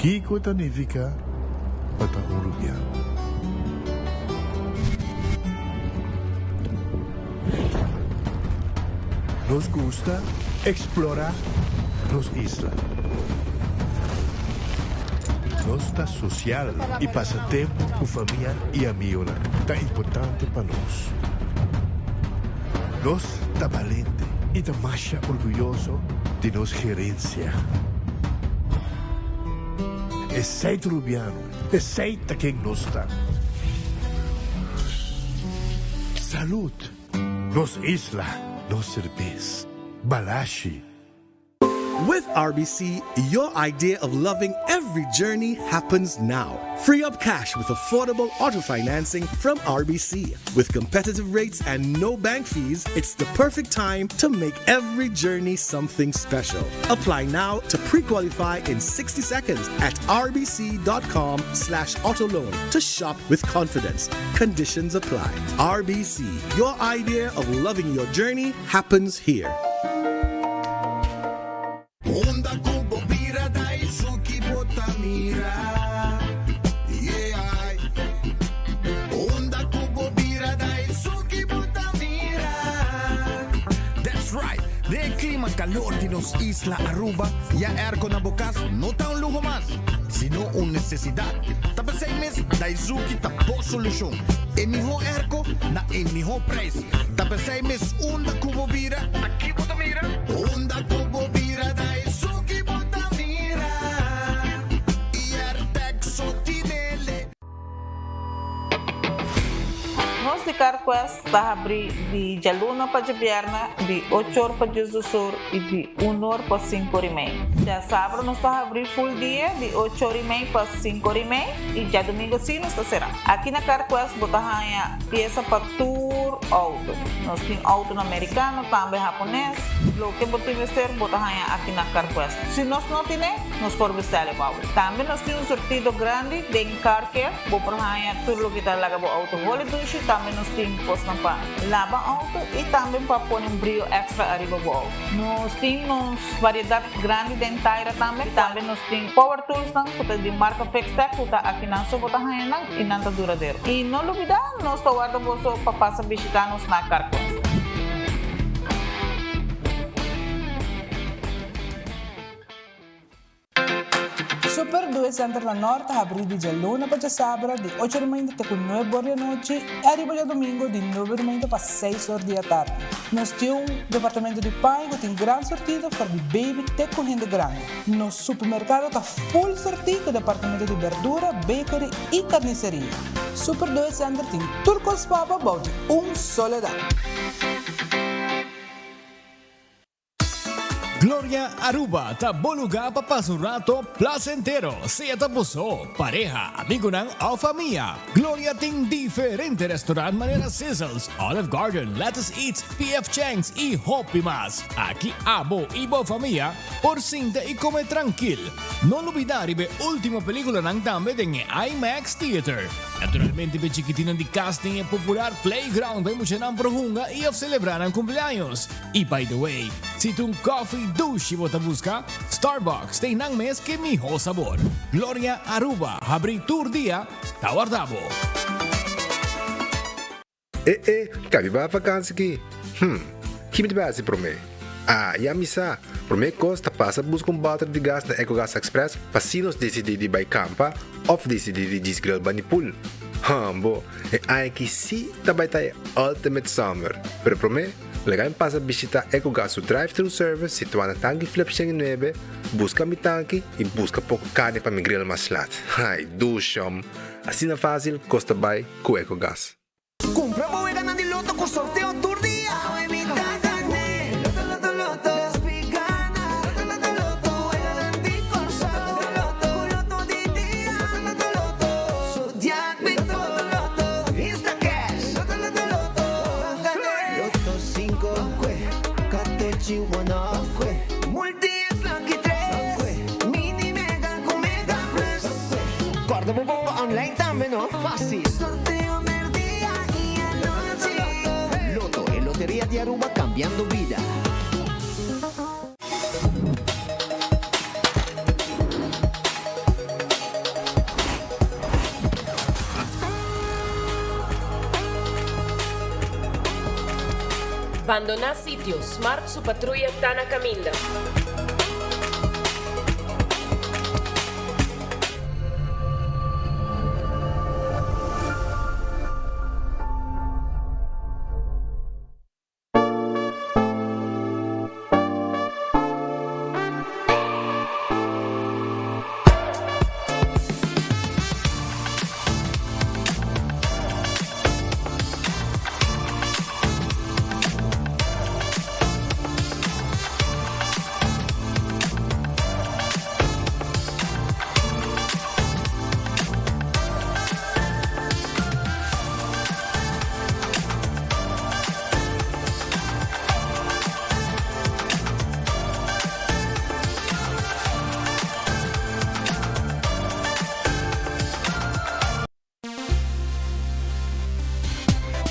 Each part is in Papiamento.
Kiko ta nifiká pa ta un rubiano? Nos gusta eksplorá nos isla. Nos ta sosial i pasa tempu ku famia i amigonan ta importante pa nos. Nos ta balente i ta masha orguyoso di nos gerensia. Esei ta Rubiano, esei ta ken nos ta. Salud! Nos isla, nos serbes. Balashi. With RBC, your idea of loving every journey happens now. Free up cash with affordable auto financing from RBC. With competitive rates and no bank fees, it's the perfect time to make every journey something special. Apply now to pre-qualify in 60 seconds at rbc.com slash autoloan to shop with confidence. Conditions apply. RBC, your idea of loving your journey happens here. Unda ku bo bira Daisuki bo ta mira Yeah Unda ku bo bira Daisuki bo ta mira That's right! Den e klima kalor di nos isla Aruba, ya airco na bo kas no ta un luho mas, sino un nesesidat. Ta p'esei mes Daizuki ta bo solushon. E mihó airco na e mihó prijs. Ta p'esei mes unda ku bo bira, Aki bo ta mira. Unda ku bo bira ta esun ki bo ta mira. Iertec so tinele. Nos di Carquest ta habri di djaluna pa djabièrnè di ocho or pa diesdos or i di un or pa sinku or i mei. Djasabra nos ta habri full dia di ocho or i mei pa sinku or i mei i djadumingu si nos ta será. Aki na Carquest bo ta haña piesa pa tur outo. Nos tin outonan merikano, tambe hapones. Loke bo tin mester, bo ta haña aki na Carquest. Si nos no tine, nos por bestèl e bou. Tambe nos tin un surtido grandi den Car Care. Bo por haña tur loke ta laga bo outo holi dushi. Tambe nos tin kosnan pa laba outo i tambe pa pone un brio èkstra ariba bo outo. Nos tin nos variedat grandi den taira tambe. Tambe nos tin power toolsnan ku ta di marka Fixtech ku ta akinan so bo ta haña nan i nan ta duradero. I no lubidá, nos ta warda boso pa pasa bishitá nos na Carquest. Super Due Center na Nort ta habrí di djaluna pa djasabra di ocho di mainta te ku nuebe or di anochi i ariba djadumingu di nuebe di mainta pa seis or di atardi. Nos tin un departamento di paña ku tin gran surtido for di baby te ku hende grandi. Nos supermerkado ta full surtí ku departamento di berdura, bakery i karniseria. Super Due Center tin tur kos pa bo bou di un solo dak. Gloria Aruba ta bo lugar pa pasa un rato placentero, sea ta bo so, pareha, amigonan of famia. Gloria tin diferente restaurant manera Sizzles, Olive Garden, Lettuce Eats, PF Chang's y hopi mas. Aki abo y bo famia por sinta y come trankil. No lubida riba e ultimo peliculanan tambe den e IMAX Theater. Naturalmente p'e chikitinan di cas tin e popular playground pa e muchanan por hunga y of celebra nan cumpleaños. Y by the way, si ta un coffee dushi bo ta busca, Starbucks ta einan mes ke miho sabor. Gloria Aruba habri tur dia, ta warda bo. E e, ka mi bai vakansi ki? Hm, ki mi ta bai hasi promé? Ah, ya mi sa! Promé kos ta pasa buska un bòter di gas na Ecogas Express pa si nos disidí di bai kampa òf disidí di djis grill bani pool. Hòmbo, e aña ki sí ta bai ta e ultimate summer! Pero promé, Laga mi pasa bishita Ecogas su drive-thru service situá na Tanki Flip 109, buska mi tanki i buska poko karni pa mi grill mas lat. Ai, dushom! Asina fásil kos ta bai ku Ecogas. Kumpra bo weganan di loto ku sorteo tur dia. Awe mi ta gané. Loto, loto, loto. Despi gana. Loto, loto, loto. Weganan di Kòrsou. Loto, loto, loto. Ku loto di dia. Loto, loto, loto. Zodiac Loto, loto, loto. Instacash. Loto, loto, loto. Loto 5, katochi one Multi X lucky 3, mini mega ku mega plus. Kòrda bo bomba online tambe no? Fásil. Sorteo merdia i anochi. Loto, e loteria di Aruba kambiando bida. Bandoná sitio, Smart su patruya ta na kaminda.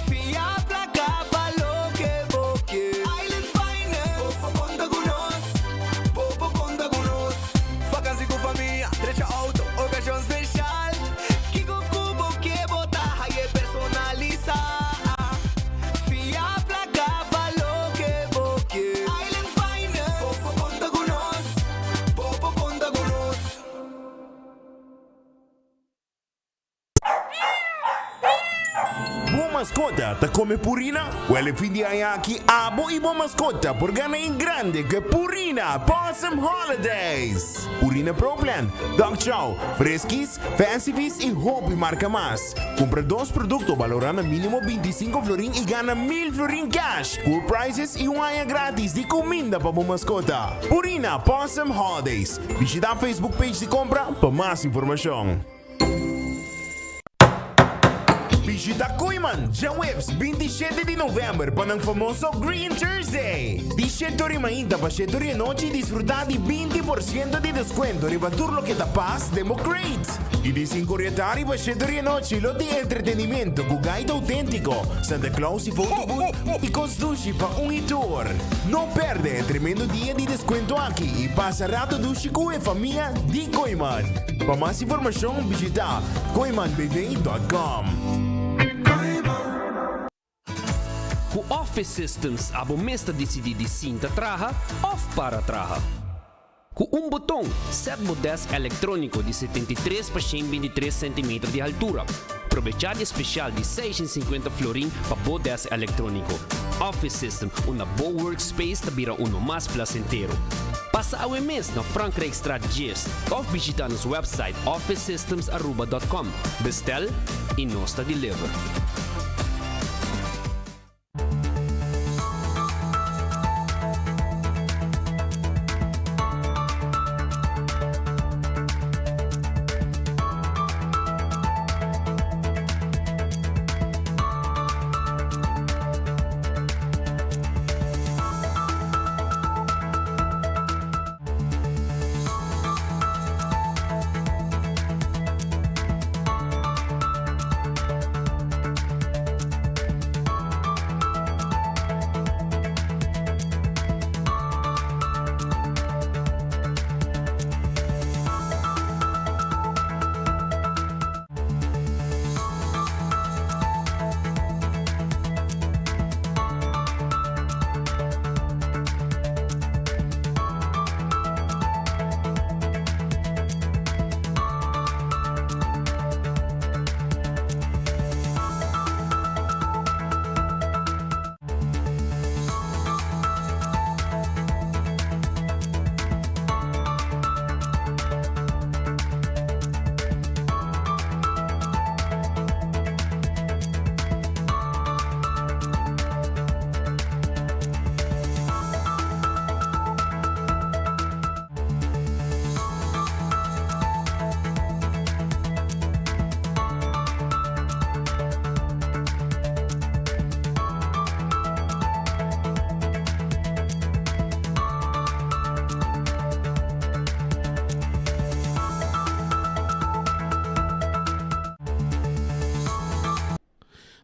Fia placa pa loke bo ke. Island Finance. Bo por conta cu nos. Bo por conta cu nos. Vakantie cu famia, drecha auto, ocasion special. Kiko cu bo ke bo ta haye personalisa. Fia placa pa loke bo ke. Island Finance. Bo por conta cu nos. Bo por conta cu nos. Bo maskota ta kome Purina? Wèl e fin di aña aki abo i bo maskota por gana en grande ku e Purina Pawsome Holidays! Purina Pro Plan, Dog Chow, Friskies, Fancy Feast i hopi marka mas. Kumpra dos produkto balorá na mínimo 25 florin i gana 1000 florin cash, cool prizes i un aña gratis di kuminda pa bo maskota. Purina Pawsome Holidays. Bishita Facebook page di kompra pa mas informashon. Bishita Kooyman djaweps 27 di november pa nan famoso Green Thursday. Di shete ora mainta pa shete ora anochi disfruta di 20% di descuento riba tur loke ta pas den bo crate. Y di 5 ora tardi pa shete ora anochi lo tin entretenimiento cu gaita autentico, Santa Claus y photo booth y cos dushi pa un y tur. No perde e tremendo dia di descuento aki y pasa rato dushi cu e famia di Kooyman. Pa mas informacion bishita kooymanbv.com. Ku Office Systems abo mes ta disidí di sinta traha òf para traha. Ku un boton, sèt bo dèsk elektróniko di 73 pa 123 sentimeter di haltura. Probechá di e spesial di 650 florin pa bo dèsk elektróniko. Office System, unda bo workspace ta bira uno mas plasentero. Pasa awe mes na Frankrijkstraat 10 òf bishitá nos wèpsait officesystemsaruba.com. Bestèl i nos ta deliver.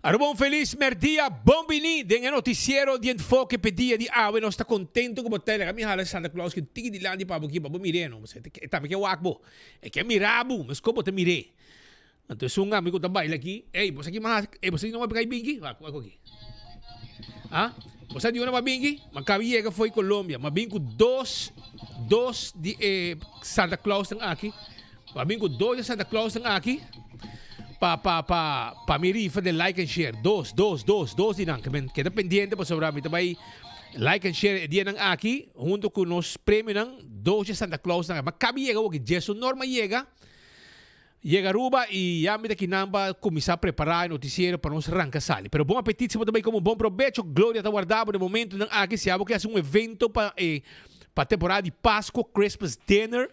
Aruba un felis merdia, bon bini den e noticiero di Enfoke p'e dia di awe. Nos ta contento cu bo ta laga mi hala Santa Claus cu tiki dilanti pa bo aki pa bo mir'é no. E tambe ke wak bo. E ke mira bo, mesco bo ta mir'é. Anto esun ami cu ta baila aki, ey, bo sa ki mas, ey, bo sa ki no a kai binki? Wak, wak aki. Ah? Bo sa di unda m'a binki? M'a kaba yega fo'i Colombia. M'a bin ku dos, dos di e Santa Clausnan aki. M'a bin ku dos di e Santa Clausnan aki pa, pa, pa, pa mi rifa den like and share. Dos, dos, dos, dos di nan. Ke men keda pendiente pasobra mi ta bai like and share e dianan aki hunto ku nos premionan, dos di e Santa Clausnan aki. M'a kaba yega awoki. Djesun Norma yega. Yega Aruba y ya mi ta kinan pa cuminsa prepara e noticiero pa nos ranca sali. Pero bon apetit si bo ta bay como bon probecho. Gloria ta warda bo den momentonan aki si abo ke haci un evento pa e pa temporada di Pasco, Christmas dinner.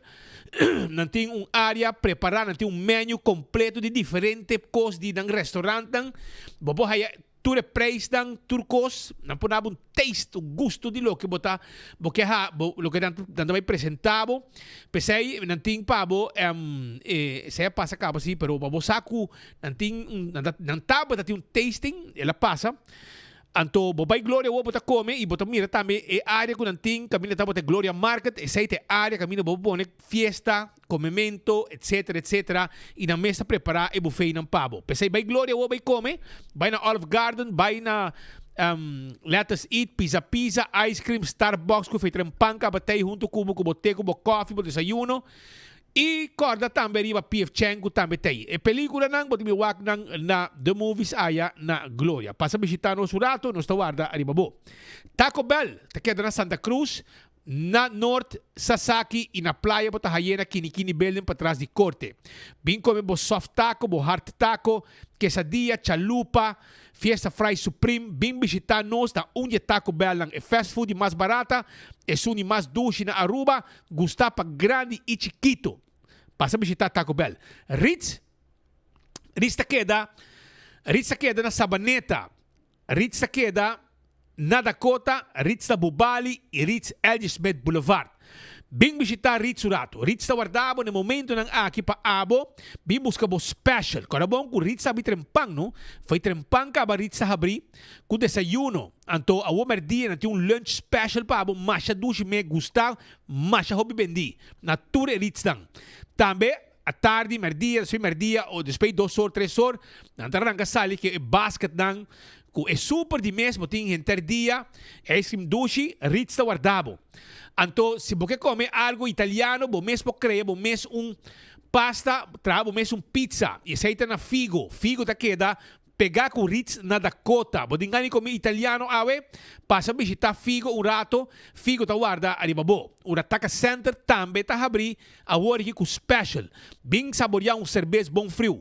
Nan tin un area prepara, nan tin un menu completo di diferente cos di nan restaurantnan. Bo por haya Tur e prijsnan, tur kos, nan por dabo un taste, un gusto di loke bo ta, bo ke ha, bo, loke nan, nan ta bai presentá bo. P'esei nan tin pa bo, e, esei a pasa kaba si, pero pa bo sa ku nan tin un, nan ta, nan tabata tin un tasting, el a pasa. Anto bo bai Gloria awor bo ta kome i bo ta mira tambe e área ku nan tin kaminda tabata e Gloria Market, esei ta e área kaminda bo por pone fiesta, Comemento, etcetera, etcetera, y nan mes ta prepara e buffetnan pa bo. P'esey bay Gloria awor bay come, bay na Olive Garden, bay na Let Us Eat, Pizza Pizza, Ice Cream, Starbucks cu fetren pan caba tey hunto cu bo, cu bo te, cu bo koffie, bo desayuno. Y corda tambe riba PF Chang cu tambe tey. E peliculanan bo ta bin wak nan na The Movies aya na Gloria. Pasa bishita nos un rato, nos ta warda riba bo. Taco Bell ta keda na Santa Cruz. Na Noord, Sasaki y na playa bo ta haye na Kinikini Building patras di Corte. Bin come bo soft taco, bo hard taco, quesadilla, chalupa, fiesta fry supreme. Bin bishita nos na un di e Taco Bellnan, e fast food di mas barata, esun di mas dushi na Aruba, gusta pa grandi y chikito. Pasa bishita Taco Bell. Ritz, Ritz ta keda, Ritz ta keda na Sabaneta. Ritz ta keda na Dakota, Ritz na Bubali i Ritz L.J. Smith Boulevard. Bin bishita Ritz un rato. Ritz ta warda bo na e momentonan aki pa abo bin buska bo special. Kòrda bon ku Ritz ta habri trempan no. Fo'i trempan kaba Ritz ta habri ku desayuno. Anto awor mèrdia nan tin un lunch special pa abo masha dushi me gusta masha hopi bendí na tur e Ritznan. Tambe. Atardi, merdia, despues merdia o despues dos or, tres or, nan ta ranka sali ku e basketnan ku e super di mes bo tin henter dia, e ijscream dushi, Ritz ta warda bo. Anto si bo ke kome algo italiano bo mes por krea bo mes un pasta, traha bo mes un pizza i esei ta na Figo. Figo ta keda Pegá ku Ritz na Dakota. Bo tin gana di komi italiano awe? Pasa bishitá Figo un rato. Figo ta warda ariba bo. Urataka Center tambe ta habrí awor aki ku special. Bin saboriá un serbes bon friu,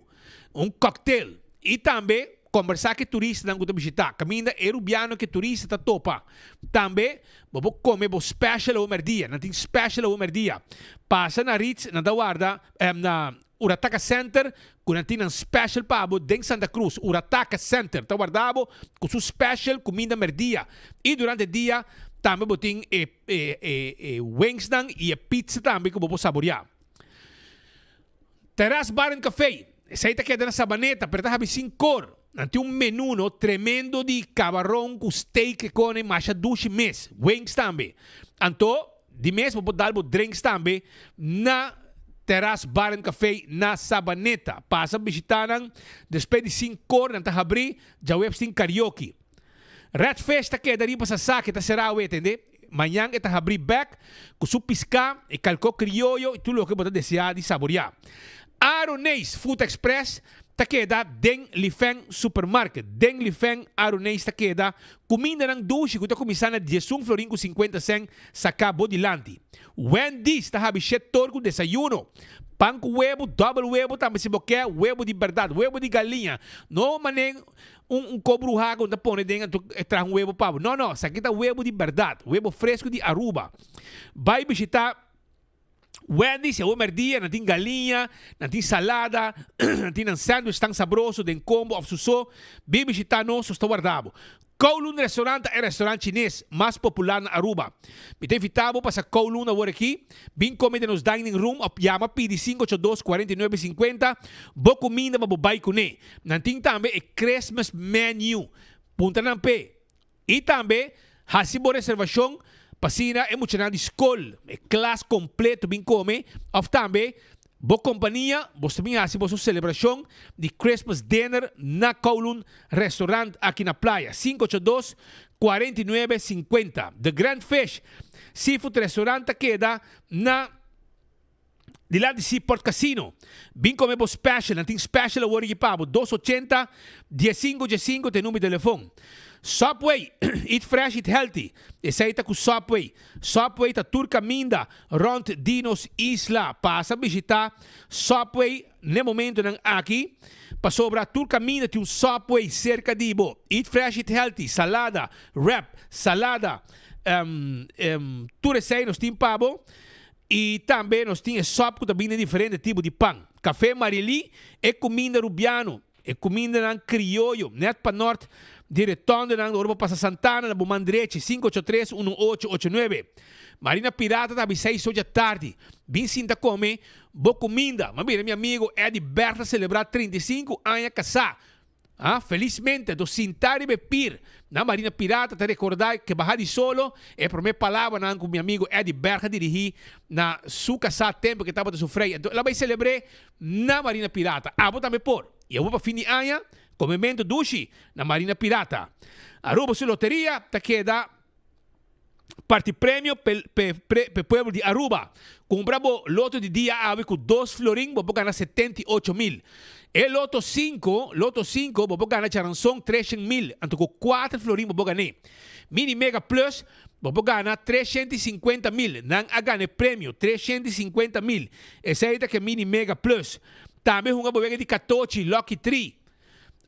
un cocktail i tambe kombersá ku e turistanan ku ta bishitá. Kaminda e rubiano ku e turista ta topa. Tambe bo por kome bo special awe mèrdia. Nan tin special awe mèrdia. Pasa na Ritz, nan ta warda na Urataka Center ku nan tin nan special pa bo den Santa Cruz. Urataka Center ta warda bo ku su special kuminda merdia i durante dia tambe bo tin e e e wingsnan i e pizza tambe ku bo por saboria. Terras Bar and Cafe, esei ta keda na Sabaneta pero ta habi sin kor. Nan tin un menu no tremendo di kabaron ku steak e kone masha dushi mes, wings tambe. Anto di mes bo por dal bo drinks tambe na Terras Bar and Cafe na Sabaneta. Pasa bishita nan despues di sinkor nan ta habri, djaweps tin karaoke. Red Fish ta keda riba Sasaki ta sera awe tende. Mañan e ta habri bek ku su piská, e kalkó krioyo i tur loke bo ta deseá di saboriá. Aroneis Food Express ta keda den Lifeng Supermarket. Den Lifeng Aroneis ta keda kumindanan dushi ku ta kuminsá na diesun florin ku sinkuenta sèn saká bo dilanti. Wendy's ta habi shet tor ku desayuno. Pan ku webu, dòbel webu tambe si bo ke, webu di bèrdat, webu di galiña. No manera Un un ko bruha ku ta pone den anto e traha un webo pa bo. No, no, esaki ta webo di bèrdat, webo fresku di Aruba. Bai bishitá Wendy's e merdia, nan tin galiña, nan tin salada, nan tin nan sandwich tan sabroso den kombo òf su so. Bin bishitá nos, nos ta warda bo. Kowloon Restaurant ta e restaurant chines mas popular na Aruba. Mi ta invitá bo pasa Kowloon awor aki. Bin kome den nos dining room òf yama pidi sinku ocho dos kuarenta i nuebe sinkuenta bo kuminda pa bo bai kuné. Nan tin tambe e Christmas menu. Puntra nan p'e. I tambe hasi bo reservashon pa asina e muchanan di skol, e klas kompleto bin kome òf tambe. Bo kompania, boso ta bin hasi boso selebrashon di Christmas dinner na Kowloon Restaurant aki na Playa, 582 49 50. The Grand Fish Seafood Restaurant ta keda na dilanti Seaport Casino. Bin kome bo special, nan tin special awor aki pa bo, dos ochenta, diesinco diesinco ta e number di telefon. Subway, eat fresh, eat healthy, esei ta ku Subway. Subway ta tur kaminda rond di nos isla. Pasa bishita Subway n'e momentonan aki, pasobra tur kaminda tin un Subway serka di bo. Eat fresh, eat healthy, salada, wrap, salada, tur esei nos tin pa bo. I tambe nos tin e sòp ku ta bini den diferente tipo di pan. Café Marilí, e kuminda rubiano, e kumindanan krioyo, nèt pa nòrt di retòndenan ora bo pasa Santana na bo man drechi, sinku ocho tres, unu ocho ocho nuebe. Marina Pirata ta habri seis ocho djatardi. Bin sinta kome bo kuminda. M'a bira mi amigo Eddie Berg ta selebrá 35 aña kasá. Ah, felismente, anto sintá riba e pir na Marina Pirata ta rekordá ke baha di solo e promé palabranan ku mi amigo Eddie Berg a dirigí na su kasá tempu ke tabata su frei. Anto el a bai selebr'é na Marina Pirata. Abo tambe por. I abo pa fin di aña, komementu dushi na Marina Pirata. Aruba su loteria ta keda. Parti premio p'e pueblo di Aruba. Cumpra bo loto di dia awe cu dos florin bo por gana 78 mil. E loto cinco, loto cinco, bo por gana charanzon 300 mil, anto cu cuater florin bo por gané. Mini Mega Plus, bo por gana 350 mil. Nan a gana e premio, 350 mil. Esey ta cu e Mini Mega Plus. Tambe hunga bo wega di catochi, Lucky Tree.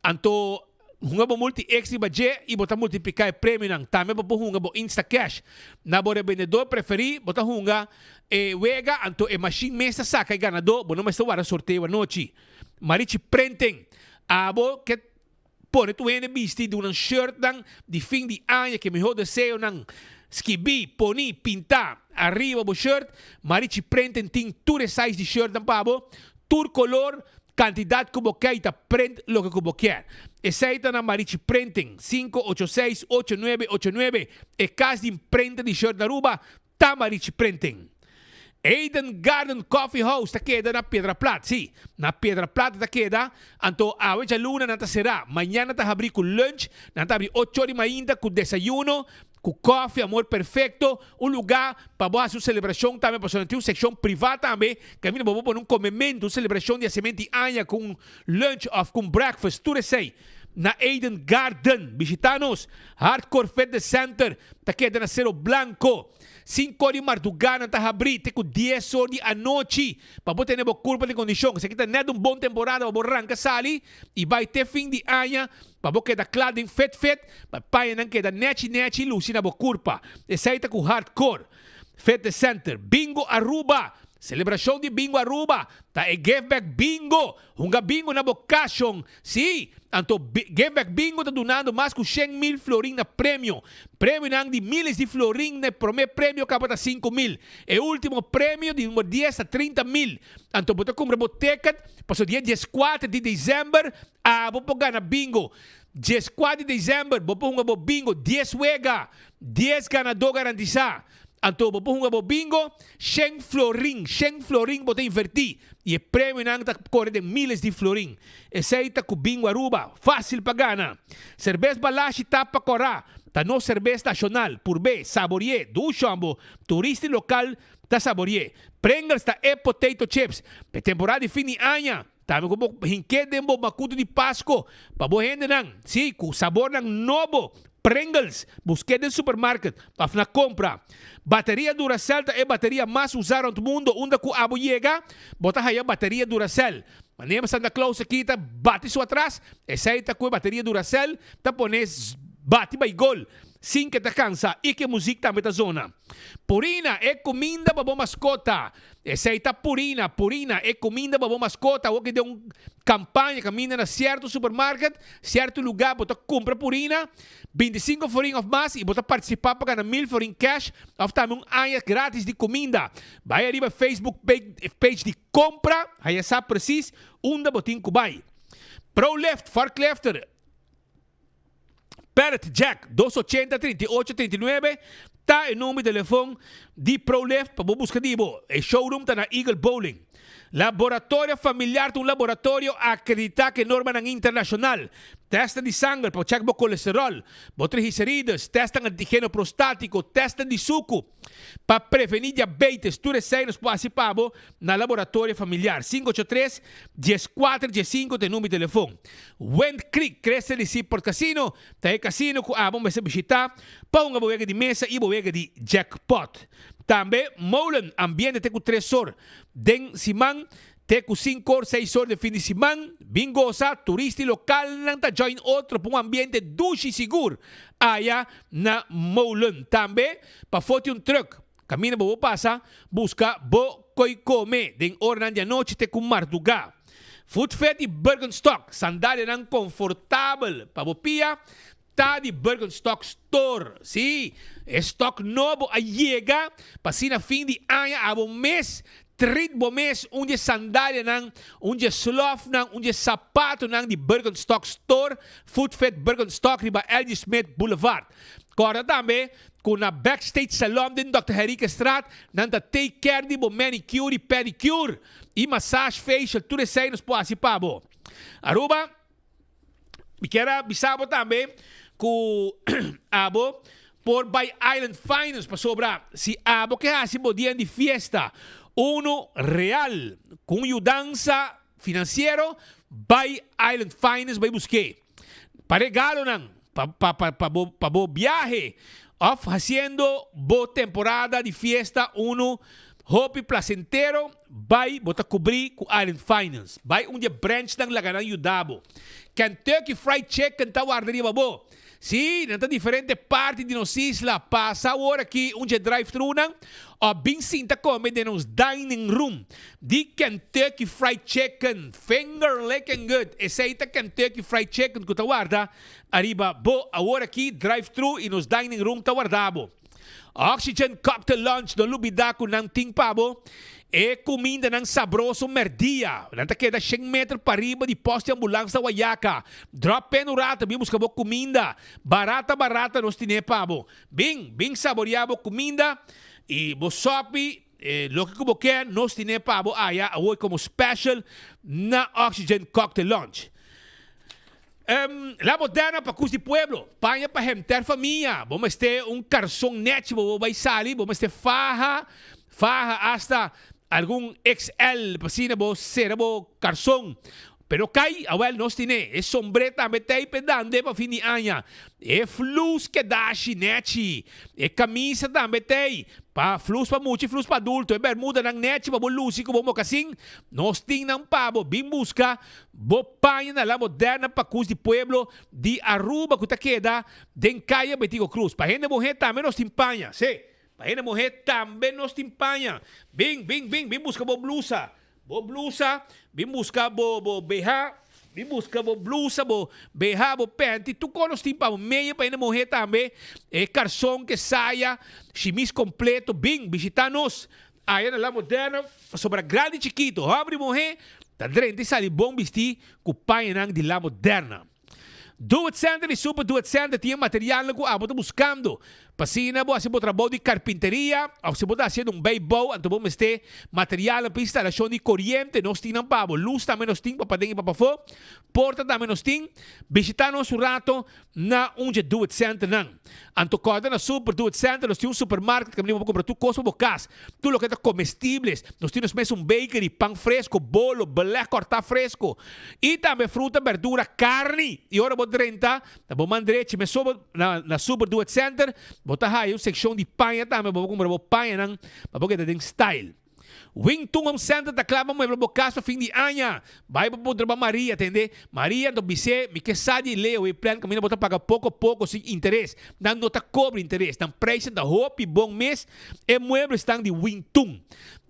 Anto hunga bo multi X riba dje i bo ta multipliká e premionan. Tambe bo por hunga bo Instacash. Na bo rebendedor preferí bo ta hunga e wega, anto e mashin mes ta saka e ganadó, bo no mester warda sorteo anochi. Marichi Printing, Abo ke pone tur hende bisti di unan shirtnan di fin di aña ke mihó deseonan skibí, poní, pintá ariba bo shirt. Marichi Printing tin tur e size di shirtnan pa bo, tur kolor, Kantidat ku bo ke i ta print loke ku bo kier. Esei ta na Marichi Printing, 586-8989. E kas di imprenta di shirt na Aruba ta Marichi Printing. Eden Garden Coffee House ta keda na Piedra Plat. Sí, na Piedra Plat e ta keda. Anto awe djaluna nan ta será. Mañana ta habrí ku lunch. Nan ta habrí ocho di mainta ku desayuno. Ku kòfi, amor perfekto, un lugá pa bo hasi un selebrashon tambe, pasobra nan tin un sekshon privá tambe, kaminda bo por pone un komementu, un selebrashon di hasementu di aña ku un lunch òf ku un breakfast, tur esei na Eden Garden. Bishitá nos! Hardcore Fitness Center ta keda na Sero Blanco. Sinku or di mardugá nan ta habrí te ku dies or di anochi pa bo tene bo kurpa den kondishon. Esaki ta nèt un bon temporada pa bo ranka sali i bai te fin di aña Pa bo keda kla den fet fet, pa e pañanan keda nechi nechi luci na bo curpa. Esey ta cu Hardcore Fitness Center. Bingo Aruba! Celebracion di Bingo Aruba ta e Give Back Bingo! Hunga bingo na bo cashon! Si! Anto Give Back Bingo ta dunando mas cu 100 mil florin na premio. Premionan di miles di florin na e prome premio caba ta 5000. E ultimo premio di number dies ta 30 mil. Anto bo ta cumpra bo ticket pasobra dia 14 di december Abo por gana bingo. 14 di december bo por hunga bo bingo 10 wega, 10 ganadó garantisa. Anto bo por hunga bo bingo 100 florin, 100 florin bo ta inverti y e premionan ta core den miles di florin. Esey ta cu Bingo Aruba, facil pa gana. Cerbes Balashi ta pa cora, ta nos cerbes nacional, purbe, saborie, dushombo, turista y local ta saborie. Pringles ta e potato chips, p'e temporada di fin di aña. Tambe ku bo hink'é den bo makutu di Pasko pa bo hendenan, sí, ku sabornan nobo, Pringles, busk'é den supermarket òf na kompra. Bateria Duracell ta e bateria mas usá rònt mundo. Unda ku abo yega, bo ta haya bateria Duracell. Manera Santa Claus aki ta bati su atras, esei ta ku e bateria Duracell ta pone bati bai gol sin ke ta kansa i ke muzik tambe ta zona. Purina, e kuminda pa bo maskota. Esei ta Purina, Purina, e kuminda pa bo maskota. Awor ki den un kampaña kaminda na sierto supermarket, sierto lugá bo ta kumpra Purina, 25 florin òf mas i bo ta partisipá pa gana 1000 florin cash òf tambe un aña gratis di kuminda. Bai ariba Facebook page di Kompra, haña sa presis unda bo tin ku bai. Prolift, Forklifter. Pallet Jack, 280 38 39. ta e number di telefon di ProLift pa bo buska di bo. E showroom ta na Eagle Bowling. Laboratorio Familiar ta un laboratorio akreditá ku e normanan internashonal. Tèstnan di sanger pa chèk bo kolesteròl, bo triglicerides, tèstnan antigeno prostátiko, tèstnan di suku pa prevení diabetes, tur esei nos por hasi pa bo na Laboratorio Familiar. 583 14 15 ta e number di telefon. Wind Creek, Crystal di Seaport Casino ta e kasino ku abo mester bishitá pa hunga bo wega di mesa i bo wega di jackpot. Tambe Molen, ambiente te ku tres or. Den siman te ku sinku or, seis or den fin di siman, bin gosa, turista i lokalnan ta join otro pa un ambiente dushi i sigur aya na Molen. Tambe pafó tin un trùk, kaminda bo por pasa buska bo koi kome den oranan di anochi te ku mardugá. Footfit i Birkenstock, sandalianan konfortabel pa bo pia, Ta di Birkenstock Store. Sí, e stock nobo a yega pa asina fin di aña abo mes treat bo mes un di e sandalianan, un di e slofnan, un di e sapatonan di Birkenstock Store, Footfit Birkenstock riba LG Smith Boulevard. Corda tambe cu na Backstage Salon den Dòkter Henriquezstraat nan ta take care di bo manicure y pedicure y massage facial, tur esey nos por haci pa bo. Aruba. Mi kier a bisa bo tambe ku abo por bai Island Finance pasobra si abo ke hasi bo dia di fiesta unu real ku un yudansa finansiero bai Island Finance bai busk'é pa regalonan pa pa pa bo pa bo biahe òf hasiendo bo temporada di fiesta unu hopi plasentero. Bai, bo ta kubrí ku Island Finance. Bai un di e branchnan laga nan yuda bo. Kentucky Fried Chicken ta warda riba bo. Sí, nan ta diferente parti di nos isla. Pasa awor aki un dje drive-thru-nan òf bin sinta kome den nos dining room di Kentucky Fried Chicken. Finger licking good! Esei ta Kentucky Fried Chicken ku ta warda ariba bo awor aki. Drive-thru i nos dining room ta warda bo. Oxygen Cocktail Lounge no lubida cu nan tin pa bo e cumindanan sabroso merdia. Nan ta keda shen meter pariba di post di ambulans na Wayaca. Drop pen un rato bin busca bo cuminda. Barata barata nos tine pa bo. Bin, bin saborea bo cuminda y bo sopi loke cu bo kier nos tine pa bo aya awoy como special na Oxygen Cocktail Lounge. La moderna pa kus di pueblo, paña pa henter famia, bo mester un karson nechi bo bo bai sali, bo mester faha, faha asta algun XL pa asina bo sera bo karson. Pero kai, awel nos tine e sombre tambe tei pe dande pa fin di aña, e flus kedashi nechi, e kamisa tambe tei pa flus pa mucha i flus pa adulto, e bermudanan nechi pa bo lusi ku bo mokasin, nos tin nan pa bo, bin buska Bo paña na La Moderna pa cus di pueblo di Aruba cu ta keda den Caya Betico Cruz. Pa hende muhe tambe nos tin paña. Si, pa hende muhe tambe nos tin paña. Bin, bin, bin, bin busca bo blusa. Bo blusa, bin busca bo, bo beha, bin busca bo blusa, bo beha, bo panty. Tur cos nos tin pa bo. Meya pa hende muhe tambe. E carson ke saya, shimis completo. Bin, bishita nos. Aya na La Moderna, pasobra grandi i chikito, hòmber i muhé, ta drenta i sali bon bistí ku pañanan di La Moderna. Do It Center i Super Do It Center tin e materialnan ku abo ta buskando. Pa asina bo hasi bo trabou di karpinteria òf si bo ta hasiendo un beibou anto bo mester materialnan pa instalashon di koriente, nos tin nan pa bo. Lus tambe nos tin pa paden i pa pafó. Porta tambe nos tin. Bishitá nos un rato Na un dje Do It Centernan. Anto kòrda na Super Do It Center nos tin un supermarket kaminda bo por kumpra tur kos pa bo kas. Tur loke ta komestibles. Nos tin nos mes un bakery, pan fresko, bolo, belèg kòrtá fresko. I tambe fruta, bèrdura, karni. I ora bo drenta na bo man drechi mesun bo na na Super Do It Center bo ta haya un sekshon di paña tambe bo por kumpra bo pañanan pa bo keda den style. Wing Tun Home Center ta kla pa muebla bo kas pa fin di aña. Bai pa puntra pa Maria, tende? Maria anto bis'é, Mi ke sa di layaway plan kaminda bo ta paga poko poko sin interes. Nan no ta kobra interes. Nan preisnan ta hopi bon mes. E mueblesnan di Wing Tun.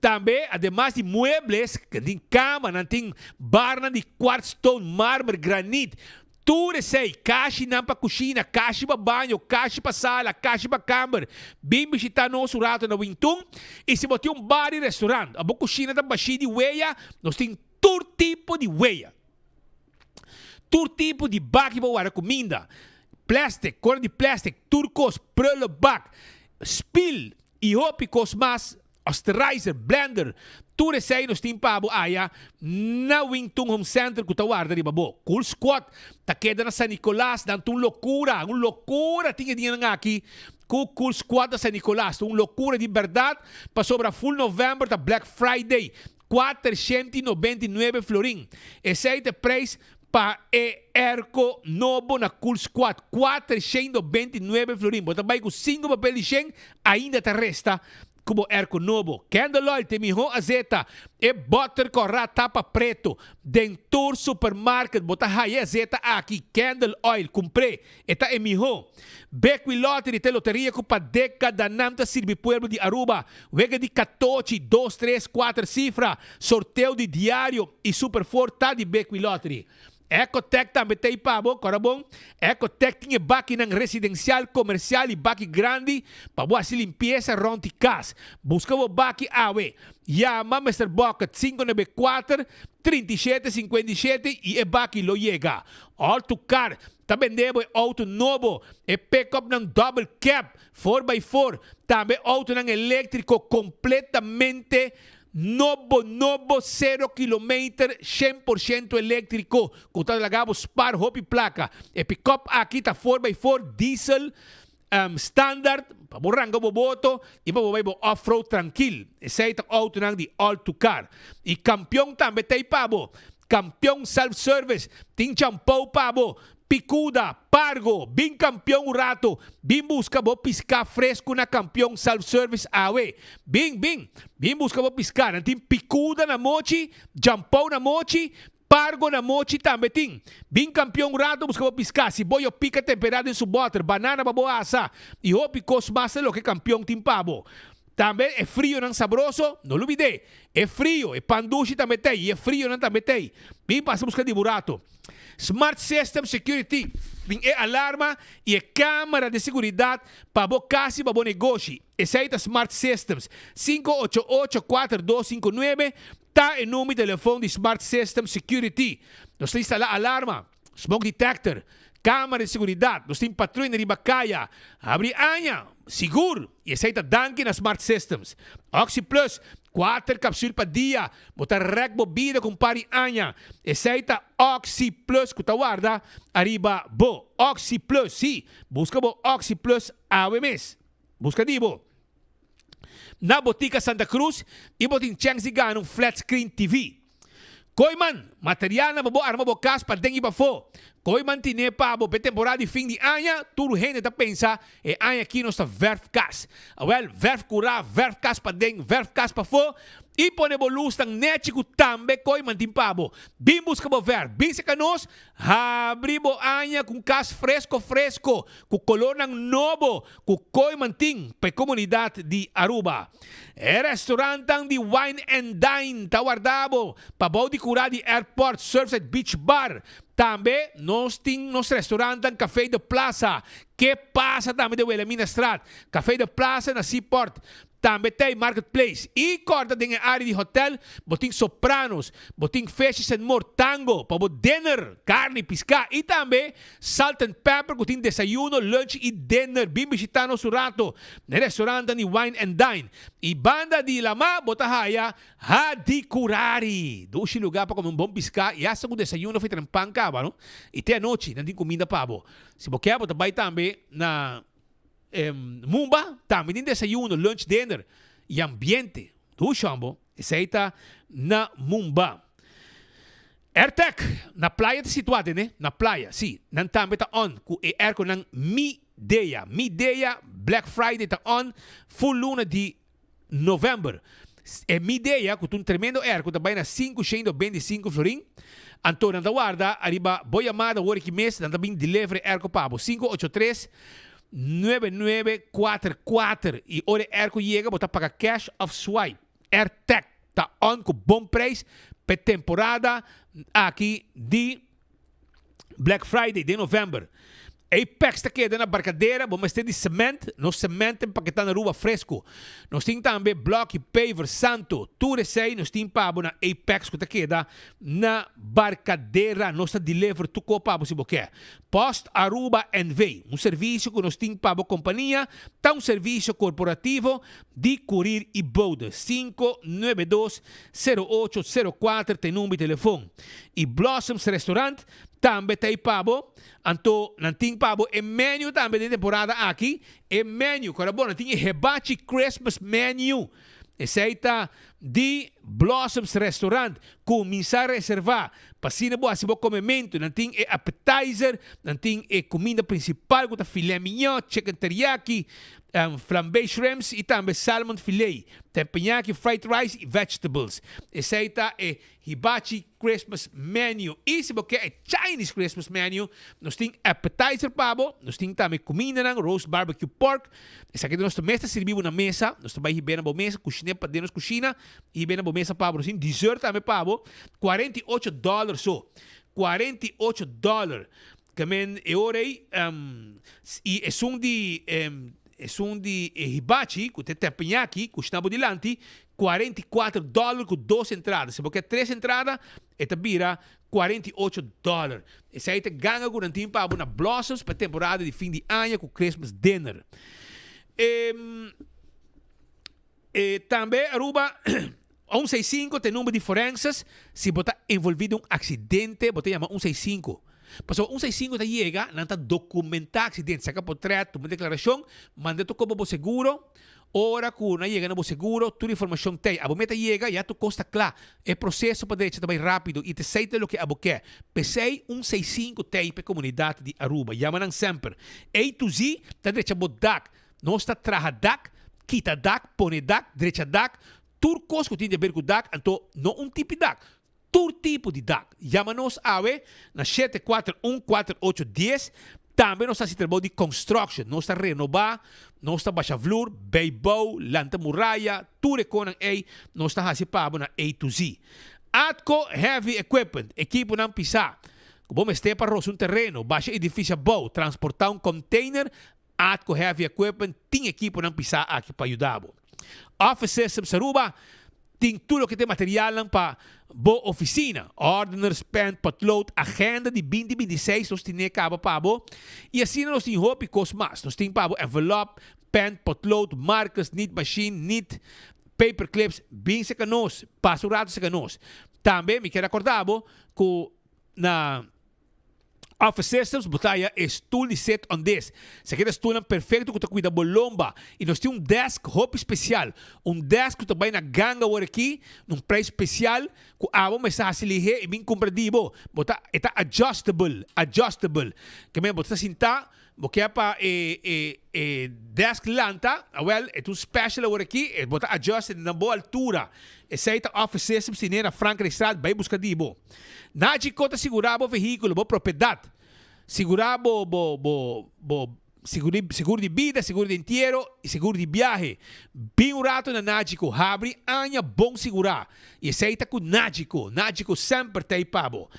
Tambe, ademas di muebles, nan tin kama, nan tin barnan di quartz stone, marmer, granit. Tur esei, kashinan pa kushina, kashi pa baño, kashi pa sala, kashi pa kamber. Bin bishita nos un rato na Wingtun. I si bo tin un bar i restaurant òf bo kushina ta bashí di weya, nos tin tur tipo di weya. Tur tipo di baki pa warda kuminda, plastic, kora di plastic, tur kos, prullenbak. Spil y hopi cos mas, osterizer, blender, tur esey nos tin pa bo aya na Wingtung Home Center cu ta warda riba bo. Cool Squad ta keda na San Nicolas, nan ta un locura, un locura tin e dianan aki cu Cool Squad na San Nicolas, ta un locura di berdad pasobra full November ta Black Friday, 499 florin. Esey ta e prijs pa e airco nobo na Cool Squad, 499 florin. Bo ta bay cu cinco papel di shen, ainda ta resta cu bo airco nobo. Candle oil ta e miho azeta. E boter cora tapa preto. Den tur supermarket bo ta haya e azeta aki, Candle oil. Cumpr'e. E ta e mihó. Bequi Lottery ta e loteria ku pa dékadanan ta sirbi pueblo di Aruba. Wega di katochi, dos, tres, kuater sifra, sorteo di diario i Super Four ta di Bequi Lottery. Ecotec tambe ta ei pa bo, kòrda bon. Ecotec tin e bakinan residensial, komersial i baki grandi pa bo hasi limpiesa rònt di kas. Buska bo baki awe. Yama Mister Bucket 594 37 57 i e baki lo yega. All to Car Ta bende bo e auto nobo, e pick-upnan double cab, four by four, tambe autonan electrico completamente nobo nobo, cero kilometer, 100% electrico, cu ta laga bo spaar hopi placa. E pick-up aki ta four by four, diesel, standard, pa bo ranga bo boto y pa bo bay bo off-road trankil. Esey ta autonan di All To Car. Y Campeon tambe ta ey pa bo. Campeon Self Service tin champou pa bo, picuda, pargo, bin Campeon un rato, bin busca bo pisca fresco na Campeon Self Service awe. Bin, bin, bin busca bo pisca. Nan tin picuda na mochi, champou na mochi, pargo na mochi tambe tin. Bin Campeon un rato busca bo pisca, siboyo pica tempera den su boter, banana pa bo asa y hopi cos mas ta loke Campeon tin pa bo. Tambe e frionan sabroso, no lubid'é. E frio, e pan dushi tambe t'ei, i e frionan tambe t'ei. Bin pasa buska di burato. Smart System Security tin e alarma i e camera di seguridad pa bo cas i pa bo negoshi. Esei ta Smart Systems. 588 4259 ta e number di telefon di Smart System Security. Nos ta instala alarma. Smoke detector, camera di seguridad, nos tin patruina riba caya, habri aña, sigur, y esey ta danki na Smart Systems. Oxi Plus, cuater capsul pa dia, bo ta rek bo bida cu un par di aña. Esey ta Oxi Plus cu ta warda ariba bo. Oxi Plus, si, busca bo Oxi Plus awe mes. Busca di bo na Botica Santa Cruz y bo tin chens di gana un flat screen TV. Kooiman, materialnan pa bo arma bo kas paden i pafó. Kooiman tine pa bo p'e temporada di fin di aña, tur hende ta pensa e aña aki nos ta vèrf kas. Awèl, vèrf kurá, vèrf kas paden, vèrf kas pafó i pone bo lusnan nèchi ku tambe Kooiman tin pa bo. Bin buska bo vèrf, bin seka nos, habri bo aña ku un kas fresko fresko, ku kolornan nobo ku Kooiman tin pa e komunidat di Aruba. E restaurantnan di Wine and Dine ta warda bo pa bou di kura di Airport Surfside Beach Bar. Tambe nos tin nos restaurantnan Café de Plaza, ke pasa tambe den Wilhelminastraat, Café de Plaza na Seaport, tambe ta e Market Place. I kòrda den e área di hotel bo tin Sopranos, bo tin Fishes and More, Tango pa bo dinner, karni, piská i tambe Salt and Pepper cu tin desayuno, lunch y dinner. Bin bishita nos un rato na e restaurantnan di Wine and Dine. Y banda di lama bo ta haya Hadicurari. Dushi lugar pa come un bon pisca y hasta cu desayuno of e pan caba no. Y te anochi nan tin cuminda pa bo. Si bo kier bo ta bay tambe na Mumba tambe tin desayuno, lunch, dinner y ambiente. Dushi hombo. Esey ta na Mumba. Airtec, na playa ta situá den e, na playa, sí. Nan tambe ta on ku e airconan Midea. Midea Black Friday ta on full luna di novèmber. E Midea ku ta un tremendo airco ta bai na 525 florin. Anto nan ta warda ariba bo yamada wor aki mes nan ta bin deliver e airco pa bo. 583 9944 i ora e airco yega bo ta paga cash òf swipe. Airtec ta on ku bon prijs p'e temporada aki di Black Friday den november. Apex ta keda na Barcadera, bo mester di cement, nos cement ta empaketá na Aruba fresco. Nos tin tambe bloki, paver, santo, tur esei nos tin pa bo na Apex ku ta keda na Barcadera. Nos ta deliver tur ko pa bo si bo ke. Post Aruba NV, un servisio ku nos tin pa bo kompania, ta un servisio korporativo di kurir i bode. 592 0804 ta e number di telefon. I Blossoms Restaurant Tambe ta ei pa bo. Anto nan tin pa bo e menu tambe den temporada aki. E menu, kora bo, nan tin e Hibachi Christmas menu. Esei ta di Blossoms Restaurant. Kuminsá reservá pa asina bo hasi bo komementu. Nan tin e appetizer, nan tin e kuminda prinsipal ku ta filet mignon, chicken teriyaki, flambé shrimps i tambe salmon filet, teppanyaki, fried rice i vegetables. Esei ta e Hibachi Christmas menu. I si bo ke e Chinese Christmas menu, nos tin appetizer pa bo, nos tin tambe kumindanan, roast barbecue pork. Esaki nos ta mes ta sirbi bo na mesa, nos ta bai hib'é na bo mesa, kushin'é pa den nos kushina i hib'é na bo mesa pa bo. Nos tin dessert tambe pa bo, 48 dollar so, 48 dollar. Ke men e ora ei, i esun di esun di e hibachi ku ta e teppanyaki kushina bo dilanti, 44 dòler ku dos entrada. Si bo ke tres entrada, e ta bira 48 dòler. Esei ta ganga ku nan tin pa bo na Blossoms pa e temporada di fin di aña ku Christmas dinner. E, e tambe Aruba 165 ta e number di forenses. Si bo ta envolvi den un aksidente, bo ta yama 165. Pasobra 165 ta yega, nan ta dokumentá aksidente, saka potret, tuma deklarashon, manda tur koba bo seguro. Ora ku nan yega na bo seguro, tur informashon t'ei. Abo meta yega, ya tur kos ta kla. E proseso pa drecha ta bai rápido i t'esei ta loke abo ke. P'esei un seisinku t'ei p'e komunidat di Aruba. Yama nan semper. A to Z ta drecha bo dak. Nos ta traha dak, kita dak, pone dak, drecha dak, tur kos ku tin di aber ku dak, anto no un tipi dak. Tur tipo di dak. Yama nos awe na 741 4810. Tambe nos ta hasi trabou di construction. Nos ta renoba, nos ta basha vloer, bijbouw, lanta muraya, tur e konan ei nos ta hasi pa bo na A to Z. Atco Heavy Equipment, ekiponan pisá ku bo mester pa rosa un tereno, basha edifisio abou, transportá un container, Atco Heavy Equipment tin ekiponan pisá aki pa yuda bo. Office Systems Aruba tin tur loke ta e materialnan pa bo oficina, ordeners, pen, potlood, agenda di binti 26 nos tine caba pa bo y asina nos tin hopi cos mas. Nos tin pa bo envelop, pen, potlood, markers, nit machine, nit, paper clips, bin seca nos, pasa un rato seca nos. Tambe mi kier acorda bo cu na. Office Systems bo ta haya e stoel di sit on this. Esaki ta stoelnan perfecto cu ta cuida bo lomba. Y nos tin un desk hopi special. Un desk cu ta bay na ganga awor aki, na un prijs special, cu abo mester haci lihe y bin cumpra di bo. Bo ta, e ta adjustable, adjustable. Ke men bo ta sinta, bo ke pa e, e, e desk lanta, awel, e ta un special awor aki, e bo ta adjust na bo altura. Esey ta Office Systems tine na Frankrijkstraat, bay busca di bo. Nagico ta sigurá bo vehíkulo, bo propiedat. Sigurá bo bo bo bo seguro seguro di bida, seguro di entiero i seguro di biahe. Bin un rato na Nagico, habri aña bon sigurá. I esei ta ku Nagico. Nagico semper ta ei pa bo.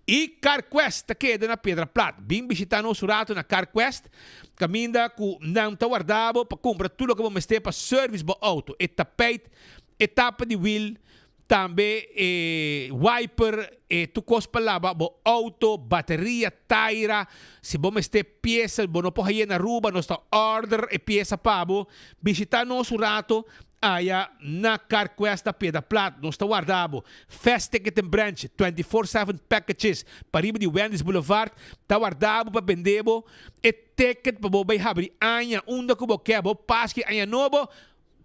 I CarQuest ta keda na Piedra Plat. Bin bishitá nos un rato na CarQuest, kaminda ku nan ta warda bo pa kumpra tur loke bo mester pa service bo outo. E tapijt, e tapa di wiel, Tambe e wiper, e tur kos pa laba bo auto, bateria, taira. Si bo mester piesa, bo no por haye na Aruba, nos ta order e piesa pa bo. Bishita nos un rato aya na Carquest na Piedra Plat. Nos ta warda bo. Fast Ticket and Branch, 24/7 packages, pariba di Wendy's Boulevard, ta warda bo pa bende bo e ticket pa bo bay habri aña unda cu bo ke. Bo Pasca y Aña Nobo.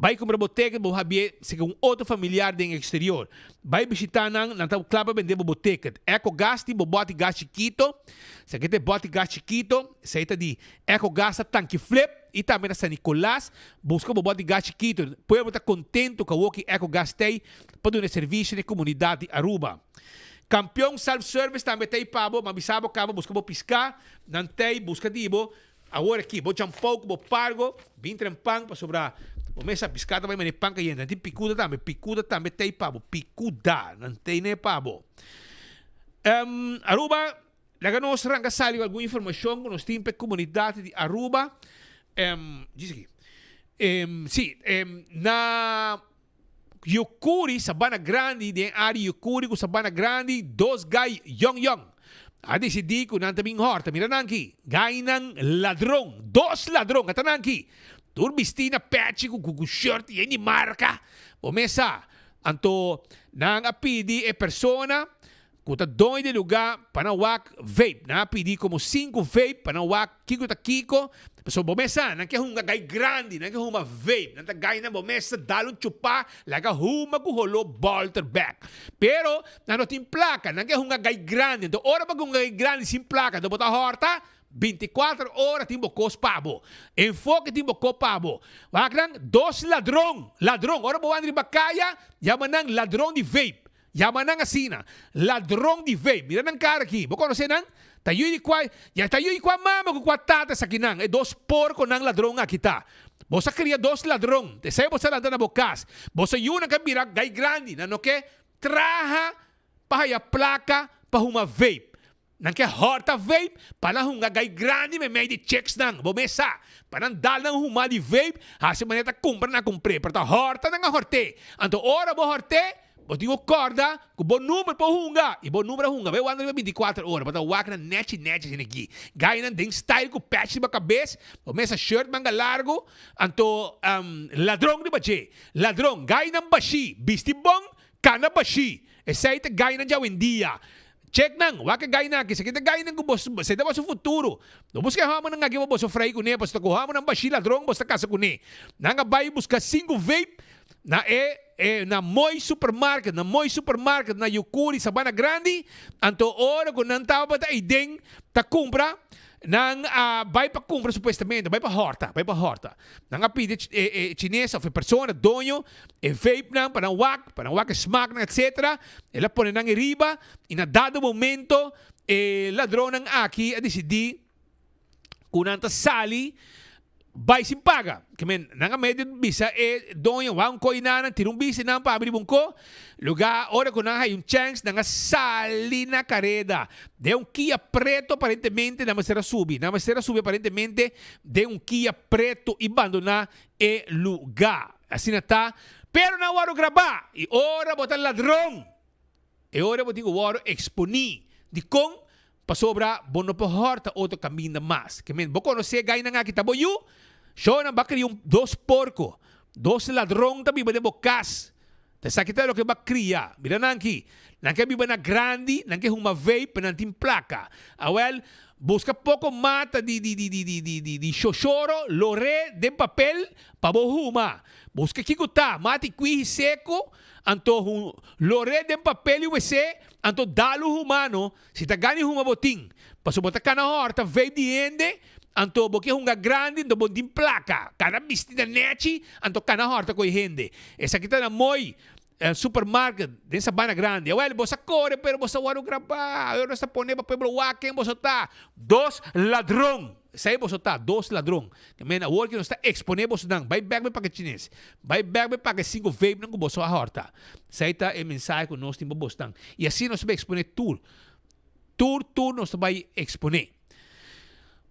Bai kumpra bo teket, bo habié si ku un otro familiar den eksterior. Bai bishitá nan, nan ta kla pa bende bo bo teket. Ecogas tin bo bòti gas chikito. Esaki ta e bòti gas chikito. Esei ta di Ecogas ta Tanki Flip i tambe na San Nicolas. Buska bo bòti gas chikito. Pueblo ta kontentu ku awoki Ecogas t'ei pa duna e servisio na e komunidat di Aruba. Kampion Self Service tambe t'ei pa bo. M'a bisa bo kaba buska bo piská. Nan t'ei buska di bo. Awor aki bo champou ku bo pargo bin tren pan pasobra bo mesa piská ta bai mane pan kayente. Nan tin pikuda tambe, pikuda tambe tei pa bo, pikuda nan tene pa bo. Aruba. Laga nos ranka sali ku algun informashon ku nos tin pa e komunidat di Aruba. Djis aki. Si, na Yukuri, Sabana Grandi, den e área Yukuri ku Sabana Grandi, dos gai yòn yòn a disidí ku nan ta bin hòrta. Mira nan aki, gainan ladron, dos ladron a ta nan aki. Tur bistí na pèchi ku ku shirt yen di marka. Bo mes sa. Anto nan a pidi e persona ku ta doño di e lugá pa nan wak vape. Nan a pidi komo sinku vape pa nan wak kiko ta kiko. Pasobra bo mes sa, nan ke hunga gai grandi, nan ke huma vape. Nan ta gai nan bo mes ta dal un chupá, laga huma ku holó bòlter bèk. Pero nan no tin plaka, nan ke hunga gai grandi. Anto ora bo ke hunga gai grandi sin plaka, anto bo ta hòrta Binticuater ora tin bo cos pa bo. Enfoke tin bo co pa bo. Wak nan, dos ladron, ladron, ora bo wanda riba caya, yama nan ladron di vape. Yama nan asina, ladron di vape. Mira nan cara aki, bo conoce nan? Ta yui di cua, ya ta yui cua mama cu cua tata esakinan, e dos porconan ladron aki ta. Bo sa cria dos ladron, esey bo sa lanta na bo cas. Bo sa yunan ka bira gai grandi, nan no ke traha pa haya placa pa huma vape. Nan ke hòrta vape pa nan hunga gai grandi meimei di chicksnan, bo mes sa. Pa nan dal nan huma di vape, hasi manera ta kumpra nan a kumpr'é, pero ta hòrta nan a hòrt'é. Anto ora bo hòrt'é, bo tin ku kòrda ku bo number por hunga, i bo number a hunga bai wanda riba bintikuater ora, bo ta wak nan nèchi nèchi asina aki. Gainan den style ku patch riba kabes, bo mes sa shirt manga largu, anto ladron riba dje. Ladron, gainan bashí, bisti bon, kana bashí. Esei ta gainan djawendia. Check nan, wak e gainan aki, esaki ta gainan ku boso, esei ta boso futuro. No buska e hòmbernan aki pa boso frei kuné, pasobra ku hòmbernan bashí ladron boso ta kasa kuné. Nan a bai buska sinku vape na e e na Mooi Supermarket, na Mooi Supermarket na Yukuri, Sabana Grandi, anto ora ku nan tabata eiden ta kumpra, nan a bai pa kumpra supuestamente, bai pa hòrta, bai pa hòrta. Nan a pidi e e chines òf e persona, doño, E vapenan pa nan wak, pa nan wak e smaaknan etcetera, el a pone nan eriba y na dado momento e ladronnan aki a dicidi cu nan ta sali bay sin paga. Ke men nan a medio bisa e doño wak un ko y nan tira un bisi nan pa abri bon ko, lugar ora cu nan haya un chance nan a sali na careda den un Kia preto aparentemente nan mester a subi, nan mester a subi aparentemente den un Kia preto y bandona e lugar. Asina ta, pero nan wòrdu grabá, i ora bo ta ladron, e ora bo tin ku wòrdu eksponí. Dikon? Pasobra bo no por hòrta otro kaminda mas. Ke men, bo konosé gainan aki ta bo yu? Shownan bo a kria un dos porko, dos ladron ta biba den bo kas. Ta esaki ta loke bo a kria. Mira nan aki, nan ke biba na grandi, nan ke huma vape, pero nan tin plaka. Awèl, buska poko mata di di di di di di di di shoshoro, lor'é den papel pa bo huma. Buska kiko ta, mata i kwihi seku, anto hu lor'é den papel i wesé, anto dal un humano, si ta gana i huma bo tin. Pasobra bo ta kana hòrta vape di hende, anto bo ke hunga grandi, anto bo tin plaka. Kana bisti na nèchi, anto kana hòrta ku e hende. Esaki ta na mooi supermarket den Sabana Grandi. Awel, bo sa kore pero bo sa wòrdu grabá. Awor nos ta pone pa pueblo wak ken boso ta. Dos ladron! Esei boso ta, dos ladron. Ke men awor ke nos ta eksponé bosonan, bai bèk bai paka chines. Bai bèk bai paka e sinku vapenan ku boso a hòrta. Esei ta e mensahe ku nos tin pa bosnan. I asina nos ta bai eksponé tur. Tur tur nos ta bai eksponé.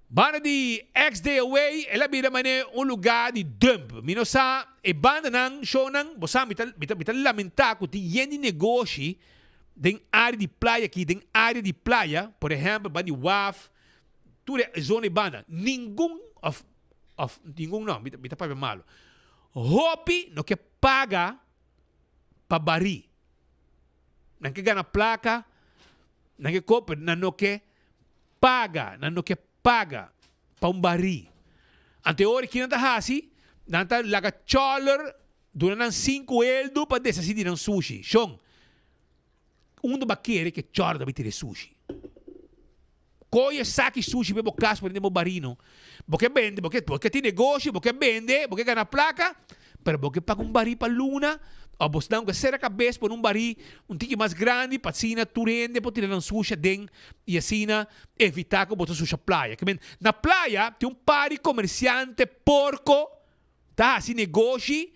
Banda di XDAway el a bira manera un lugá di dump. Mi no sa e bandanan, shownan, bo sa mi ta mi ta mi ta lamentá ku tin yen di negoshi den área di playa aki, den área di playa, por ehèmpel banda di waf, tur e zona di banda, ningun òf òf ningun no, mi ta mi ta papia malu. Hopi no ke paga pa barí. Nan ke gana plaka, nan ke koop, pero nan no ke paga, nan no ke paga pa un barí. Anto e ora ki nan ta hasi, nan ta laga chòler duna nan sinku eldu pa deshasí di nan sushi. Shon, unda bo a kere ku e chòler ta bai tira e sushi? Koy e saki sushi pa bo kas pone den bo barí no. Bo ke bende, bo ke bo ke tin negoshi, bo ke bende, bo ke gana plaka, pero bo ke paga un barí pa luna òf bo esnan ku a sera kabes pone un barí un tiki mas grandi pa asina tur hende por tira nan sushi aden i asina evitá ku bo ta susha playa. Ke men, na playa tin un par di komersiante porko ta hasi negoshi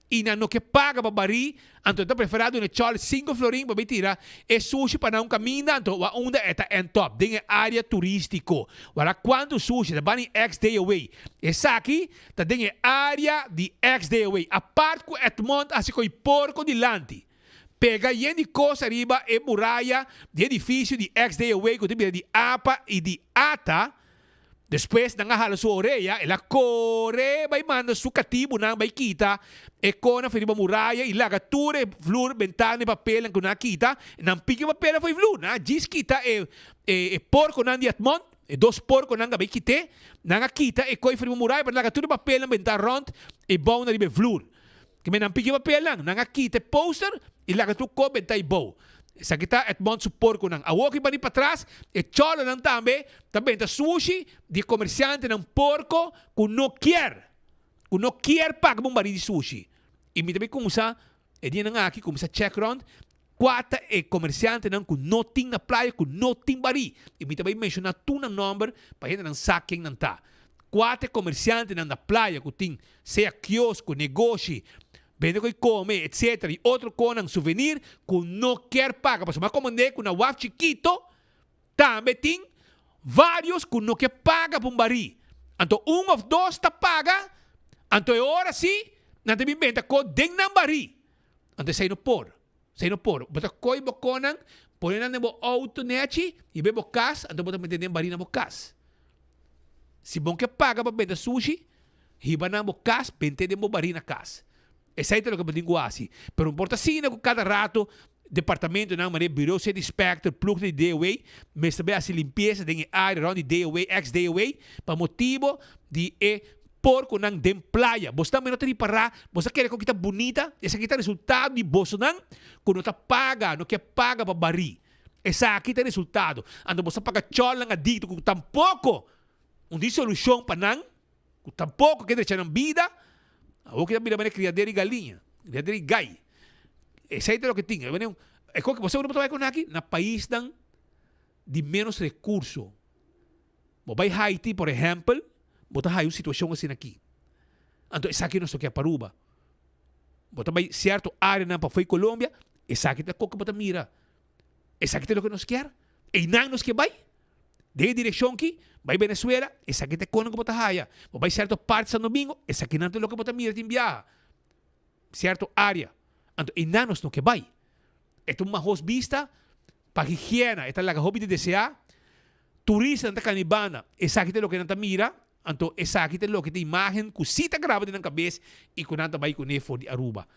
i nan no ke paga pa barí. Anto e ta preferá duna e chòl sinku florin pa bai tira e sushi pa nan un kaminda anto wa unda e ta end up, den e área turístiko. Wara kuantu sushi ta bani ex day away. Esaki ta den e área di ex day away. Apart ku Edmond a hasi koi porko dilanti. Pega yen di kos ariba e muraya di edifisio di ex day away ku ta bira di apa i di ata. Despues nan a hala su orea, el a kore bai manda su katibunan bai kita e kona for riba muraya i laga tur e vlur, bentana i papelnan ku nan a kita. Nan piki papelnan for e vlur. Nan a djis kita e e porkonan di Edmond, e dos porkonan a bai kit'é. Nan a kita e koi for riba muraya pa laga tur e papelnan bentá rònt e bounan riba e vlur. Kimen nan piki papelnan, nan a kita e poster i laga tur kos benta ei bou. Esaki ta Edmond su porkonan. Awor ki bani patras, e cholonan tambe ta benta sushi di e komersiantenan porko ku no kier, ku no kier paga pa un bari di sushi. I mi ta bin kumsa e dianan aki kumsa check rond kua ta e komersiantenan ku no tin na playa ku no tin bari. I mi ta bai menshoná tur nan nòmber pa hendenan sa ken nan ta. Kua ta e komersiantenan na playa ku tin sea kiosko, negoshi, bende ku e kome, etcetera, i otro konan souvenir ku no kier paga. Pasobra mi a komand'é ku na waf chikito tambe tin varios ku no ke paga pa un barí. Anto un of dos ta paga, anto e ora sí nan ta bin benta ko den nan barí. Anto esei no por. Esei no por. Bo ta koi bo konan, pone nan den bo outo nechi i bai bo kas, anto bo ta mete den barí na bo kas. Si bo ke paga pa benta sushi, hiba nan bo kas, bent'é den bo barí na kas. Esei ta loke bo tin ku hasi. Pero no por ta asina ku kada rato departamentonan manera Bureau City Inspector, ploeg di DOW mester bai hasi limpiesa den e área rònt di DOW, ex-DOW, pa motibo di e porkonan den playa. Boso tambe no ta ripará, boso ta kere ku kita bunita, esaki ta resultado di bosonan ku no ta paga, no ke paga pa barí. Esaki ta e resultado. Anto boso a paga chòlnan adikto ku tampoko un di solushon pa nan, ku tampoko ke drecha nan bida. Awor ki ta bira manera kriadera di galiña, kriadera di gai. Esei ta loke tin. E koke bo sa unda bo ta bai ku nan aki? Na paisnan di ménos rekurso. Bo bai Haiti, por ehèmpel, bo ta haya un situashon asina aki. Anto esaki nos ta ke pa Aruba. Bo ta bai sierto areanan pafoi Colombia, esaki ta koke bo ta mira. Esaki ta loke nos kier. Einan nos ke bai. Den e direkshon ki, bai Venezuela, esaki ta e konan ku bo ta haya. Bo bai sierto parti San Domingo, esakinan ta loke bo ta mira tin biaha. Sierto area. Anto einan nos no ke bai. E ta un mahos bista pa higiena, e ta laga hopi di deseá. Turistanan ta kani banda, esaki ta loke nan ta mira. Anto esaki ta loke ta imagen ku si ta graba den nan kabes i ku nan ta bai kuné for di Aruba.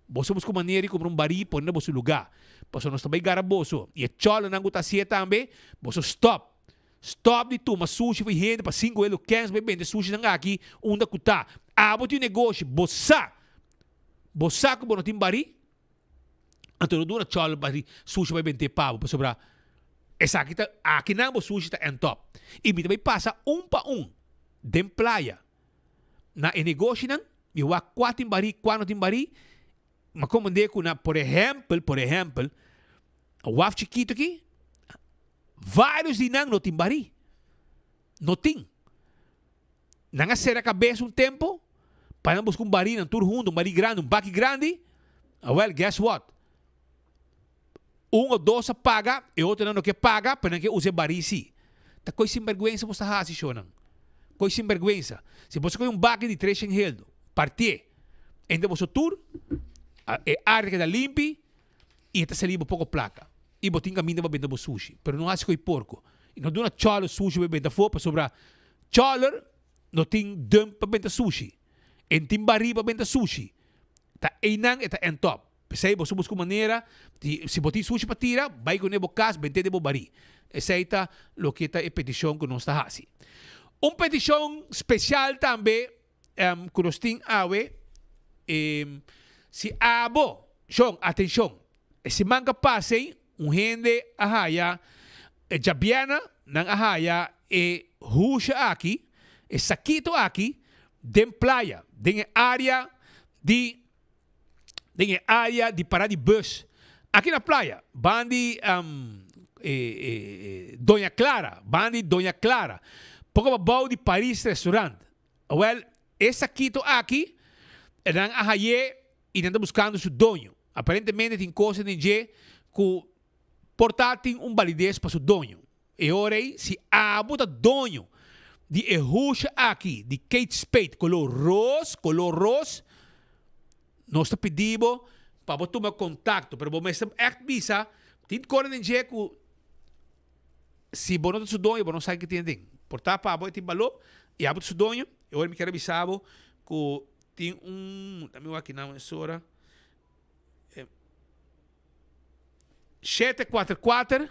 Boso busca un manera di kumpra un barí pone na boso lugá. Pasobra nos ta bai gara boso. I e chòlonan ku ta hasié tambe, boso stòp. Stòp di tuma sushi for hende pa sin ku e lo kens bai bende sushinan aki unda ku ta. Abo tin un negoshi, bo sa. Bo sa ku bo no tin barí? Anto no duna chòlo barí sushi bai bendé pa bo pasobra esaki ta akinan bo sushi ta end up. I mi ta bai pasa un pa un den playa na e negoshinan mi wak kua tin barí kua no tin barí. Mi a komprendé ku na por ehèmpel por ehèmpel waf chikitu aki vários di nan no tin barí. No tin. Nan a sera kabes un tempo pa nan buska un barí nan tur huntu, un barí grandi, un baki grandi. Awel, guess what? Un o dos a paga, e otronan no ke paga, pero nan ke usa e barí sí. Ta koi sinbergwensa bo sta hasi, shownan. Koi sinbergwensa. Si boso kohe un baki di tres shen heldo, partié entre boso tur, e área keda limpi i e ta sali bo poko plaka. I bo tin kaminda pa benta bo sushi. Pero no hasi koi porko. I no duna chòler sushi pa e benta afó, pasobra Choler no tin dump pa benta sushi. E no tin barí pa benta sushi. Ta einan e ta end up. P'esei boso buska un manera di, si bo tin sushi pa tira, bai kuné bo kas, bent'é den bo barí. Esei ta loke ta e petishon ku nos ta hasi. Un petishon spesial tambe ku nos tin awe, si abo, shon, atenshon, e siman ku a pasa ei, Un hende a haya e djabièrnè, nan a haya e husha aki, e sakito aki, den playa, den e área di, den e área di pará di bus. Aki na playa, ban di e Doña Clara, ban di Doña Clara, poko pabou di Paris Restaurant. Awèl, e sakito aki, nan a hay'é. y nan ta buscando su doño. Aparentemente tin cosnan den dje cu por ta tin un validez pa su doño. E ora ei, si abo ta doño di e husha aki di Kate Spade color ros, color ros, nos ta pidi bo pa bo tuma contacto, pero bo mester echt bisa, tin cosnan den dje cu si bo no ta su doño, bo no sa ke tin aden. Por ta pa bo e tin balor y abo ta su doño. E ora mi kier a bisa bo cu tin un, dame wak kinan esora, 744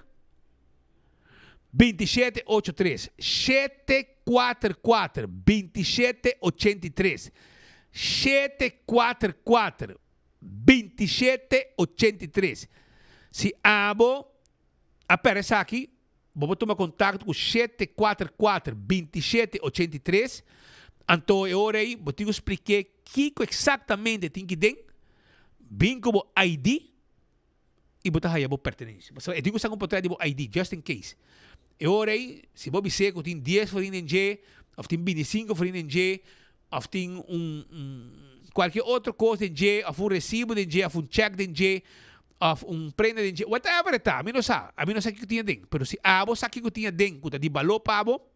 2783 744 2783 744 2783 Si abo a perde esaki, bo por tuma kontakto ku 744 2783 anto e ora ei bo tin ku splik'é kiko eksaktamente tin ki den, bin ku bo ID i bo ta haya bo pertenensia. Pasobra e tin ku saka un portret di bo ID, just in case. E ora ei, si bo bis'é ku tin dies florin den dje, òf tin bintisinko florin den dje, òf tin un un kualke otro kos den dje, òf un resibo den dje, òf un chèk den dje, òf un prenda den dje, whatever e ta, ami no sa, ami no sa kiko tin aden. Pero si abo sa kiko tin aden ku ta di balor pa bo,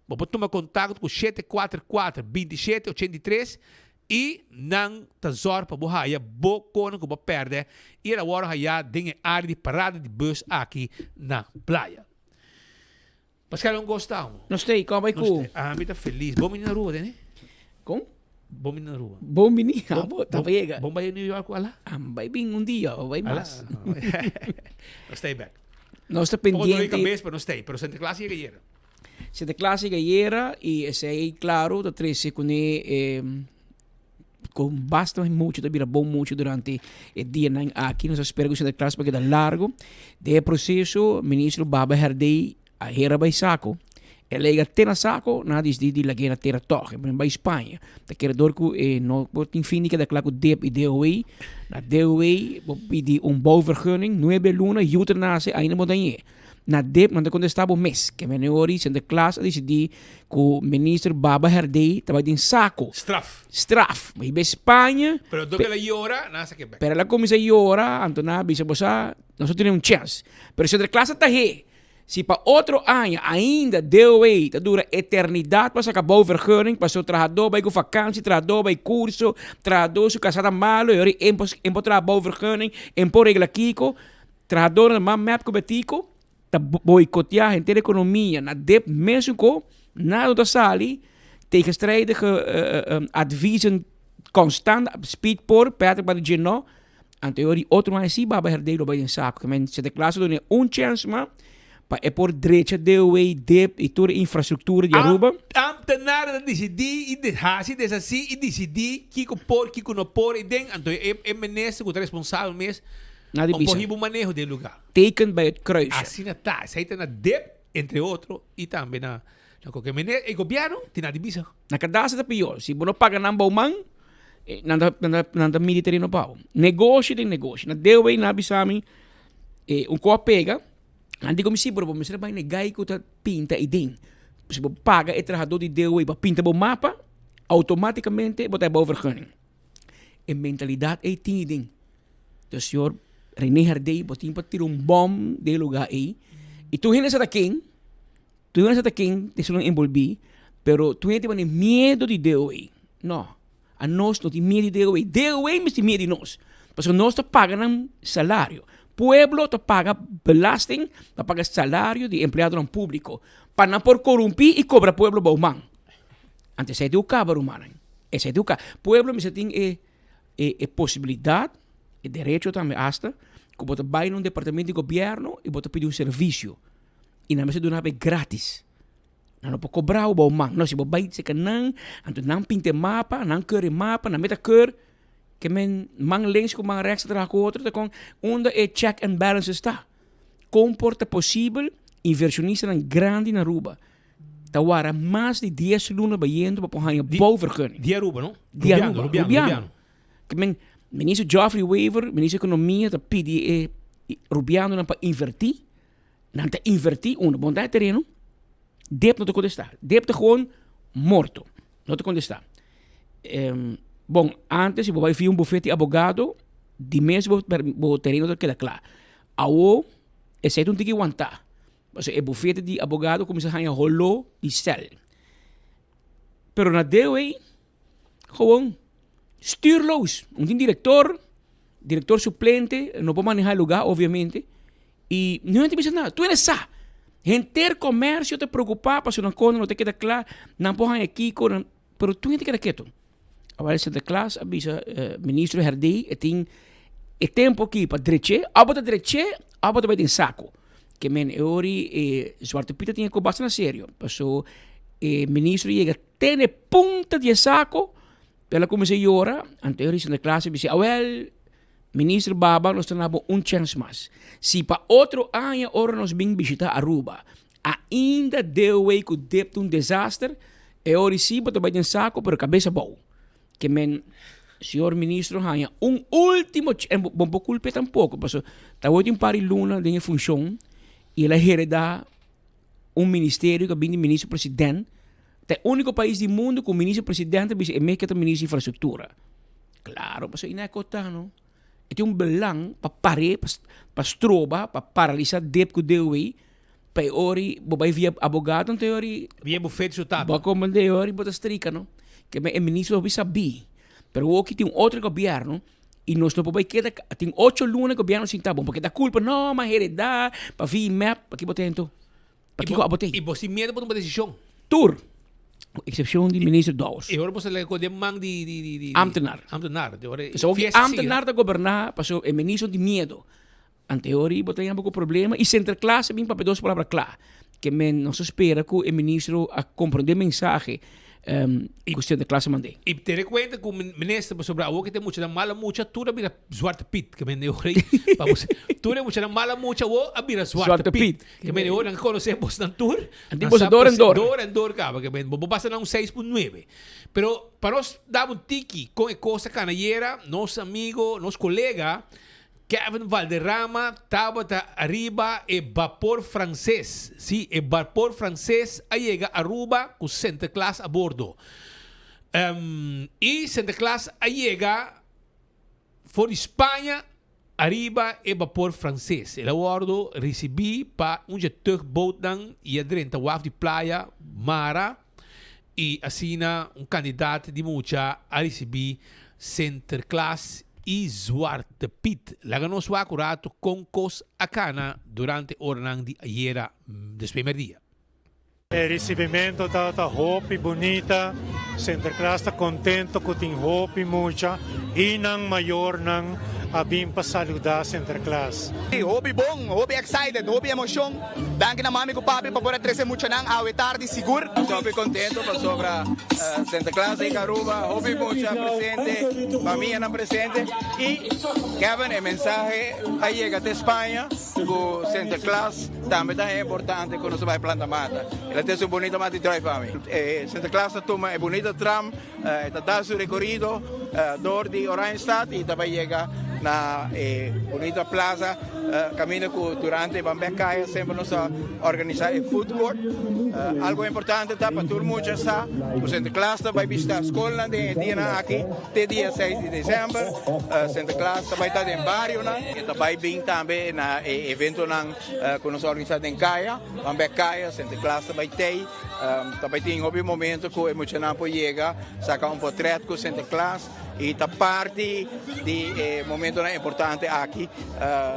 bo por tuma kontakto ku 744 27 83 i nan ta zòrg pa bo haya bo konan ku bo a pèrdè i el a wòrdu hayá den e área di parada di bùs aki na Playa. Pascal un gosta amo. Nos stay, kon bai ku? Ami ta felis. Bon bini na Aruba tene. Kon? Bon bini na Aruba. Bon bini, abo ta pa yega. Bon bai New York ala? Am bai bin un dia, o bai mas. Nos stay back. Nos ta pendiente. Poko dolor di kabes pero nos stay. Pero Sinterklaas yega yera. Sinterklaas yega yera y esey claro ta trece cune con basta mucho ta bira bon mucho durante e dianan aki. Nos a spera cu Sinterklaas por keda largo. Den e proceso ministro Baba Herdey a hera bay saco. El a yega te na saco, nan a disidi di lag'e na tera tog. E por bay Spaña. Ta kere dor cu e no por tin fin di keda cla cu dip y DOW. Na DOW bo pidi un bouwvergunning, nuebe luna, yu ta nace, ainda bo dañ'e. Na dip nan ta contesta bo mes. Ke mene ori Sinterklaas a dicidi cu minister Baba Herdey ta bay den saco. Straf. Straf. Bay bay Spaña. Pero dor cu el a yora, nan a saca e bek. Pero el a cuminsa yora, anto nan a bisa bo sa, nos no tene un chance. Pero Sinterklaas a tahe. Si pa otro aña ainda DOW ta dura eternidad pa saca bouwvergunning, pasobra trahador bay cu vakantie, trahador bay curso, trahador su casa ta malo y ora e por traha bouwvergunning, e por regla kico. Trahadornan mas mep ku Betico ta boicotea henter economia na dip mesun ko nada no ta sali tegenstrijdige adviezen constant speed por Patrick ba di dje no anto e ora di otro man si Baba Herdey lo bay den saco kimen Sinterklaas a duna un chance mas pa e por drecha DOW dip y tur e infrastructura di Aruba. Ambtenaren ta dicidi y haci deshaci y dicidi kico por kico no por y den anto e minister cu ta responsabel mes Nada Un bisa. por hiba un maneho den lugar. Teken bij het kruisje. Asina ta. Esei ta na dip, entre otro, y tambe na na koke. Meneer, e gobierno tin nada di bisa. Na kadastra ta pior. Si bo no paga nan bou man, nan ta nan ta nan ta midi tereno pa bo. Negoshi den negoshi. Na deo ei nan a bisa mi, e un ko a pega, nan di ku mi si, pero bo mester a bai na e gai ku ta pinta ei den. Si bo paga e trahadó di deo ei pa pinta bo mapa, automaticamente bo ta e bouwvergunning. E mentalidad ei tin den. Dus señor Rene Herdé bo tin pa tira un bom den e lugar ei. Y tur hende sa ta ken, tur hende sa ta ken ta esun envolvi, pero tur hende tin miedo di DOW. No, anos no tin miedo di DOW. DOW mester miedo di nos, pasobra nos ta paga nan salario. Pueblo ta paga belasting pa paga salario di empleadonan publico, pa nan por corumpi y cobra pueblo bou man. Anto esei tin ku kaba rumannan. Esei tin ku kaba. Pueblo mester tin e e e posibilidat, e derecho tambe asta, ku bo ta bai na un departamento di gobièrnu i bo ta pidi un servisio. I nan mester duna bo e gratis. Nan no por kobra bo bou man. No, si bo bai serka nan, anto nan pinta e mapa, nan keur e mapa, nan meta keur, ke men man links ku man rèks ta traha ku otro, ta kon unda e check and balances ta? Kon por ta posibel invershonistanan grandi na Aruba Ta wara mas di dies luna bayendo pa por haña bouwvergunning. Di Aruba, no? Di Aruba, Rubiano. Ke men, Minister Geoffrey Wever, Minister Economia ta pidi e Rubianonan pa inverti. Nan ta inverti, uno, bon ta e tereno, dip no ta contesta. Dip ta gewoon morto, no ta contesta. Bon, antes si bo bai via un bufete di abogado, di mes bo bo tereno ta keda kla. Awo esei ta un tiki wantá, pasobra e bufete di abogado kuminsá haña holó di sèl. Pero na deo ei, gewoon stuurloos. Un tin director, director suplente, no por maneha e lugar obviamente, y niun hende ta bisa nada. Tur hende sa. Henter comercio ta preocupa pasobra nan kono no ta keda kla, nan por haña kiko, nan, pero tur hende ta keda keto. Awor Sinterklaas a bisa ministro Herdé e tin e tempo aki pa drech'é, abo bo ta drech'é, abo bo ta bai den sako. Ke men e ori e Zwarte Piet a tin e kos basta na serio, paso e ministro yega te na e punta di e sako, el a kuminsá yora, anto e ori Sinterklaas a bisa, awel ministro baba nos ta na bo un chèns mas, si pa otro aña ora nos bin bishita Aruba Ainda dewey cu dip ta un desaster, e ora si bo ta bay den saco pero cabes abou. Ke men señor ministro haña un ultimo ch en bo bo por culp'e tampoco paso ta hoy tin un par di luna den e funcion y el a hereda un ministerio cu a bin di ministro president. Ta e unico pais di mundo cu ministro president ta bisa e mes ke ta ministro di infrastructura. Claro paso y na e cota no. E tin un belang pa par'é, pa stroba, pa paralisá dep ku dewey, pa e ori bo bai via abogado anto e ori. Via e bufete su tata. Bo a komprendé e ori bo ta strika no. Ke men e ministro hopi sabí. Pero awoki tin un otro gobièrnu i nos no por bai keda, tin ocho luna gobièrnu sintá bon, paske ta kulpa, no, m'a heredá pa via mep, paki bo ta hento? Pakiko abo t'ei? I bo sin miedo pa tuma desishon. Tur, ku eksepshon di minister Dowers. I ora bo sa lei ku den man di di di di Ambtenaar. Ambtenaar. Di ora Pasobra ku ambtenaar ta goberná pasobra e minister tin miedo. Anteori bo ta yama ku problema i Sinterklaas a bin papia dos palabra kla. Ke men nos ta spera ku e ministro a komprondé mensahe ku Sinterklaas a mand'é. I tene kuenta ku minister pasobra awor ke ta e muchanan malo mucha tur a bira Zwarte Piet. Ke men e ora ei pa bo tur e muchanan malo mucha awor a bira Zwarte Piet. Ke men e ora nan konosé bosnan tur. Nan tin boso dor en dor. Dor en dor kaba. Ke men bo pasa na un 6.9. Pero pa nos da un tiki kon e kos a kana ayera, nos amigo, nos kolega Kevin Valderrama tabata ariba e bapor franses. Sí, e bapor franses a yega Aruba ku Sinterklaas a bordo. I Sinterklaas a yega for di Spaña Ariba e bapor franses el a wordo ricibi pa un dje tugbootnan y a drenta waf di Playa Mara y asina un cantidad di mucha a ricibi Sinterklaas y Zwarte Piet. Laga nos wak un rato con cos a cana durante oranan di ayera despues merdia. E ricibimento tabata hopi bunita, Sinterklaas ta contento cu tin hopi mucha y nan mayornan a bin pa saluda Sinterklaas. Hopi bon, hopi excited, hopi emocion. Danki na mami cu papi pa por a trece muchanan awe tardi sigur. Nos hopi contento pasobra Sinterklaas den Aruba, hopi mucha presente, famianan presente y Kevin e mensahe a yega te Spaña cu Sinterklaas Tambe ta importante cu nos ta bay planta mata. El a trece un bunita mata di druif pa mi. E Sinterklaas ta tuma e bunita tram, e ta dal su recorido door di Oranjestad y ta bay yega na e bunita plaza caminda cu durante ban bek caya semper nos ta organisa e food court. Algo importante ta pa tur mucha sa cu Sinterklaas ta bay bishita scolnan den e dianan aki te dia seis di december. Sinterklaas ta bay ta den barionan. E ta bay bin tambe na e eventonan ku nos a organisá den kaya. Ban bek kaya, Sinterklaas ta bai tei. Ta bai tin hopi momento ku e muchanan por yega saka un portret ku Sinterklaas i ta parti di e momentonan importante aki.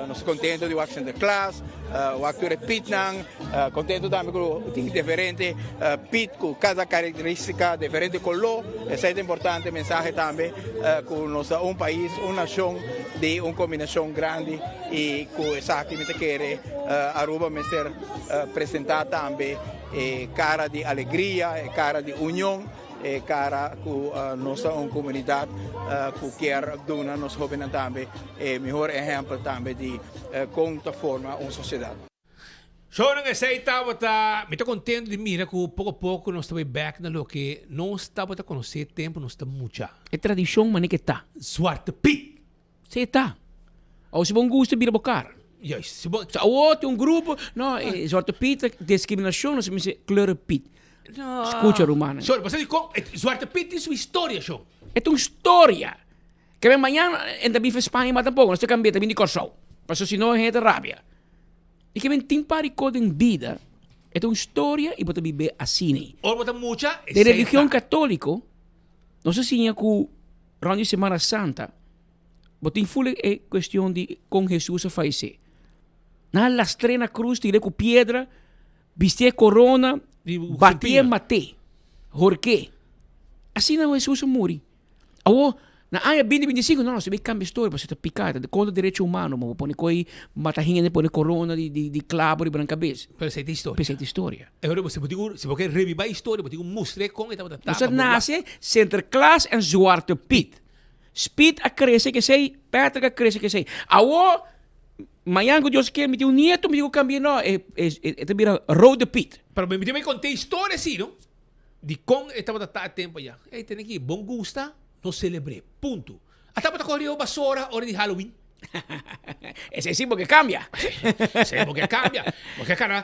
Nos ta kontento di wak Sinterklaas, wak tur e pitnan. Kontento tambe ku tin diferente pit ku kada karakteristika, diferente koló. Esei ta importante mensahe tambe ku nos ta un pais, un nashon di un kombinashon grandi. Y cu esaki mi ta kere Aruba mester presenta tambe e cara di alegria, e cara di union, e cara cu nos ta un comunidad cu kier duna nos hobennan tambe e mihor ehempel tambe di con ta forma un sociedad. Shownan esey tabata, mi ta contento di mira cu poco poco nos ta bay bek na loke nos tabata conoce tempo nos ta mucha. E tradicion mane ke ta. Zwarte Piet. Si ta. Awo si bo gusta bira bo kar. Juist. Si bo. So awo tin un grupo, no, e Zwarte Piet ta discriminacion, nos mester kleuren Piet. No. Scucha rumannan. Sorry, pasobra dikon, Zwarte Piet tin su historia, shon. E ta un storia. Ke men mañana e ta bin for Spaña mas tampoco, nos ta cambia, ta bin di Corsou. Pasobra si no hende ta rabia. I ke men tin par di cos den bida, e ta un storia i bo ta bibe asina. Ora bo ta mucha, Den religion catolico, nos a siña cu rond di Semana Santa, bo tin ful e cuestion di con Jesus a fayece. Nan a lastr'é na cruz, tir'é cu piedra, bisti'é corona, bati'é, mat'é, hork'é. Asina Jesus a muri. Awor, na aña binti binti i sinku, no, nos ta bin kambia storia pasobra ta piká, ta kontra derecho humano, bo pone koi mata hende, pone korona di di di klabo riba nan kabes. Pero esei ta historia. Pero esei ta historia. E ora bo si bo tin ku, si bo ke rebibá historia, bo tin ku mustr'é kon e tabata Nos a nase Sinterklaas en Zwarte Piet. Spiet a krese ku esei, Patrick a krese ku esei. Awor, mañan ku Dios ke, mi tin un nieto, mi tin ku kambia, no, e e ta bira Rode Piet. Pero mi tin ku konta e historia si, no? Dikon e tabata ta e tempu ayá? Ey, tene ki bon gusta, no selebr'é. Punto. A tabata kore riba basora ora di Halloween. Esei sí bo ke kambia. Esei bo ke kambia. Bo ke kana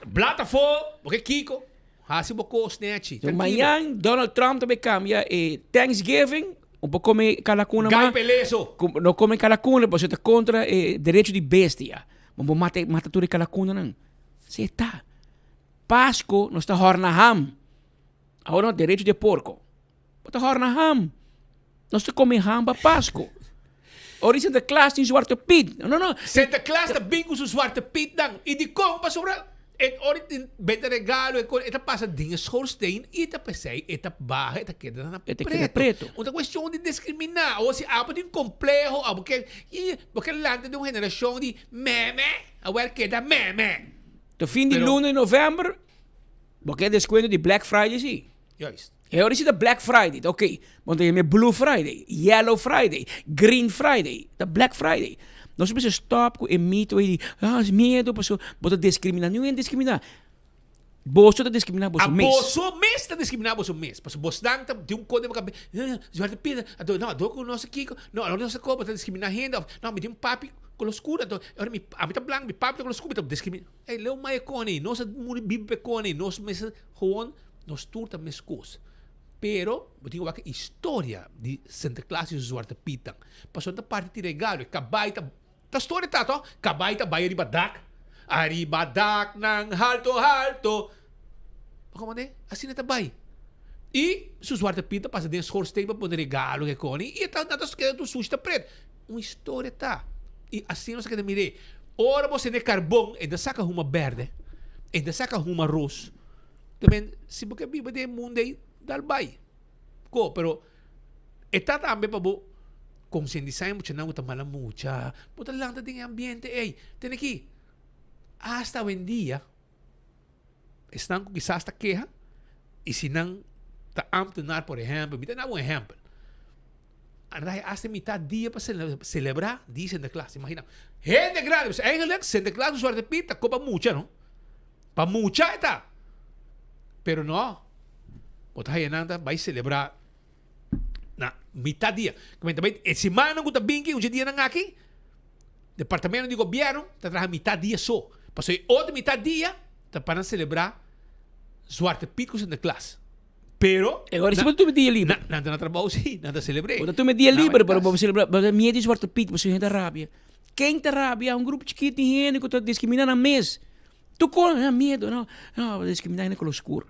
blat afó, bo ke kiko. Hasi bo kos nechi. So mañan Donald Trump ta bay kambia e Thanksgiving, un por come kalakuna mas. Gai peleso. No come kalakuna pasobra ta kontra e derecho di bestia. Bo por mata mata tur e kalakunanan. Esei ta. Pasco nos ta horna ham. Awor no derecho di e porco. Bo ta horna ham. Nos ta come ham pa Pasco. Ora di Sinterklaas tin Zwarte Piet. No, no, no. Sinterklaas ta bin cu su Zwarte Pietnan. Y dicon? Pasobra e ora e tin benta regalo e e ta pasa den e schoorsteen y ta pesey e ta baha e ta keda na E ta keda preto. Un ta cuestion di discrimina. Awor si abo tin compleho abo ke bo ke lanta den un generacion di meme awor keda meme. To fin di luna di november, bo ke descuento di Black Friday si. Juist. E ora si ta Black Friday, ta ok. Bo ta yama Blue Friday, Yellow Friday, Green Friday, ta Black Friday. Nos mester stop ku e mito ei di, ah, es miedo paso bo ta discrimina. Niun hende discrimina. Boso ta discrimina boso mes. A boso mes ta discrimina boso mes. Paso bosnan ta tin un kos den bo kabes, Zwarte Piet, anto no, dor ku nos a kiko, no, no nos a koba, bo ta discrimina hende, of no, mi tin un papi. Color scuro anto ora mi ami ta blanco mi papi ta color scuro mi ta discrimina ey leu mai e cone nos a muri biba pa e cone nos mester gewoon nos tur ta mescos pero bo tin cu wak e historia di Sinterklaas y su Zwarte Pietnan pasobra nan ta parti di regalo e cabay ta ta storia ta to cabay ta bay ariba dak ariba dak nan halto halto bo comprende asina ta bay y su Zwarte Piet ta pasa den schoorsteen pa pone regalo cu e cone y e ta nan ta keda tur sushi ta pret. Un historia ta. I asina nos a keda mir'é. Ora bo sende karbon, e ta saka huma bèrdè, e ta saka huma ros. Ta men, si bo ke biba den e mundu ei, dal bai. Ko, pero e ta tambe pa bo konsientisá e muchanan ku ta mala mucha. Bo ta lanta den e ambiente ei. Tene ki, asta awendia, esnan ku kisas ta keha, i si nan ta ámtenar, por ehèmpel, mi ta daba un ehèmpel. Anda hay hasta mitad dia pa celebra di Sinterklaas. Imagina. Hende grandi. Pues eigenlijk Sinterklaas cu Zwarte Piet ta ko pa mucha no. Pa mucha e ta. Pero no. Bo ta haya nan ta bay celebra na mitad dia. Kimen ta bay e simannan cu ta binki un dianan aki. Departamento di gobierno ta traha mitad dia so. Pasobra e otro mitad dia ta pa nan celebra Zwarte Piet cu Sinterklaas. Pero. E ora si bo ta tuma dia liber. Nan ta na trabou si, nan ta selebr'é. Bo ta tuma dia liber, pero bo selebrá, bo ta miedu di Zwarte Piet, pasobra hende ta rabia. Ken ta rabia? Un grupo chikit di hende ku ta diskriminá nan mes. Tur kos nan miedu, no, no, bo ta diskriminá hende kolor skur.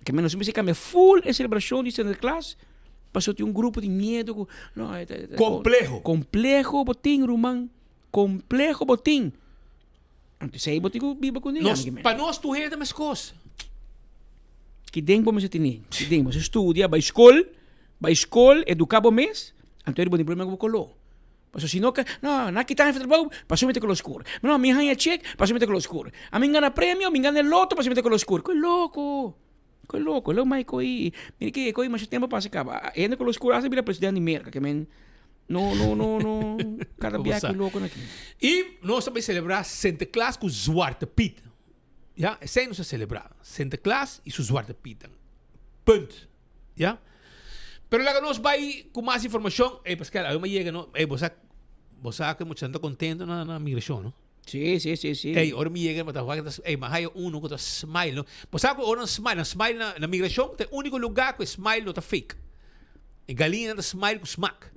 Ke men nos mester kambia ful e selebrashon di Sinterklaas, pasobra tin un grupo di miedu ku, no, e ta, e ta. Kompleho. Kompleho bo tin, ruman. Kompleho bo tin. Anto esei bo tin ku biba kuné, Nos, pa nos tur hende ta meskos. Ki den bo mester tene? Ki den? Bo mester studia, bai skol, bai skol, eduká bo mes, anto bo tin problema ku bo koló. Pasobra si no, no, nan kita mi for trabou, pasobra mi ta koló skur. No, mi haña chek, pasobra mi ta koló skur. Ami gana premio, mi gana e loto, pasobra mi ta koló skur. Ku loko! Ku loko! Lo mai ko'i, mira ke ko'i masha tempu a pasa kaba. Hende koló skur asta bira presidente di Merka, ke men no, no, no, no, kada bia ku loko na ki. I nos ta bai selebrá Sinterklaas ku Zwarte Piet. Ya, esei nos ta selebrá. Sinterklaas i su Zwarte Pietnan. Punt. Ya. Pero laga nos bai ku mas informashon. Ey, Pascal, awe mi a yega, no? Ey, bo sa, bo sa ku e muchanan ta kontento na, na migrashon, no? Sí, sí, sí, sí. Ey, ora mi yega, mi ta wak, ey, mi a haya uno ku ta smile, no? Bo sa ku ora nan smile, nan smile na, na migrashon ta e úniko lugá ku e smile no ta fake. E galiñanan ta smile ku smak.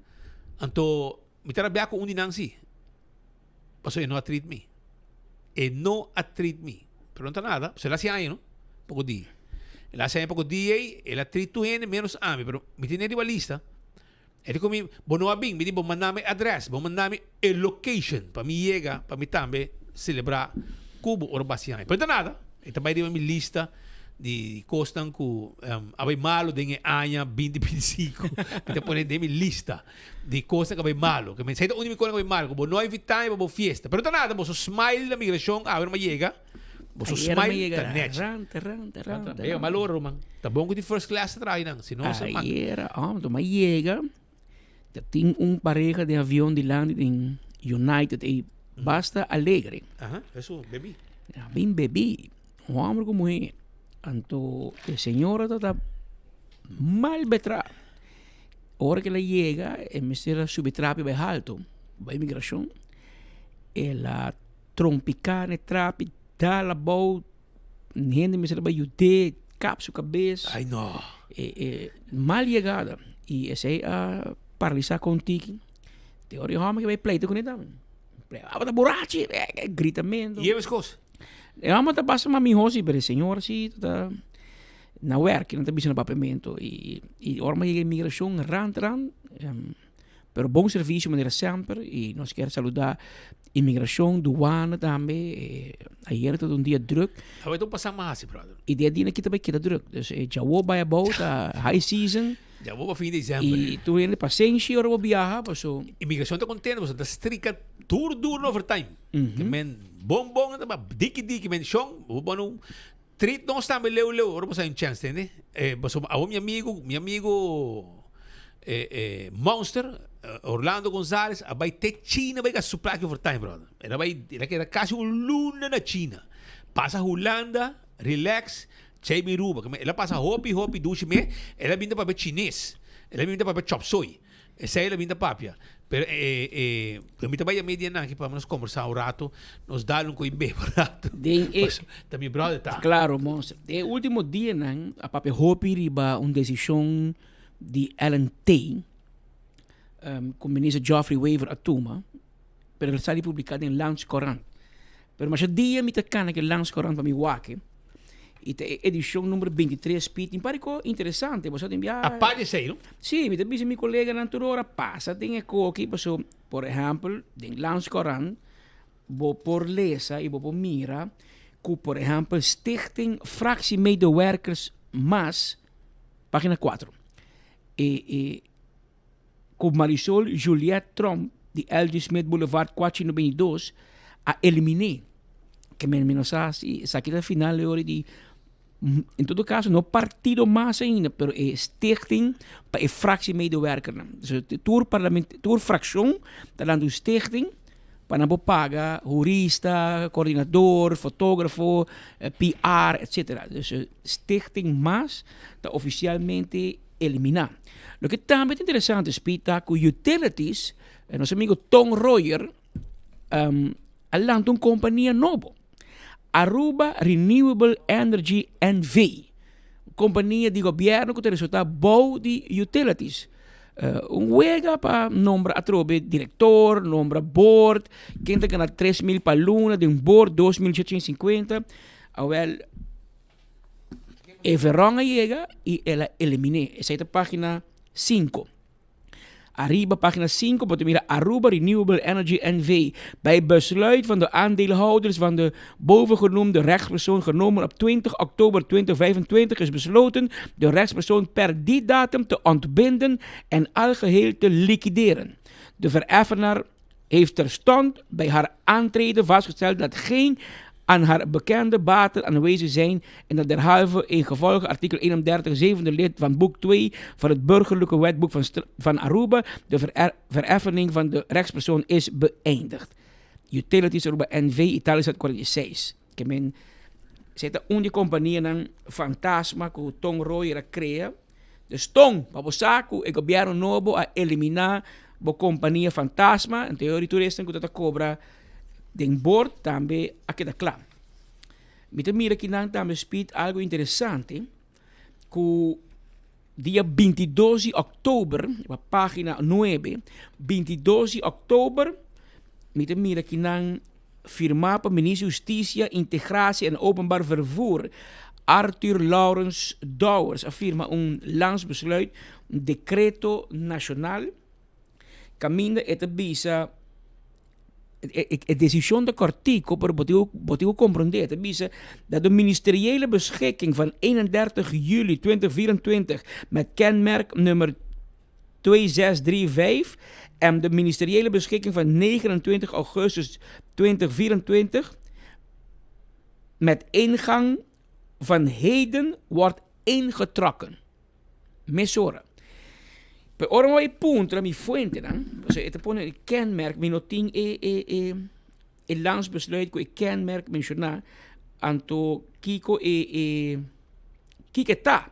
Anto mi ta rabia ku un di nan si. Pasobra e no a treat mi. E no a treat mi. Pero no ta nada, pasobra el a hasi aña no, poko dia. El a hasi aña poko dia ei, el a treat tur hende menos ami, pero mi tene riba lista. E di ku mi, bo no a bin, mi di bo manda mi adres, bo manda mi e location pa mi yega, pa mi tambe celebra ku bo ora bo hasi aña. Pero no ta nada, e ta bai riba mi lista di kosnan ku a bai malo den e aña binti bintisinko. Mi ta pone den mi lista di kosnan ku a bai malo. Ke mensai ta un di mi kosnan ku a bai malo, ku bo no a invita mi pa bo fiesta. Pero no ta nada, boso smile na migrashon awe no a yega. Boso smile ta nechi. Yega mal ora ruman. Ta bon ku di first class ta traha einan. Si no se man. Ayera, oh, mi yega, ta tin un pareha den avion dilanti den United ei basta alegre. Aha, eso, bebí. Ja, bin bebí. Un homber ku muher. Anto e señora ta ta mal betra. Ora ku el a yega, e mester a subi trapi bai haltu, bai migrashon. El a trompiká na e trapi, dal abou, hende mester a bai yud'é, kap su kabes. Ai no. E e mal yegada. I esei a paralisá Kontiki. Te ora e hòmber ke bai pleita kuné tambe. Abo ta burachi, gritamento. I e meskos? E hòmber ta basta mas mihó si, pero e señora si ta na wèrk, nan ta bisa na papiamento. I i ora mi a yega imigrashon rant rant. Pero bon servicio manera semper y nos kier saluda inmigracion, douane tambe. Ayer ta un dia druk. Awe ta un pasa mas hasi, brother. Y dia dina kita bay keda druk. Dus e djawo bay abou ta high season. Djawo pa fin di december. Y tur hende pasenshi ora bo biaha paso. Inmigracion ta contento pasobra ta strika tur duro na overtime. Ke men bon bon ta diki diki men shon bo pone un treat nos tambe leu leu ora bo sa un chance tende. Pasobra awo mi amigo mi amigo. Monster, Orlando Gonzalez a bai te China bai gasta su plaki overtime, brother. El a bai, el a keda casi un luna na China. Pasa Hulanda, relax, chei bin Ruba. El a pasa hopi, hopi dushi me. El a bin ta papia chines. El a bin ta papia chop suey. Esei el a bin ta papia. Pero mi ta bai yama e dianan aki pa nos combersa un rato. Nos dal un coi bebe un rato. Den e, Ta mi brother ta. Claro, Monster. Den e ultimo dianan a papia hopi riba un decision di LNT ku minister Geoffrey Wever a tuma, pero el a sali publiká den Landscourant. Pero masha dia mi ta kana ku e Landscourant pa mi wak i ta e edishon number bintitres pi tin par di kos interesante. Bo sa tin bia. Apart di esei no? Si, mi ta bisa mi koleganan tur ora pasa den e koki pasobra por ehèmpel den Landscourant bo por lesa i bo por mira ku por ehèmpel Stichting Fractiemedewerkers Mas Pagina 4. E, e, ku Marisol Juliette Tromp di LG Smith Boulevard 422 a eliminé. Ke men mi no sa si esaki ta final e ora di en todo caso no partido mas ainda, pero e stichting pa e fractiemedewerkernan. Dus tur parlament, tur fraccion ta dando un stichting pa nan por paga hurista, coordinador, fotografo, PR, etcetera. Dus Stichting Mas ta oficialmente elimina. Loke tambe ta interesante, Speed, ta cu Utilities, nos amigo Ton Royer, a lanta un compania nobo. Aruba Renewable Energy NV. Un compania di gobierno cu ta resulta bou di Utilities. Un wega pa nombra atrobe director, nombra board, ken ta gana 3000 pa luna den board, 2750. Awel, e Veron a yega y el a eliminé. Esei ta pagina 5. Ariba pagina 5 bo ta mira Aruba Renewable Energy NV. Bij besluit van de aandeelhouders van de bovengenoemde rechtspersoon genomen op 20 oktober 2025 is besloten de rechtspersoon per die datum te ontbinden en algeheel te liquideren. De vereffenaar heeft terstond bij haar aantreden vastgesteld dat geen aan haar bekende baten aanwezig zijn en dat derhalve ingevolge artikel 31, zevende lid van boek 2 van het burgerlijke wetboek van, van Aruba de ver vereffening van de rechtspersoon is beëindigd. Utilities Aruba NV, Italië 46. Ke men, esei ta un di e kompanianan fantasma ku Ton Royer a krea. Dus Ton, pa bo sa ku e gobièrnu nobo a eliminá bo kompania fantasma, anto e ora tur esnan ku ta ta kobra den bord tambe a keda kla. Mi ta mira kinan tambe Speed algu interesante ku. Dia 22 di òktober, riba página nuebe, 22 di òktober, mi ta mira kinan firmá pa Minister di Hustisia, Integratie en Openbaar Vervoer, Arthur Lawrence Dowers a firma un landsbesluit, un dekreto nashonal, kaminda e ta bisa e desishon ta kòrtiku, pero bo tin ku bo tin ku komprondé. E ta bisa dat de ministeriële beschikking van 31 juli 2024 met kenmerk nummer 2635 en de ministeriële beschikking van 29 augustus 2024 met ingang van heden wordt ingetrokken. Mesora. Pero ora mi bai puntra mi fuentenan, pasobra e ta pone e kenmerk, mi no tin e e e e landsbesluit ku e kenmerk menshoná, anto kiko e e kiko e ta.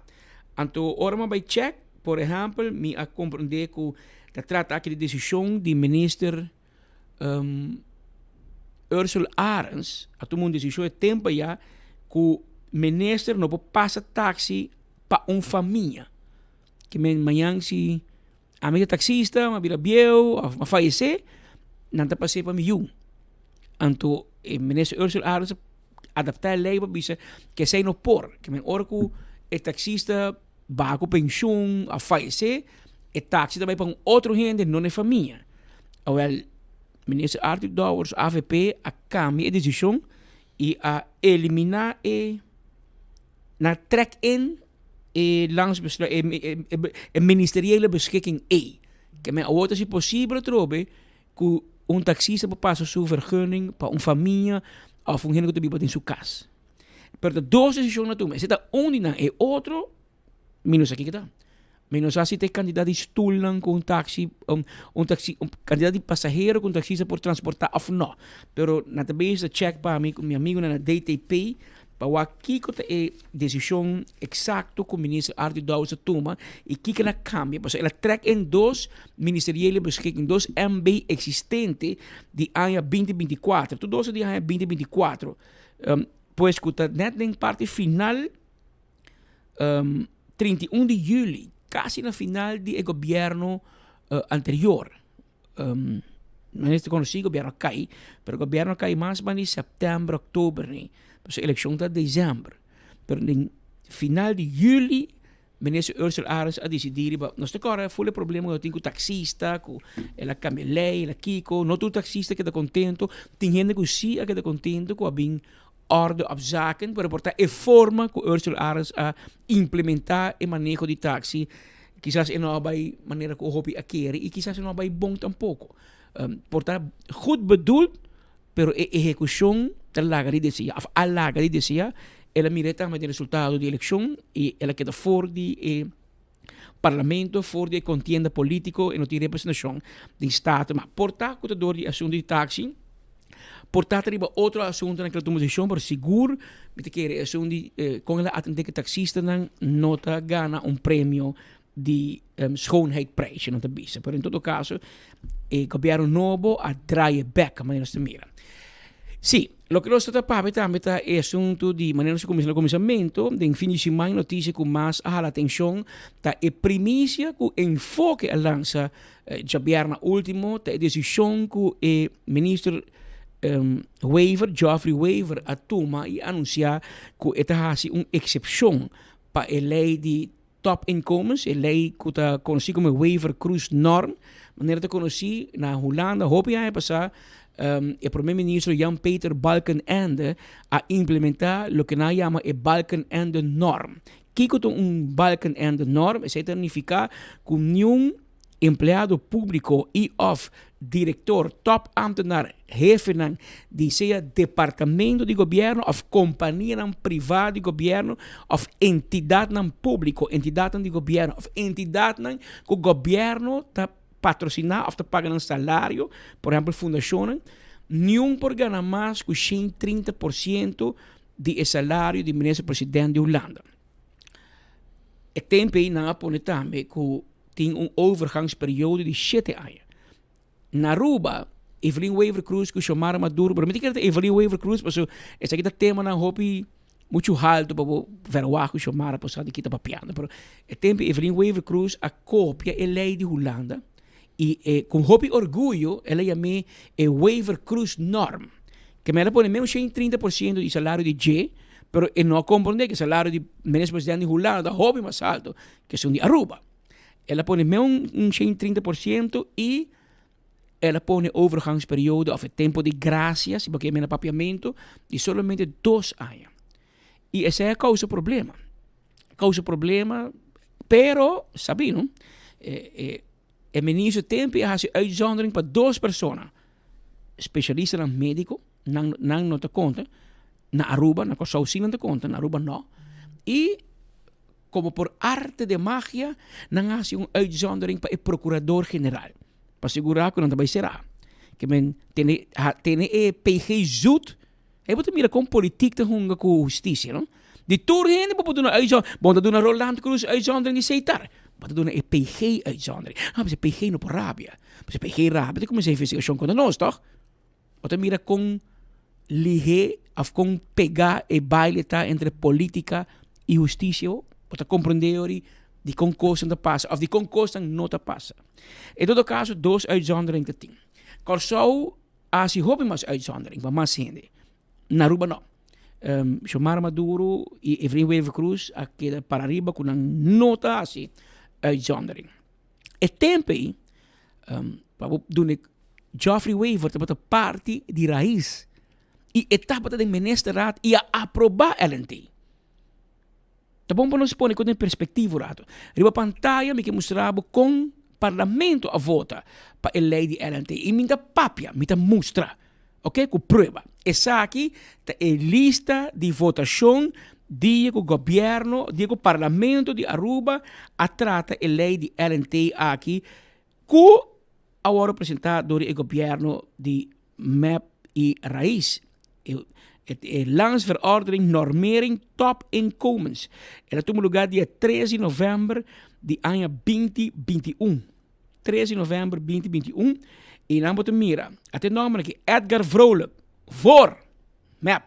Anto ora mi a bai chèk, por ehèmpel, mi a komprondé ku ta trata aki di desishon di minister Ursula Arends a tuma un desishon e tempu aya ku minister no por pasa taksi pa un famia. Ke men mañan si ami ta taksista, mi a bira bieu òf mi a fayesé, nan ta pas'é pa mi yu. Anto e minister Ursula Arends a adaptá e lei pa bisa ku esei no por. Ke men ora ku e taksista baha ku penshun òf fayesé, e taksi ta bai pa un otro hende, no na e famia. Awel, Minister Arthur Dowers, avp, a cambia e decision y a elimina e na trek in e landsbesluit, e, e, e, e ministeriële beschikking ei. Ke men awor ta si posibel atrobe ku un taxista por pasa su vergunning pa un famia of un hende ku ta biba den su kas. Pero ta dos decision na tuma. Ese ta un di nan. E otro Mi no sa kiko ta. Mi no sa si ta e kantidat di stulnan ku un taksi, un taksi, un kantidat di pasahero ku un taksista por transportá òf nò. Pero nan ta bezig ta chèk pa mi ku mi amigunan na DTP pa wak kiko ta e desishon eksakto ku minister Arthur Dowers a tuma i kiko el a kambia. Pasobra el a trèk en dos ministeriële beschikking, dos MB eksistente di aña binti binti kuater. Tur dos ta di aña binti binti kuater. Pues ku ta nèt den parti final. um, 31 di juli, casi na final di e gobierno uh, anterior. Um, Minister conocí gobierno cai, pero gobierno cai mas ban di september, oktober ni. Pues eleccion ta december. Pero den final di juli, minister Ursula Arends a decidi riba, nos te corre full e problema cu tin cu taxista, cu el a cambia ley, el a kiko, no tur taxista keda contento, tin hende cu si a keda contento cu a bin orde op zaken, pero por ta e forma cu Ursula Arends a implementa e maneho di taxi, kisas e no a bay manera cu hopi a kere y kisas e no a bay bon tampoco. Por ta goed bedoeld, pero e ehecucion ta laga di desea, of a laga di desea. El a mira e tambe den resultado di eleccion y el a keda for di e parlamento, for di e contienda politico, e no tin representacion den Staten. Ma por ta cu ta door di asunto di taxi, Por ta ta riba otro asuntonan ku el a tuma desishon, pero sigur mi ta kere esun di kon el a atendé ku e taksistanan no ta gana un premio di schoonheidprijs, nan ta bisa. Pero en todo kaso e gobièrnu nobo a draai e bèk, manera nos ta mira. Sí, loke nos ta ta papia tambe ta e asuntu di manera nos a kuminsá na kuminsamentu, den fin di siman e notisia ku mas a hala atenshon ta e primisia ku Enfoke a lansa Djabièrna último ta e desishon ku e minister Wever, Geoffrey Wever, a tuma i anunsiá ku e ta hasi un eksepshon pa e lei di topinkomens, e lei ku ta konosí komo e Wever-Croes-norm. Manera ta konosí na Hulanda hopi aña pasá e prome ministro Jan Peter Balkenende a implementá loke nan a yama e Balkenende-norm. Kiko ta un Balkenende-norm? Esei ta nifiká ku niun Empleado públiko i òf direktor, tòpámtenar, hefenan di sea departamento di gobièrnu òf kompanianan privá di gobièrnu òf entidatnan públiko, entidatnan di gobièrnu òf entidatnan ku gobièrnu ta patrosiná òf ta paga nan salario, por ehèmpel fundashonnan, niun por gana mas ku 130 por siento di e salario di minister president di Hulanda. E tempu ei nan a pone tambe ku tin un overgangsperiode di shete aña. Na Aruba, Evelyn Wever-Croes ku Xiomara Maduro, pero mi ta kere ta Evelyn Wever-Croes pasobra esaki ta temanan hopi Muchu haltu pa bo verwagt ku Xiomara por sa di ki ta papiando, pero e tempu Evelyn Wever Croes a kopia e lei di Hulanda i e ku hopi orguyo el a yam'é e Wever Croes norm. Ke men el a pone menos 130% di salario di dje, pero e no a komprondé ku e salario di minister presidente di Hulanda ta hopi mas haltu ku esun di Aruba. El a pone menos un 130% i El a pone overgangsperiode of e tempo di gracia, si bo kier mira papiamento, di solamente dos aña. Y esey a causa problema. Causa problema, pero sabi no, e, e, e ministro tempo a haci uitzondering pa dos persona. Specialistanan medico, nan, nan no ta conta, na Aruba, na Kòrsou sí nan ta konta, na Aruba no. I komo por arte de magia nan a hasi un uitzondering pa e prokurador general, pa sigurá ku nan ta bai será. Ke men tene tene e PG zoet, ei bo ta mira kon politik ta hunga ku hustisia, no? Di tur hende bo por duna uitzondering, bo no ta duna Roland Croes uitzondering di Setar, bo ta duna e PG uitzondering. Ah, pasobra e PG no por rabia, pasobra e PG rabia ta kuminsá investigashon kontra nos, tòg? Bo ta mira kon lihé òf kon pegá e baile ta entre polítika i hustisia bo? Bo ta komprondé ori dikon kosnan ta pasa òf dikon kosnan no ta pasa. En todo kaso dos uitzondering ta tin. Kòrsou a hasi hopi mas uitzondering pa mas hende. Na Aruba no. Xiomara Maduro i Evelyn Wever Croes a keda para ariba ku nan no ta hasi uitzondering. E tempu ei, pa bo duna Geoffrey Wever tabata parti di Raiz i e tabata den ministerraad i a aprobá LNT. Ta bon pa nos pone kos den perspektiva un rato. Riba pantaya mi ke mustra bo kon parlamento a vota pa e lei di LNT i mi ta papia, mi ta mustra, ok, ku prueba. Esaki ta e lista di votashon dia ku gobièrnu, dia ku parlamento di Aruba a trata e lei di LNT aki ku a wòrdu presentá dor di e gobièrnu di mep i Raiz. E Landsverordening Normering Topinkomens. El a tuma lugá dia tres di novèmber di aña 2021. Tres di novèmber 2021 i nan bo ta mira ata e nòmber aki Edgar Vrolijk, voor mep.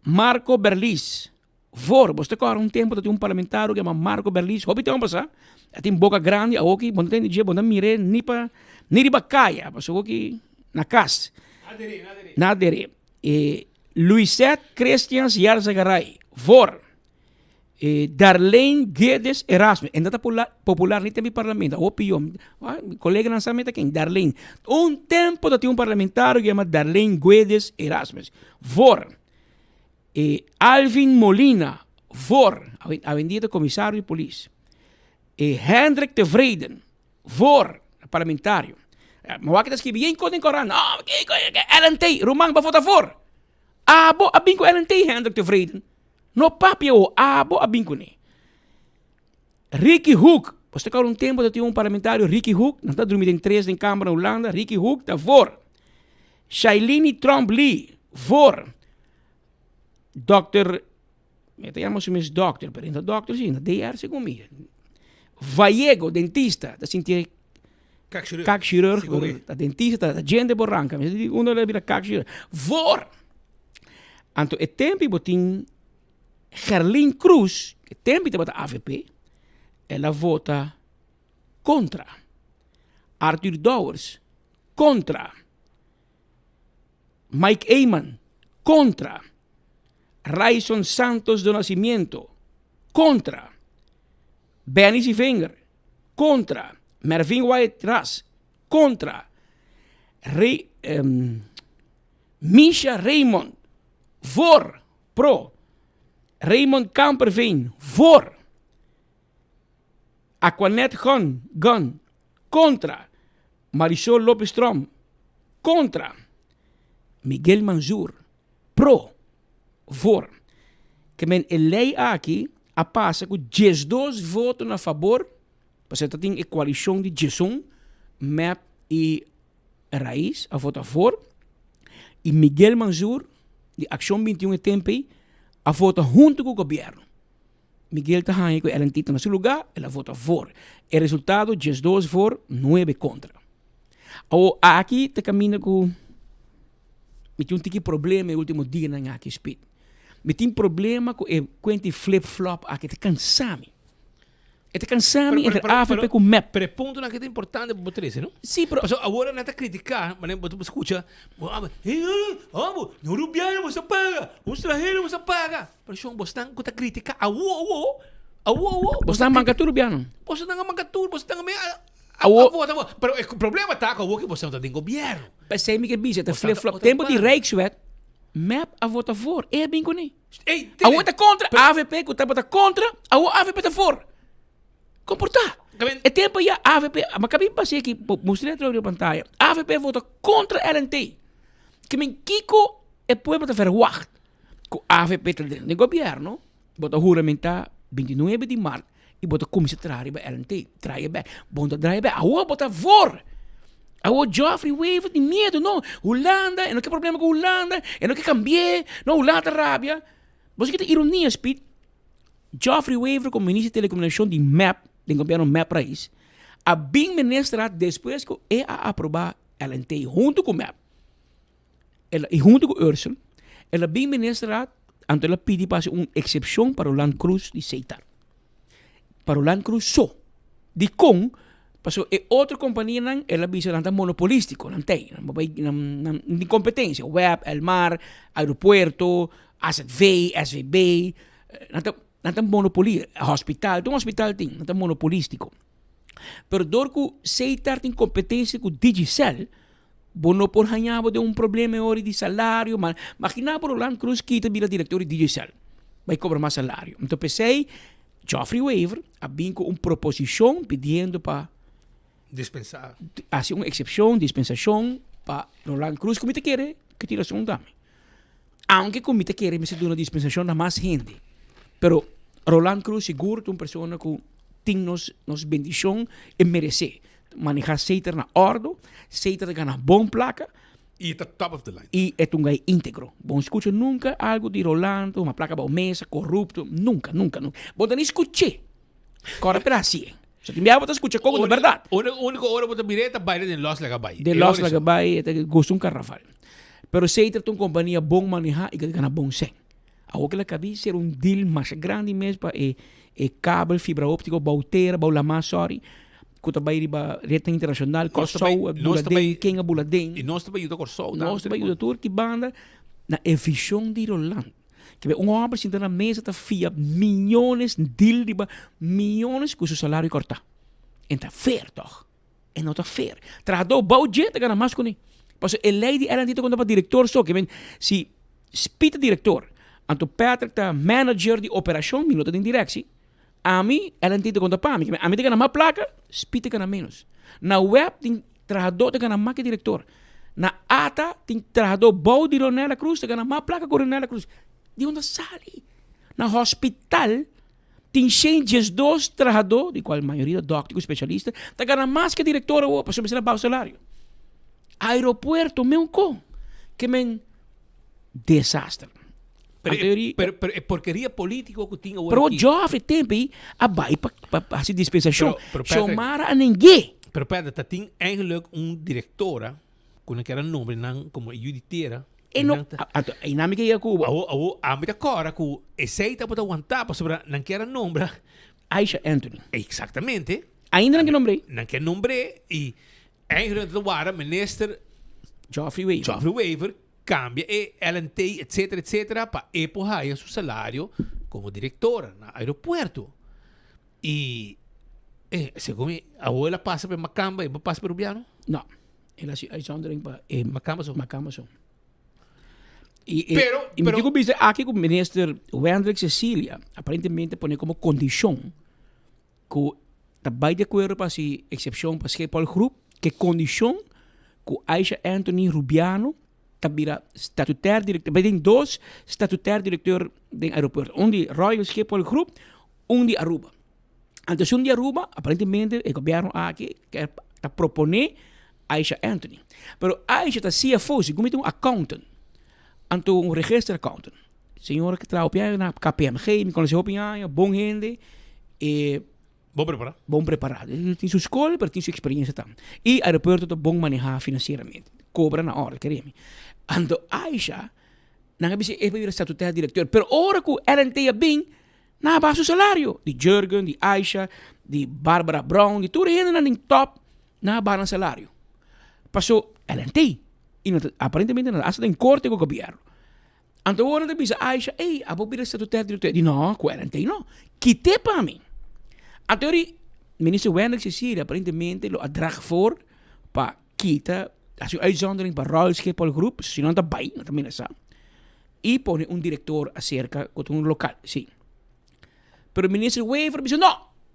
Marco Berlis, Voor, bo ta kòrda un tempu ta tin un parlamentario ku yama Marco Berlis, hopi tempu pasá, a tin boka grandi, awoki bo no ta tende dje, bo no ta mir'é ni pa, ni riba kaya, pasobra awoki na kas. Na dere. E Luisette Christians Yarzagaray, voor. E Darlene Guedes Erasmus, e no ta popular ni den parlamento, awo pió, mi koleganan sa mi ta ken, Darlene. Un tempu ta tin un parlamentario ku yama Darlene Guedes Erasmus, voor. E Alvin Molina, voor, awendia ta komisario di polis. E Hendrik Tevreden, voor, parlamentario. Mi wak ta skibi yen kos den koran. No, LNT, ruman bo vota voor. Abo a bin ku LNT, Hendrik Tevreden. No papia ho, abo a bin kuné. Ricky Hoek, bo ta kòrda un tempu ta tin un parlamentario Ricky Hoek, nan ta drumi den tres den kamber na Hulanda, Ricky Hoek ta voor. Shailini Tromp Lee, voor. Dòkter, mi ta yama su mes dòkter, pero e no ta dòkter si, na DR segun mi. Vallego, dentista, ta sinti kakchirurg, ta dentista, ta djente por ranka. Mi sa di unda el a bira kakchirurg. Voor! Anto e tempu bo tin Gerlin Croes, e tempu tabata avp, el a vota kontra. Arthur Dowers, kontra. Mike Eman, kontra. Ryson Santos do Nascimento, kontra. Benny Sievinger, kontra. Mervin Wyatt Ras, kontra. Re, um, Misha Raymond, voor, pro. Raymond Kamperveen, voor. Aquanet Gun, Gun, kontra. Marisol Lopez Tromp, kontra. Miguel Manzoor, pro, voor. Ke men e lei aki a pasa ku 12 voto na fabor, pasobra ta tin e koalishon di 11, mep i Raiz a vota voor, i Miguel Manzoor di Akshon 21 e tempu ei a vota huntu ku gobièrnu. Miguel ta haña ku Ellen Tito na su lugá, el a vota voor. E resultado, 12 voor, 9 kontra. Awor, aki ta kaminda ku mi tin un tiki problema e último dianan aki, Speed. Mi tin problema ku e kuenta di flip flop aki, ta kansa mi. E ta kansa mi entre avp ku mep. Pero e puntonan aki ta importante pa bo trese, no? Sí, pero. Pasobra awor nan ta kritiká, manera bo ta skucha, Abo, no rubiano bo sa paga, un stranhero bo sa paga. Pero shon, bosnan ku ta kritiká awo awo, awo awo. Bosnan manka tur rubiano. Bosnan a manka tur, bosnan a me a vota. Pero e problema ta ku awo ki bosnan ta den gobièrnu. P'esei mi ke bisa, ta flip flop. Tempu di Rijkswet, mep a vota voor, e a bin kuné. Awo ta kontra, avp ku tabata kontra, awo avp ta voor. Komportá. E tempu ya avp, ma kabi pas'é aki, mustr'é atrobe riba pantaya, avp a vota kontra LNT. Ke men kiko e pueblo ta verwagt? Ku avp ta den den gobièrnu, bo ta huramentá bintinuebe di mart i bo ta kuminsá traha riba LNT, draai e bèk. Bo no ta draai e bèk, awo bo ta voor. Awo Geoffrey Wever tin miedu, no, Hulanda, e no ke problema ku Hulanda, e no ke kambi'é, no, Hulanda ta rabia. Bo sa ki ta ironia, Speed? Geoffrey Wever komo minister di telekomunikashon di mep, den gobièrnu mep rais, a bin minister despues ku e a aprobá LNT huntu ku mep. El a, i huntu ku Ursel, el a bin ministerraad, anto el a pidi pa hasi un eksepshon pa Roland Croes di Seitar. Pa Roland Croes so. Dikon? Pasobra e otro kompanianan, el a bisa nan ta monopolistiko, nan tei, nan bai, nan, nan tin kompetensia, web, Elmar, aeropuerto, AZV, SVB, nan ta, nan ta monopoli, hospital, tur hospital tin, nan ta monopolistiko. Pero dor ku Seitar tin kompetensia ku Digicel, Bo no por haña bo den un problema e ora di salario, ma magina bo Roland Croes kita bira director di Digicel, bai cobra mas salario. Enton p'esey Geoffrey Wever a bin cu un proposicion pidiendo pa Dispensa. Haci un excepcion, dispensacion pa Roland Croes, cu mi ta kere cu tin rason tambe. Aunke cu mi ta kere mester duna dispensacion na mas hende, pero Roland Croes sigur ta un persona cu tin nos nos bendicion e merece. Maneha Seiter na ordo, Seiter ta gana bon placa. Y e ta top of the line. Y e ta un guy integro. Bo no scucha nunca algo di Rolando, tuma placa bao mesa, corrupto, nunca, nunca, nunca. Bo ta ni scuché. Corre pero hacié. So tin bia bo ta scucha coco di berdad. Unico ora bo ta mir'é ta baila den Los Laga Bai. Den Los Laga Bai e ta gusta un carnaval. Pero Seiter ta un compania bon maneha y ta gana bon cen. Awor ke la kabi ser un deal masha grandi mes pa e e kabel fibra optiko bou tera, bou lama sorry, ku ta bai riba retnan internashonal, Kòrsou a bula den, ken a bula den. I nos ta bai yuda Kòrsou tambe. Nos ta bai yuda tur ki banda na e vishon di Roland. Ke un hòmber sinta na mesa ta fia miyones deal riba miyones ku su salario kòrtá. En ta fair tòg? E no ta fair. Trahadó bou dje ta gana mas kuné. Pasobra e lei di LNT ta konta pa direktor so. Ke men si Speed ta direktor, anto Patrick ta manager di operashon, mi no ta den direksi, ami LNT ta konta pa mi. Ke men ami ta gana mas plaka, Speed ta gana ménos. Na web tin trahadó ta gana mas ke direktor. Na ata tin trahadó bou di Ronella Cruz ta gana mas plaka ku Ronella Cruz. Di unda sali? Na hospital. Tin 112 trahadó, di kual mayoria ta dòkter ku spesialista, ta gana mas ke direktor awor pasobra mester a baho salario. Aeropuerto meun kon ke men desaster. Pero Anto e, pero, pero e porkeria polítiko ku tin awor Pero aki. Geoffrey tempo ei a bai pa, pa, pa hasi dispensashon. Pero, pero Patrick, Xiomara a neng'é. Pero Patrick, ta tin eigenlijk un direktora Ku nan kera nombre nan komo e yu di tera. E no, anto einan mi ke yega ku bo. Awo, awo, ami ta kòrda ku esei tabata wantá pasobra nan kier a nombra. Aisha Anthony. Eksaktamente. Ainda nan ke nombr'é. Nan ke nombr'é i eigenlijk nan ta wara minister. Geoffrey Wever. Geoffrey Wever kambia e LNT etcetera etcetera pa e por haya su salario komo direktora na aeropuerto. I eh segun mi awo el a pasa pa e makamba e bo pasa pa e rubiano? No. El a hasi uitzondering pa e makamba so. Makamba so. I e, Pero, i mi pero tin ku bisa aki ku minister Wendrick Cecilia aparentemente pone komo kondishon ku ta bai di akuerdo pa hasi eksepshon pa Schiphol Groep ke kondishon ku Aisha Anthony Rubiano ta bira statutair directeur. Bai tin dos statutair directeur den aeropuerto. Un di Royal Schiphol Groep, un di Aruba. Anto esun di Aruba, aparentemente e gobierno aki kier ta propone Aisha Anthony. Pero Aisha ta CFO, segun mi ta un accountant. Anto un register accountant. Señora ki traha hopi aña na KPMG, mi conoce hopi aña, bon hende. E Bon prepará. Bon prepará. E tin su skol, pero tin su eksperiencia tambe. I aeropuerto ta bon manehá finansieramente. Kobra na orde, kere mi. Anto Aisha. Nan a bisa e pa bira statutair directeur. Pero ora ku LNT a bin, nan a baha su salario. Di Jurgen, di Aisha, di Barbara Brown, di tur e hendenan den top, nan a baha nan salario. Paso LNT, i nan ta aparentemente nan ta hasta den korte ku gobierno. Anto ora nan ta bisa Aisha, ey, abo bira statutair directeur. Di no, ku LNT no. Kit'é pa mi. Anto ora minister Wendrick Cecilia aparentemente lo a drag voor pa kita hasi un uitzondering pa Royal Schiphol Groep, si no ta bai, no ta menasá, i pone un direktor aserka ku ta un lokal, si. Pero minister Wever a bisa no,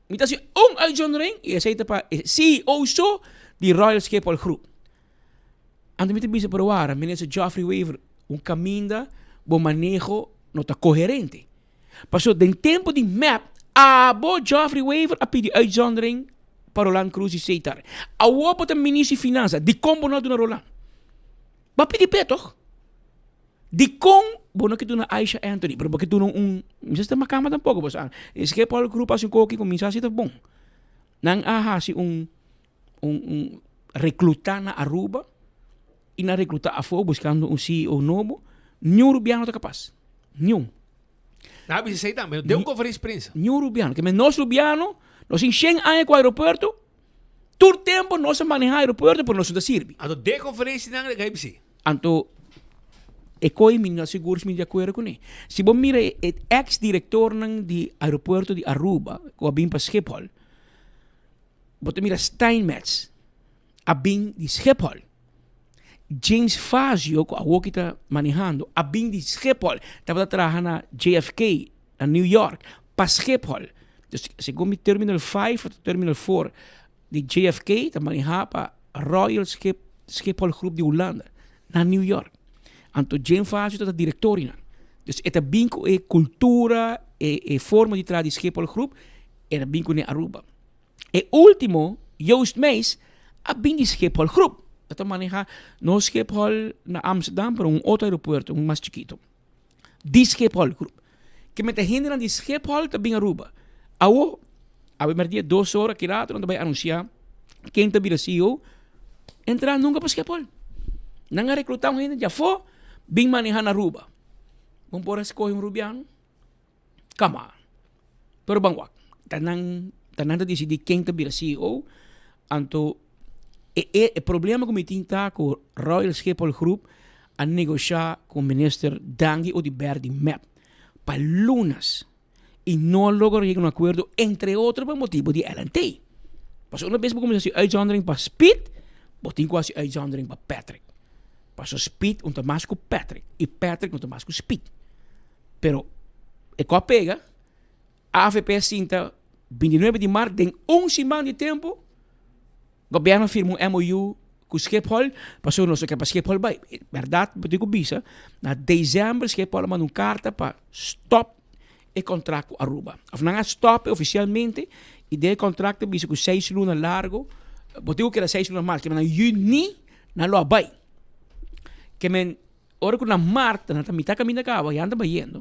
mi ta hasi un uitzondering i esei ta pa e CEO so di Royal Schiphol Groep. Anto mi ta bisa pero wara, minister Geoffrey Wever, un kaminda bo maneho no ta koherente. Pasobra den tempu di mep, abo Geoffrey Wever a pidi uitzondering pa Roland Croes di Setar. Awor bo ta minister di Finansa, dikon bo no a duna Roland? Bo a pidi p'e tog? Dikon bo no ke duna Aisha Anthony, pero bo ke duna un, mi sa si ta makamba tampoko, bo sa. E Schiphol Group a hasi un koki ku mi sa si ta bon. Nan a hasi un un un recluta na Aruba y nan recluta afo buscando un CEO nobo, niun Rubiano ta capaz. Niun. Nan a bisa esey tambe, den un conferencia di prensa. Niun Rubiano. Ke men nos Rubiano, nos tin shen aña cu aeropuerto, tur tempo nos a maneha aeropuerto pero nos no ta sirbi. Anto den conferencia nan a bisa. Anto e koe mi no sigur si mi di akuerdo kuné. Si bo mira e ex direktornan di aeropuerto di Aruba ku a bin pa Schiphol, bo ta mira Steinmetz a bin di Schiphol, James Fazio ku awoki ta manehando a bin di Schiphol, tabata traha na JFK na New York pa Schiphol. Dus segun mi terminal 5 òf terminal 4 di JFK ta maneha pa Royal Schip Schiphol Groep di Hulanda na New York. Anto James Fazio ta direktor einan. Dus e ta bin ku e kultura, e e forma di traha di Schiphol Groep, e ta bin kuné Aruba. E ultimo, Joost Meijs, a bin di Schiphol Groep. E ta maneha no Schiphol na Amsterdam, pero un otro aeropuerto, un mas chikito. Di Schiphol Groep. Ke mete hendenan di Schiphol ta bin Aruba. Awo, awe merdia dos ora ki rato nan ta bai anunsia ken ta bira CEO, entra nunka pa Schiphol. Nan a recluta un hende di afo bin maneha na Aruba. Bo por a scoge un Rubiano? Come on. Pero ban wak, ta nan ta nan ta disidí ken ta bira CEO, anto e e e problema ku mi tin ta ku Royal Schiphol Groep a negoshá ku minister Dangui Oduber di mep pa lunas i no a logra yega un akuerdo entre otro pa motibu di LNT. Pasobra una bes bo kuminsá hasi uitzondering pa Speed, bo tin ku hasi uitzondering pa Patrick. Pasobra Speed no ta mas ku Patrick i Patrick no ta mas ku Speed. Pero e ku a pega, avp a sinta bintinuebe di mart den un siman di tempu, gobierno a firma un MOU ku Schiphol pasobra nos no ke pa Schiphol bai. Bèrdat bo tin ku bisa, na desèmber Schiphol a manda un karta pa stòp e kontrakt ku Aruba. Òf nan a stòp e ofisialmente i den e kontrakt ta bisa ku seis luna largu, bo tin ku keda seis luna mas, ke men na yüni nan lo a bai. Ke men Ora ku na Marta nan ta mitá kaminda kaba, ya nan ta bayendo,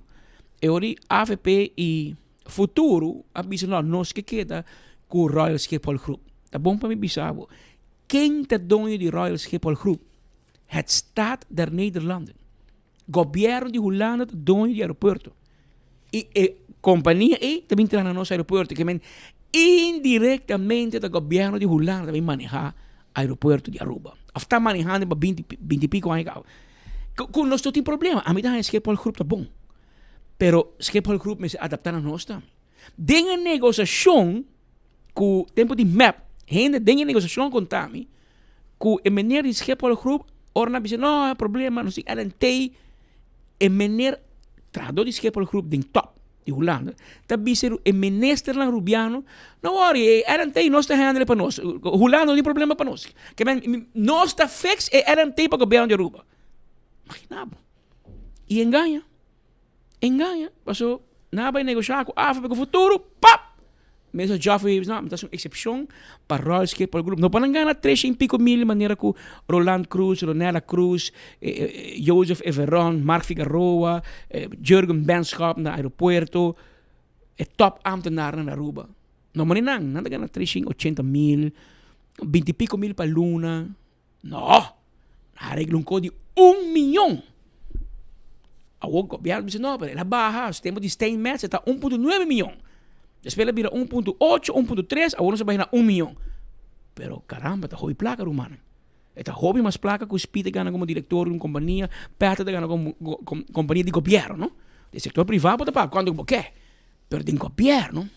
e ora di avp i Futuro a bisa no, nos ke keda ku Royal Schiphol Groep. Ta bon pa mi bisa bo, ken ta doño di Royal Schiphol Groep? Het Staat der Nederlanden. Gobièrnu di Hulanda ta doño di aeropuerto. I e kompania ei ta bin traha na nos aeropuerto. Ke men indirektamente ta gobièrnu di Hulanda ta bin manehá aeropuerto di Aruba. Òf ta manehando pa binti binti piko aña kaba. Ku ku nos no tin problema. Ami ta haña Schiphol Groep ta bon. Pero Schiphol Groep mester adaptá na nos tambe. Den e negosiashon ku tempu di mep, hende den e negosiashon konta mi ku e meneer di Schiphol Groep ora nan bisa no problema nos tin LNT e meneer trahador di Schiphol Groep den top di Hulanda ta bisa e ministernan Rubiano no worry e LNT nos ta handle pa nos Hulanda no tin problema pa nos ke men nos ta fix e LNT pa gobierno di Aruba imagina bo y engaña Engaña, paso nan a bai negosha ku Afp ku futuro, pap! Mester Geoffrey Davis, no, mi ta hasi un eksepshon pa Royal Schiphol Group. No pa nan gana tres shen piko mil manera ku Roland Croes, Ronella Croes, Joseph Everon, Mark Figaroa, Jurgen Benschop na aeropuerto, e top ambtenarnan na Aruba. No mane nan, nan ta gana tres shen ochenta mil, binti piko mil pa luna. No! Nan a regla un kos di un miyon. Awor gobierno bisa no, pero el a baha, su tempo di Steinmetz e ta 1.9 miyon. Despues el a bira 1.8, 1.3, awor nos a baha na 1 miyon. Pero caramba, ta hopi placa rumannan. E ta hopi mas placa cu Speed a gana como director di un compania, Patrick a gana como compania di gobierno, no. Den sector priva bo ta paga cuanto cu bo ke, pero den gobierno,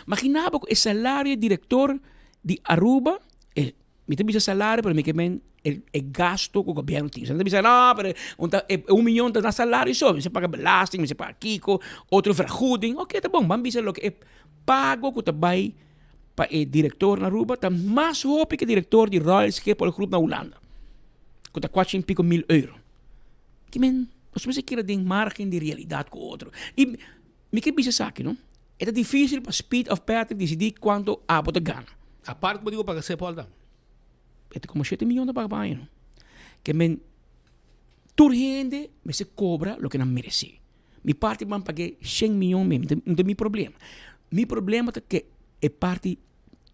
magina bo cu e salario di director di Aruba, e Mi ta bisa salario pero mi ke men e e gasto ku gobierno tin. So nan ta bisa no pero un ta e un miyon ta na salario so, mester paga belasting, mester paga kiko, otro vergoeding. Oke ta bon, ban bisa loke e pago ku ta bai pa e direktor na Aruba ta mas hopi ke direktor di Royal Schiphol Groep na Hulanda, ku ta kuachi en piko mil euro. Ki men nos mester keda den margen di realidat ku otro. I mi ke bisa esaki no. E ta dificil pa Speed of Patrick dicidi cuanto abo ta gana. Apart bo di bo paga Schiphol ta? E ta como shete miyon ta paga pa aña no. Ke men tur hende mester cobra loke nan merece. Mi parti ban pag'e shen miyon mi, no ta mi problema. Mi problema ta ke e parti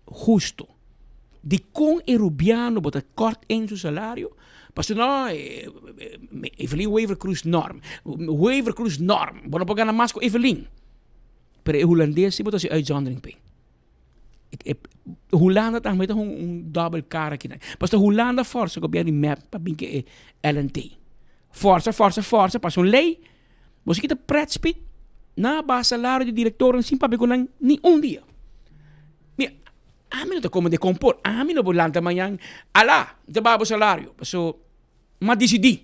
husto. Dikon e rubiano bo ta kort in su salario? Pasobra no, Evelyn Wever Croes norm. Wever Croes norm. Bo no por gana mas ku Evelyn. Pero e hulandes si bo ta hasi uitzondering p'e. Hulanda tambe ta un double cara kinan. Pasobra Hulanda forsa gobierno di mep pa bin ke e LNT. Forsa, forsa, forsa pasa un ley. Bo si kita pret speed nan a baha salario di directornan sin papia cu nan ni un dia. Mi, ami no ta come de compor, ami no por lanta mañan, ala, mi ta baha bo salario, paso m'a dicidi.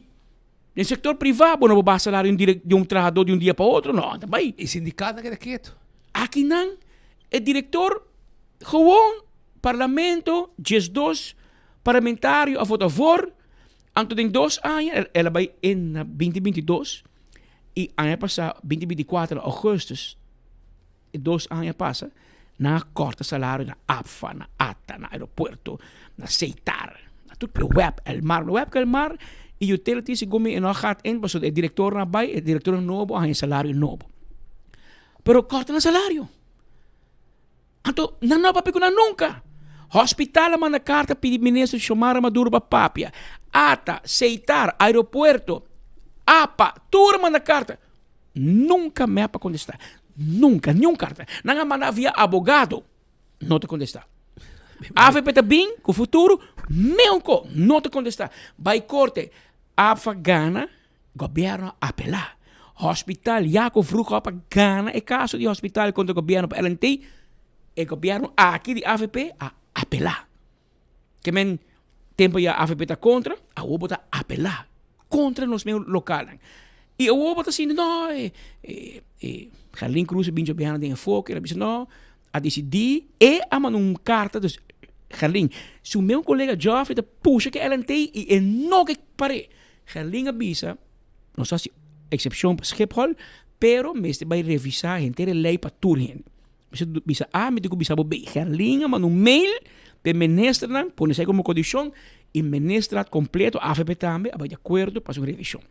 Den sector priva bo no por baha salario di un trahador di un dia pa otro, no, ta bay. E sindicato a keda keto. Akinan e director gewoon parlamento 12 parlamentario a vota voor. Anto den dos aña el a bai in na binti binti dos y aña pasa binti binti kuater na augustus e dos aña pasa nan a korta salario na APFA, na ata, na aeropuerto, na Seitar, na tur e web Elmar, web Elmar y utilities segun mi e no a gaat in pasobra e directornan a bai e directornan nobo a haña salario nobo pero korta nan salario. Anto nan no a papia ku nan nunka. Hospital a manda karta pidi minister Xiomara Maduro pa papia. Ata, Seitar, aeropuerto, apa, tur a manda karta. Nunka mep a kontestá. Nunka, niun karta. Nan a manda via abogado, no ta kontestá. Avp ta bin ku futuro, meunko, no ta kontestá. Bai korte, APFA gana. Gobierno a apela. Hospital Jaco Vroegop a gana e caso di hospital contra gobierno pa LNT. E gobierno aki di avp a apela. Ke men tempo ya avp ta contra, awor bo ta apela contra nos medio localnan. Y awor bo ta sinti no e e Gerlin Cruz a bin djobiana den enfoke, el a bisa no, a dicidi e a manda un carta dus Gerlin su medio colega Geoffrey ta pusha ke LNT y e no ke pare. Gerlin a bisa, Nos hasi eksepshon pa Schiphol, pero mester bai revisá henter e lei pa tur hende. Mester bisa A, mi tin ku bisa bo B. Gerlin a manda un mail pa e ministernan, pone esei komo kondishon, i ministerat kompleto, avp tambe, a bai di akuerdo pa hasi un revishon.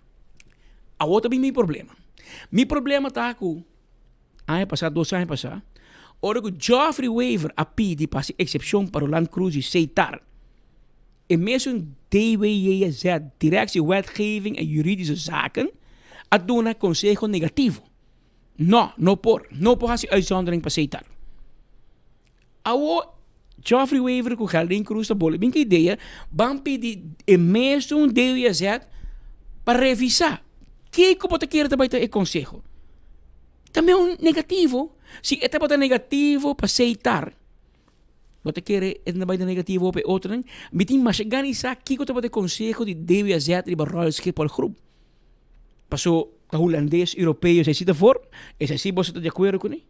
Awor ta bin mi problema. Mi problema ta ku aña pasá, dos aña pasá, ora ku Geoffrey Wever a pidi pa hasi eksepshon pa Roland Croes di Seitar, E mesun DWJZ, Directie Wetgeving en Juridische Zaken, a duna conseho negativo. No, no por. No por haci uitzondering pa Setar. Awo Geoffrey Wever cu Geraldine Cruz ta boli bin cu idea, ban pidi e mesun DWJZ pa revisa. Kico bo ta kere ta bay ta e conseho? Ta meun negativo. Si e tabata negativo pa Setar. Bo ta kere e ta bai ta negativo op e otronan? Mi tin masha gana di sa kiko tabata e konseho di DWZ riba Royal Schiphol Groep. Paso ta hulandes, europeo, esei si ta for, esei si boso ta di akuerdo kuné?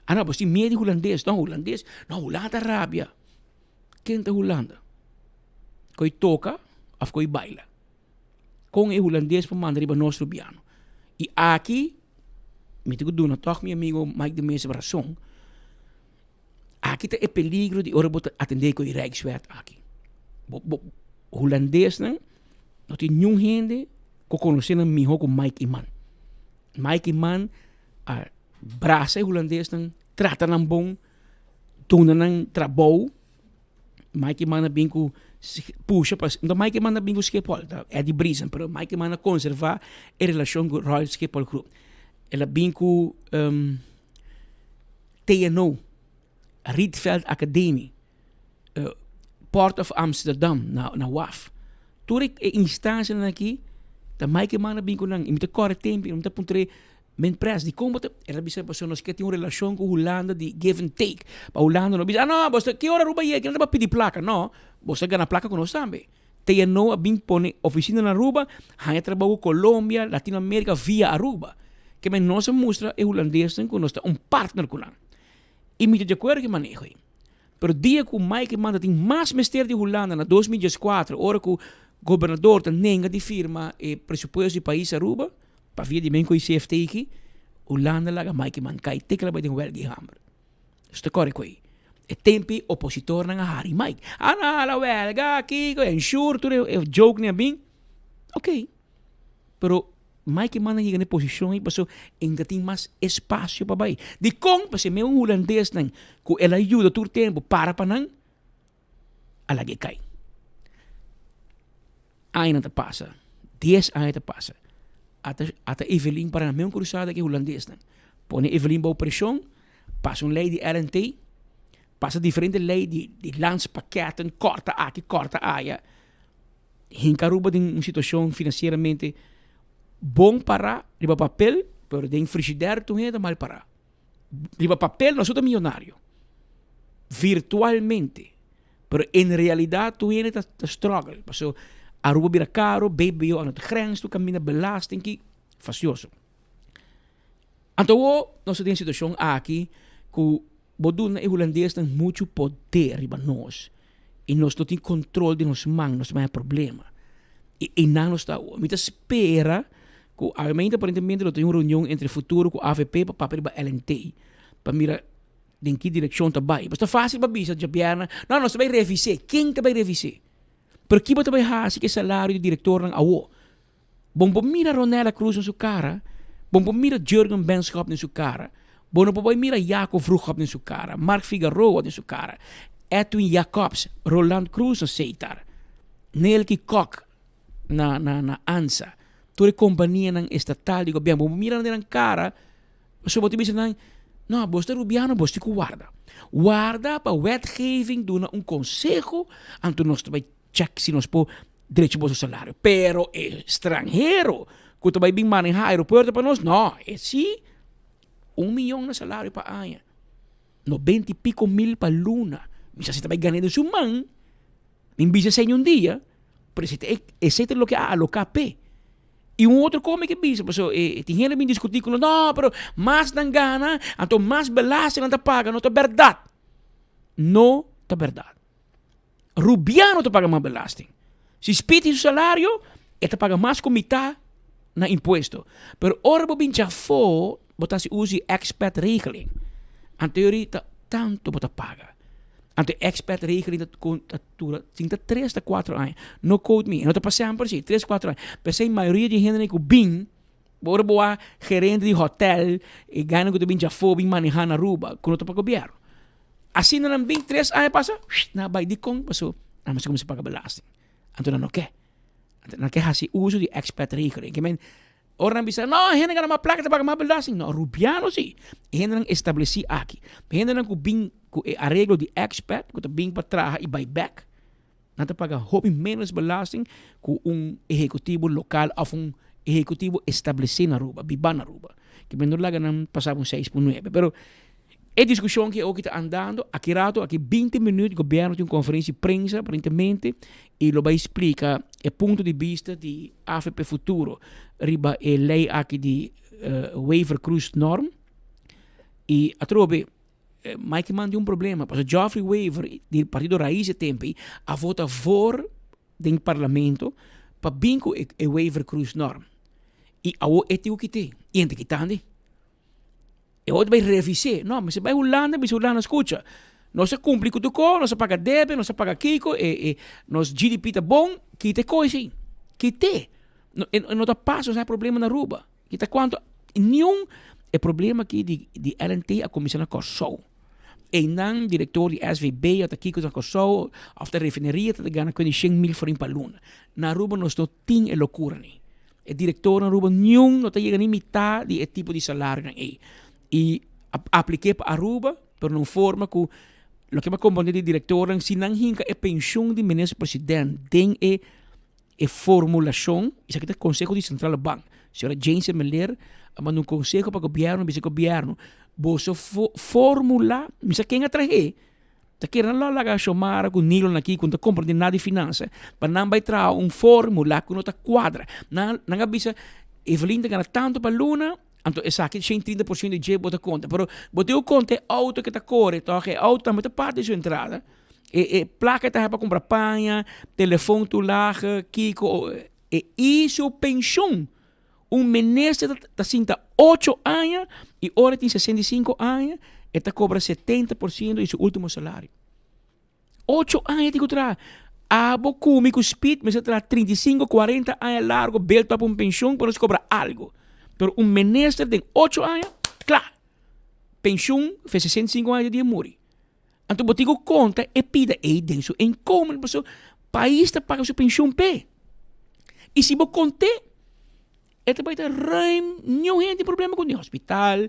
Ah no, boso tin miedu di hulandes. No, hulandes, no, Hulanda ta rabia. Ken ta Hulanda? Koi toka òf koi baila? Kon e hulandes por manda riba nos rubiano? I aki mi tin ku duna tòg mi amigo Mike de Meza rason. Aki ta e peligro di ora bo ta atendé ku e Rijkswet aki. Bo, bo, Hulandesnan no tin niun hende ku konosé nan mihó ku Mike Eman. Mike Eman a brasa e hulandesnan, trata nan bon, duna nan trabou. Mike Eman a bin ku. Pusha pa, no Mike Eman a bin ku Schiphol, ta Eddie Briesen, pero Mike Eman a konservá e relashon ku Royal Schiphol Group. El a bin ku um, TNO, Rietveld Academie, uh, Port of Amsterdam na, na WAF. Tur e, e instansianan aki, ta Mike Eman a bin ku nan. I mi ta kòrda tempu, i mi ta puntr'é, Men pres, di kon bo ta, el a bisa pasobra nos ke tin un relashon ku Hulanda di give and take. Pa Hulanda no bisa, ah no, bo ta, ki ora Aruba yega, nan ta pidi plaka. No, bo ta gana plaka ku nos tambe. TNO a bin pone ofisina na Aruba, haña trabou ku Colombia, Latinoamerica via Aruba. Ke men nos a mustra e hulandesnan ku nos ta un partner ku nan. I mi ta di akuerdo ku e maneho ei. Pero dia ku Mike Eman ta tin mas mester di Hulanda na 2014, ora ku gobernador ta nenga di firma e presupuesto di pais Aruba, Pa via di men ku e CFT aki, Hulanda laga Mike Eman kai te ku el a bai den wèlga i hamber. Nos ta kòrre ku ei. E tempu ei opositornan a hari Mike. A na hala wèlga, kiko, ensure, tur e joke nan a bin. Ok. Pero Mike Eman a yega na e posishon ei pasobra e no ta tin mas espasio pa bai. Dikon? Pasobra e meun hulandesnan ku el a yuda tur tempu para pa nan, a laga e kai. Añanan ta pasa, dies aña ta pasa, ata ata Evelyn para na meun krusada ku e hulandesnan. Pone Evelyn bou preshon, pasa un lei di RNT, pasa diferente lei di di landspakketten, kòrta aki, kòrta aya, hinka Aruba den un situashon finansieramente bon pará riba papel, pero den frishider tur hende ta mal pará. Riba papel nos ta miyonario. Virtualmente. Pero en realidad tur hende ta ta struggle. Paso Aruba bira caro, BBO a no ta grens, tur caminda belasting ki fastioso. Anto awor nos ta den situacion aki cu bo duna e hulandesnan mucho poder riba nos y nos no tin control den nos man, nos ta bay problema. Y eynan nos ta awor. Mi ta spera Ku awemente aparentemente lo tin un reunion entre Futuro ku avp pa papia riba LNT pa mira den ki direkshon ta bai. Pasobra ta fásil pa bisa djabièrnè, no, nos ta bai revis'é. Ken ta bai revis'é? Pero ki bo ta bai hasi ku e salario di direktornan awo? Bo no por mira Ronella Cruz den su kara, bo no por mira Jurgen Benschop den su kara, bo no por bai mira Jaco Vroegop den su kara, Mark Figaroa den su kara, Edwin Jacobs, Roland Cruz na Seitar, Nelky Kock na na na ansa. Tur e kompanianan estatal di gobièrnu, bo por mira nan den nan kara, pasobra bo ta bisa nan, no, bos ta rubiano, bos tin ku warda. Warda pa wetgeving duna un konseho, anto nos ta bai chèk si nos por drecha boso salario. Pero e stranhero ku ta bai bin manehá aeropuerto pa nos, no, e si un miyon na salario pa aña, nobenta i piko mil pa luna. Mi sa si ta bai gana den su man. Mi bisa esei un dia, pero esei ta e, esei ta loke a aloká p'e. I un otro kos mi ke bisa, pasobra e tin hende bin diskutí ku nos, no, pero mas nan gana, anto mas belasting nan ta paga. No ta bèrdat. No ta bèrdat. Rubiano ta paga mas belasting. Si Speed tin su salario, e ta paga mas ku mitá na impuesto. Pero ora bo bin djafó, bo ta hasi uso di expat regeling. Anto yori ta tantu bo ta paga. Anto e expat regeling ta con ta dura sin ta tres ta cuatro aña. No quote me, e no ta pa semper si, tres cuatro aña. P'esei mayoria di hendenan ku bin, ora bo a gerente di hotel, e gainan ku ta bin djafó bin maneha na Aruba, ku no ta pa gobierno. Asina nan bin tres aña pasa, nan a bai. Dikon? Pasobra nan mester kuminsá paga belasting. Anto nan no ke. Anto nan ke hasi uso di expat regeling. Ke men Ora nan bisa, no, hende gana mas plaka ta paga mas belasting. No, Rubiano si. E hendenan establesí aki. Hendenan ku bin ku e areglo di expat, ku ta bin pa traha i bai bèk, nan ta paga hopi ménos belasting ku un ehekutivo lokal òf un ehekutivo establesí na Aruba, bibá na Aruba. Ke men no laga nan pasa un seis pun nuebe. Pero E diskushon ki oki ta andando, aki rato, aki binti minüt gobièrnu tin un konferensia di prensa aparentemente i lo bai splika e punto di bista di avp Futuro riba e lei aki di Wever Croes norm. I atrobe Mike Eman tin un problema pasobra Geoffrey Wever di partido Raiz e tempu ei a vota voor den parlamento pa bin ku e Wever Croes norm i awo e tin ku kit'é i e ta kitandi. E otro bai revis'é. No, mester bai Hulanda, bisa Hulanda, skucha, nos a kumpli ku tur kos, nos a paga debe, nos a paga kiko, e e nos GDP ta bon, kita e kos ei. Kit'é. No e no ta pasa, nos a haña problema na Aruba. Kita kuantu, niun e problema aki di di LNT a kuminsá na Kòrsou. Einan direktor di SVB òf ta kiko na Kòrsou òf ta refineria ta gana kuende 100,000 florin pa luna. Na Aruba nos no tin e lokura ni. E direktor na Aruba niun no ta yega ni mitá di e tipo di salarionan ei. I a aplik'é pa Aruba pero na un forma ku loke mi a komprondé di direktornan si nan hinka e penshun di minister president den e E formulashon, esaki ta konseho di Sentrale Bank. Señora Jane Semeleer a manda un konseho pa gobièrnu, bisa gobièrnu, boso formulá, mi sa ken a trah'é, ta kere nan lo a laga Xiomara ku Nilo na aki ku no ta komprendé nada di finansa, pa nan bai traha un formula ku no ta kuadra. Nan nan a bisa Evelyn ta gana tantu pa luna, anto esaki 130% di dje bo ta konta, pero bo tin ku konta e outo ke ta kore tòg, e outo tambe ta parti di su entrada. E e plaka ta pa kumpra paña, telefon toelage, kiko, e i su penshun. Un minister ta ta sinta ocho aña i ora e tin 65 aña e ta kobra 70% di su ultimo salario. Ocho aña tin ku traha. Abo ku mi ku Speed mester traha 35, 40 aña largo bel top un penshun pa nos kobra algo. Pero un minister den ocho aña, kla! Penshun fe 65 aña di dia muri. Anto bo tin ku konta e pida ei den su inkomen pasobra pais ta paga su penshun p'e. I si bo kont'é, e ta bai ta ruim niun hende tin problema kuné. Hospital,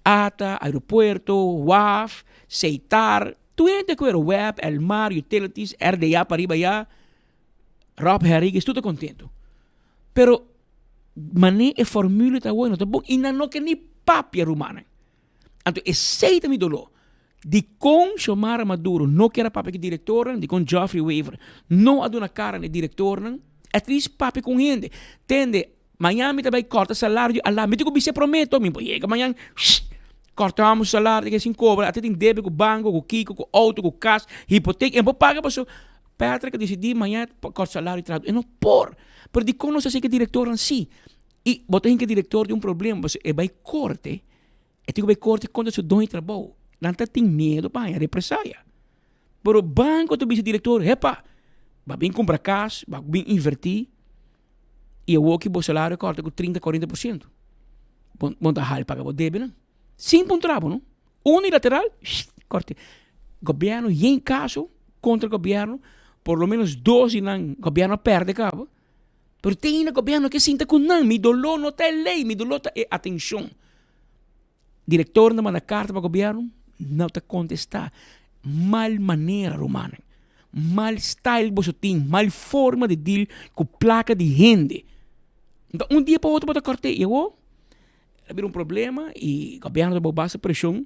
ata, aeropuerto, waf, Seitar, tur hende ku era web, Elmar, Utilities, RDA pariba ya, Rob Henriquez, tur ta kontentu. Pero manera e formule ta awor no ta bon i nan no ke ni papia rumannan. Anto esei ta mi doló. Dikon Xiomara Maduro no kier a papia ku e direktornan? Dikon Geoffrey Wever no a duna kara na e direktornan? At least papia ku un hende. Tende, mañan mi ta bai kòrta salario di Alam. Mi tin ku bis'é promé to. Mi por yega mañan, shh, kòrtamos salario di ke sin kobra. Ata tin debe ku banko, ku kiko, ku outo, ku kas, hipotek. E no por paga pasobra Patrick a disidí mañan pa kòrta salario di trahadó. E no por. Pero dikon nos a hasi ku e direktornan si? I bo ta hinka e direktor den un problema pasobra e bai korte. E tin ku bai korte kontra su doño di trabou. Nan ta tin miedu pa haña represaya. Pero banko ta bisa direktor, hepa, bo a bin kumpra kas, bo a bin invertí i awor ki bo salario kòrta ku 30, 40%. Bo bo ta hal paga bo debenan. Sin puntra bo no. Unilateral, shht, kòrte. Gobièrnu yen kaso kontra gobièrnu, por lo menos dos di nan gobièrnu a pèrdè kaba. Pero te ainda gobierno ke sinta ku nan. Mi doló no ta e lei, mi doló ta e atenshon. Direktor ta manda karta pa gobierno, no ta kontestá. Mal manera rumannan. Mal style boso tin, mal forma di deal ku plaka di hende. Nta un dia pa otro bo ta kòrt'é i awor a bira un problema i gobierno ta bou basta preshon.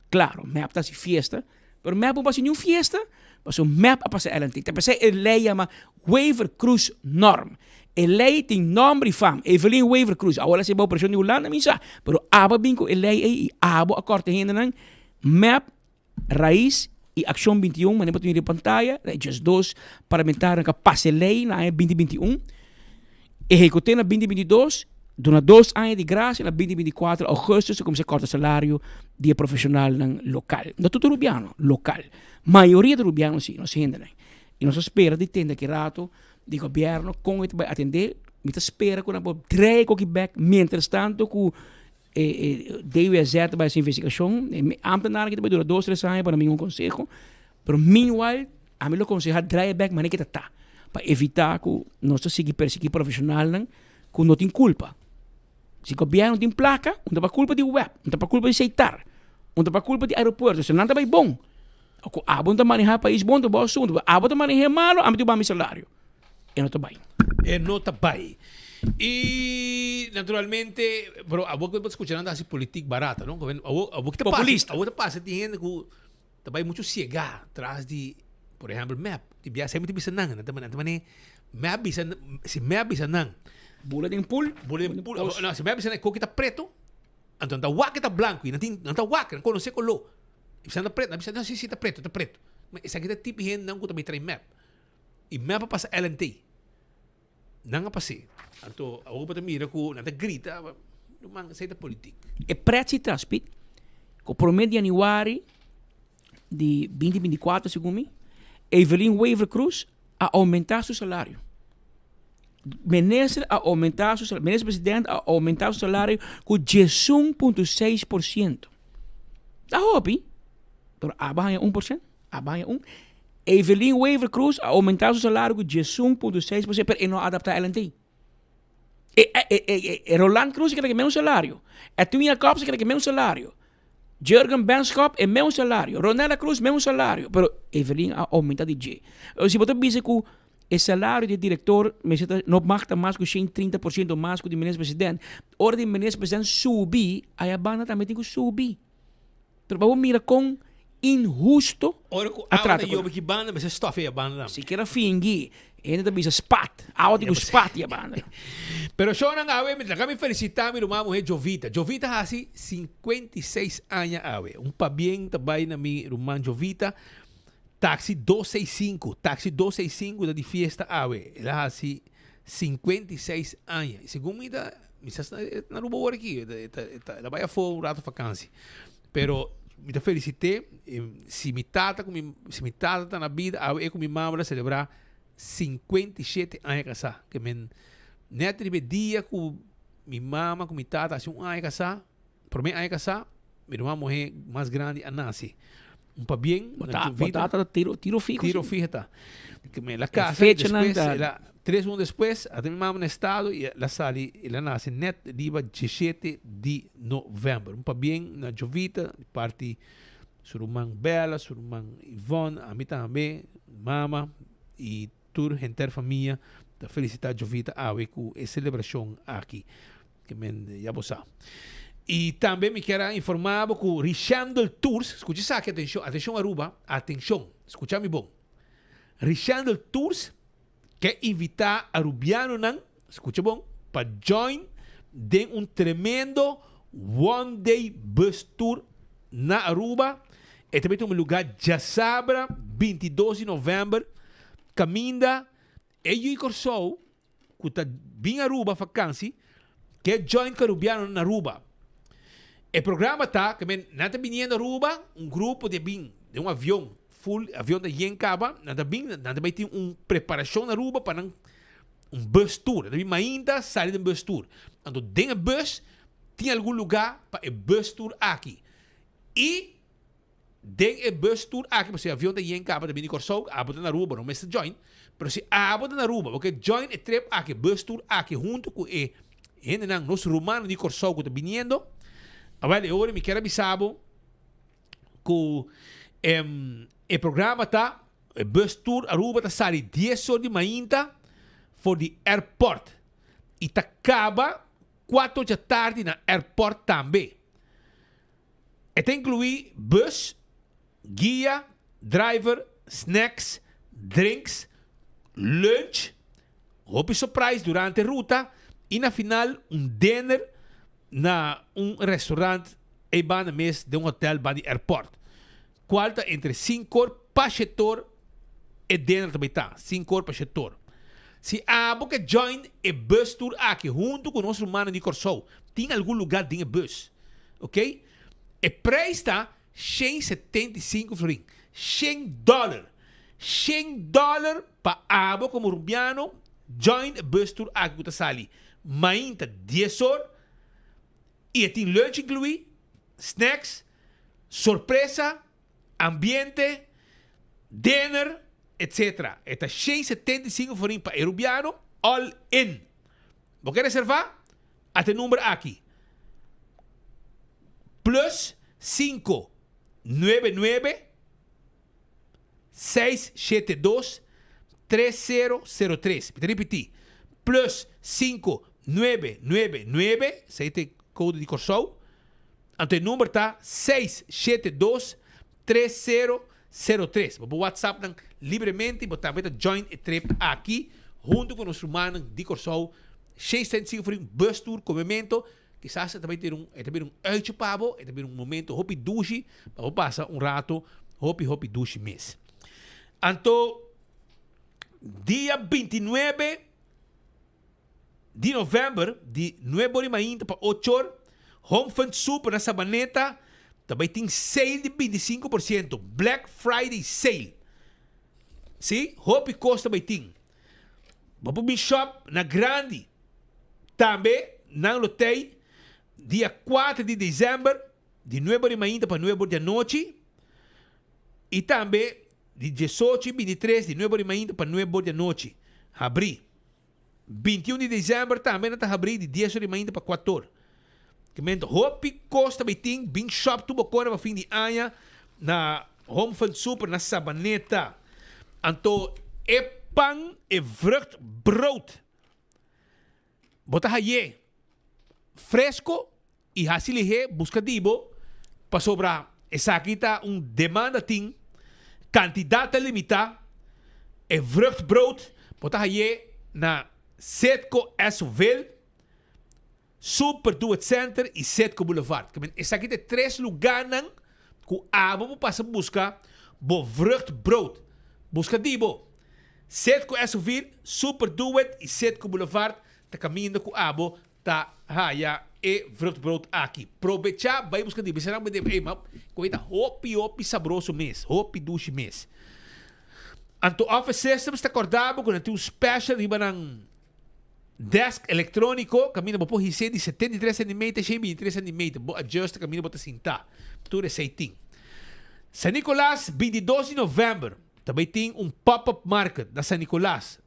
Claro, mep ta haci fiesta, pero mep no por haci niun fiesta, pasobra mep a pasa LNT. Ta p'esei e ley yama Wever-Croes Norm. E ley tin nomber y fam, Evelyn Wever-Croes. Awor el a haci bao presion di Hulanda, mi sa, pero abo a bin cu e ley ey y abo a corta hendenan. Mep, Raiz y Accion 21, manera bo ta mira riba pantaya, ta e djesdos parlamentarionan cu a pasa e ley na aña 2021. Ehekut'é na 2022, duna dos aña di grasia, na 2024 augustus a kuminsá kòrta salario di e profeshonalnan lokal. No tur rubiano, lokal. Mayoria di rubiano si, nos hendenan. I nos ta spera di tende aki rato di gobièrnu kon e ta bai atendé. Mi ta spera ku nan por drei e koki bèk miéntras tanto ku e e DWZ ta bai hasi investigashon. E ámtenarnan aki ta bai dura dos tres aña pa nan bin un konseho. Pero meanwhile ami lo konsehá draai e bèk manera ke ta ta pa evitá ku nos ta sigui persiguí profeshonalnan ku no tin kulpa. Si gobièrnu tin plaka, un ta pa kulpa di web, un ta pa kulpa di Seitar, un ta pa kulpa di aeropuerto, si nan ta bai bon. Ku abo no ta manehá pais bon ta bo asuntu, pero abo ta maneh'é malu, ami tin ku baha mi salario. E no ta bai. E no ta bai. I naturalmente, pero abo ku bo ta skucha nan ta hasi politik barata, no? Abo abo ki ta pasa, Populista. abo ta pasa tin hende ku Ta bai muchu siegá tras di, por ehèmpel, mep. Di bia semper ta bisa nan, nan ta nan ta manera mep bisa, si mep bisa nan. Bula den pool. Bula den pool. No, si mep bisa nan e koki ta preto, anto nan ta wak e ta blanku i nan tin, nan ta wak, nan konosé koló. I bisa nan ta preto, nan bisa no, si, si, ta preto, ta preto. Ma esaki ta tipo hendenan ku ta bai trae mep. I mep a pasa LNT. Nan a pas'é. Anto awor bo ta mira ku nan ta grita, Ruman, esei ta politik. E pretsi ta, Speed, ku promé di yanüari di 2024, segun mi, Evelyn Wever-Croes a oumentá su salario. Minister a oumentá su salario, minister president a oumentá su salario ku 11.6%. Ta hopi, pero abo a haña 1%, abo a haña un. Evelyn Wever Croes a aumenta su salario cu 11.6%, pero e no a adapta LNT. E, e, e, e Roland Croes a kere menos salario. Edwin Jacobs a kere menos salario. Jurgen Benschop e menos salario. Ronella Croes menos salario. Pero Evelyn a aumenta di dje. Si bo ta bisa cu E salario di e director mester ta no mag ta mas cu 130% mas cu di minister president. Ora di minister president subi, aya banda tambe tin cu subi. Pero pa bo mira con inhusto Ora cu a awa trata ta cu yobe ki banda mester stof aya banda tambe. Sikiera fingi, hende ta bisa spat, awa tin cu spat ya banda. Pero shownan awe mi laga mi felicita mi ruman muher Jovita. Jovita haci 56 aña awe. Un pabien ta bay na mi ruman Jovita. Taxi dos seis sinku, Taxi dos seis sinku ta di fiesta awe. El a hasi 56 aña. I segun mi ta, mi sa si e ta na Aruba awor aki. E ta, e ta, el a bai afó un rato vakansi. Pero mi ta felisit'é. Si mi tata ku mi, si mi tata ta na bida awe e ku mi mama ta selebrá 57 aña kasá. Ke men nèt riba e dia ku mi mama ku mi tata hasi un aña kasá, Prome aña kasá, mi ruman muhé mas grandi a nase. Un pabien Bo na ta, su bo vida. tata ta tiro, tiro fiho. Tiro sí. fiho ta. Ke me la E kasa y fechanan despues ta. el a, tres luna despues, a ta mi mama na estado y el a sali, el a nase net riba diesshete di novèmber. Un pabien na Jovita, di parti su ruman Bella, su ruman Yvonne, ami tambe, mama y tur henter famia ta felicita Jovita awe cu e celebracion aki. Ke men ya bo sa. Y tambe mi kier a informa bo cu Richendel Tours, scucha esaki atencion, atencion Aruba, atencion, scucha mi bon. Richendel Tours ke invita Arubianonan, scucha bon, pa join den un tremendo one day bus tour na Aruba. E ta bay tuma lugar djasabra 22 di november, caminda e yu Corsou ku ta bin Aruba vakansi ke join Carubiano na Aruba. E programa ta ke men nan ta biniendo Aruba, un grupo di bin den un avion full, avion ta yen kaba, nan ta bin, nan ta bai tin un preparashon na Aruba pa nan un bus tour. Nan ta bin mainta sali den bus tour. Anto den e bus tin algun luga pa e bus tour aki. I Den e bus tour aki, pasobra e avion ta yen kaba ta bini Kòrsou, abo ta na Aruba, bo no mester join. Pero si abo ta na Aruba, bo ke join e trip aki, e bus tour aki huntu ku e hendenan, nos rumannan di Kòrsou ku ta biniendo, awel e ora mi kier a bisa bo ku e programa ta, e bus tour Aruba ta sali dies or di mainta for di airport i ta kaba kuater djatardi na airport tambe. E ta inkluí bus, guia, driver, snacks, drinks, lunch, hopi surprise durante ruta i na final un dinner na un restaurant ei banda mes den un hotel banda di airport, kual ta entre sinkor pa shetor e dinner ta bai ta, sinkor pa shetor. Si abo ke join e bus tour aki huntu ku nos rumannan di Kòrsou, tin algun lugá den e bus. Ok, e prijs ta 175 florin, 100 dollar, 100 dollar pa abo como Rubiano join e bus tour aki cu ta sali mainta 10 or y e tin lunch inclui, snacks, sorpresa, ambiente, dinner, etc. E ta 175 florin pa e Rubiano all in. Bo ke reserva? Ata e number aki, plus sinku nuebe nuebe seis shete dos tres sero sero tres. Mi ta ripití, plus sinku nuebe nuebe nuebe, esei ta e kode di Kòrsou, anto e number ta seis shete dos tres sero sero tres. Bo por whatsapp nan libremente i bo tambe ta join e trip aki huntu ku nos rumannan di Kòrsou. Shei sent sinku for un bus tour komemento. Kisas e ta bai tin un e ta bira un uitje pa bo, e ta bira un momento hopi dushi pa bo pasa un rato hopi hopi dushi mes. Anto dia 29 di november di nuebe ora di mainta pa ocho or, Home Fund Super na Sabaneta ta bai tin sale di 25%, Black Friday sale. Si, hopi kos ta bai tin. Bo por bin shop na grandi. Tambe nan lo tei dia kuater di december. di nuebe di mainta pa nuebe di anochi i tambe di diesocho i bintitres di nuebe di mainta pa nuebe di anochi. Habrí. 21 di december tambe nan ta habrí di dies or di mainta pa kuator. Kimente hopi kos ta bay tin, bin shop tur bo kore pa fin di aña na Home Fun Super na Sabaneta. Anto e pan, e vrucht brood, bo ta haye fresco y haci lihe busca di bo pasobra esaki ta un demanda tin, cantidad ta limita, e vrucht brood bo ta haye na Citgo Esso-ville. Super Do It Center y Citgo Boulevard. Ke men esaki ta e tres lugarnan ku abo por pasa buska bo vruchtbrood. Buska di bo. Citgo Esoville, Super Do It y Citgo Boulevard ta kaminda ku abo ta haya e vruchtbrood aki. Probecha bai buska di bo. Esnan bo ey ma ku e ta hopi hopi sabroso mes, hopi dushi mes. Anto Office Systems ta korda bo ku nan tin un special riba nan Desk electronico caminda bo por his'é di 73 centimeter shen 23 centimeter. Bo adjust caminda bo ta sinta. Tur esey tin. San Nicolas 22 di november ta bay tin un pop-up market na San Nicolas.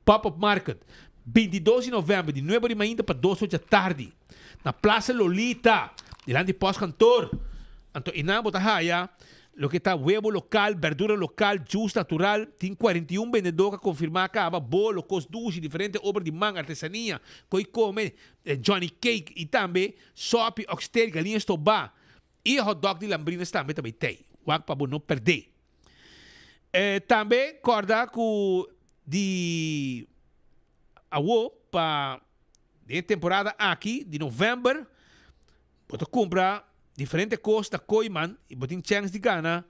Pop-up market 22 di november di nuebe di mainta pa dos ocho tardi na Plaza Lolita dilanti postkantoor. Anto einan bo ta haya Loke ta webo lokal, berdura lokal, juice natural, tin 41 bendedó ku a konfirmá kaba, bolo, kos dushi, diferente obra di man, artesania, koi kome, johnny cake i tambe sòpi, oxtail, galiña stobá i hotdog di lambrinas tambe ta bai tei. Wak pa bo no pèrdé. Tambe kòrda ku di awo pa den e temporada aki di novèmber, Bo ta kumpra diferente kos na Kooiman i bo tin chèns di gana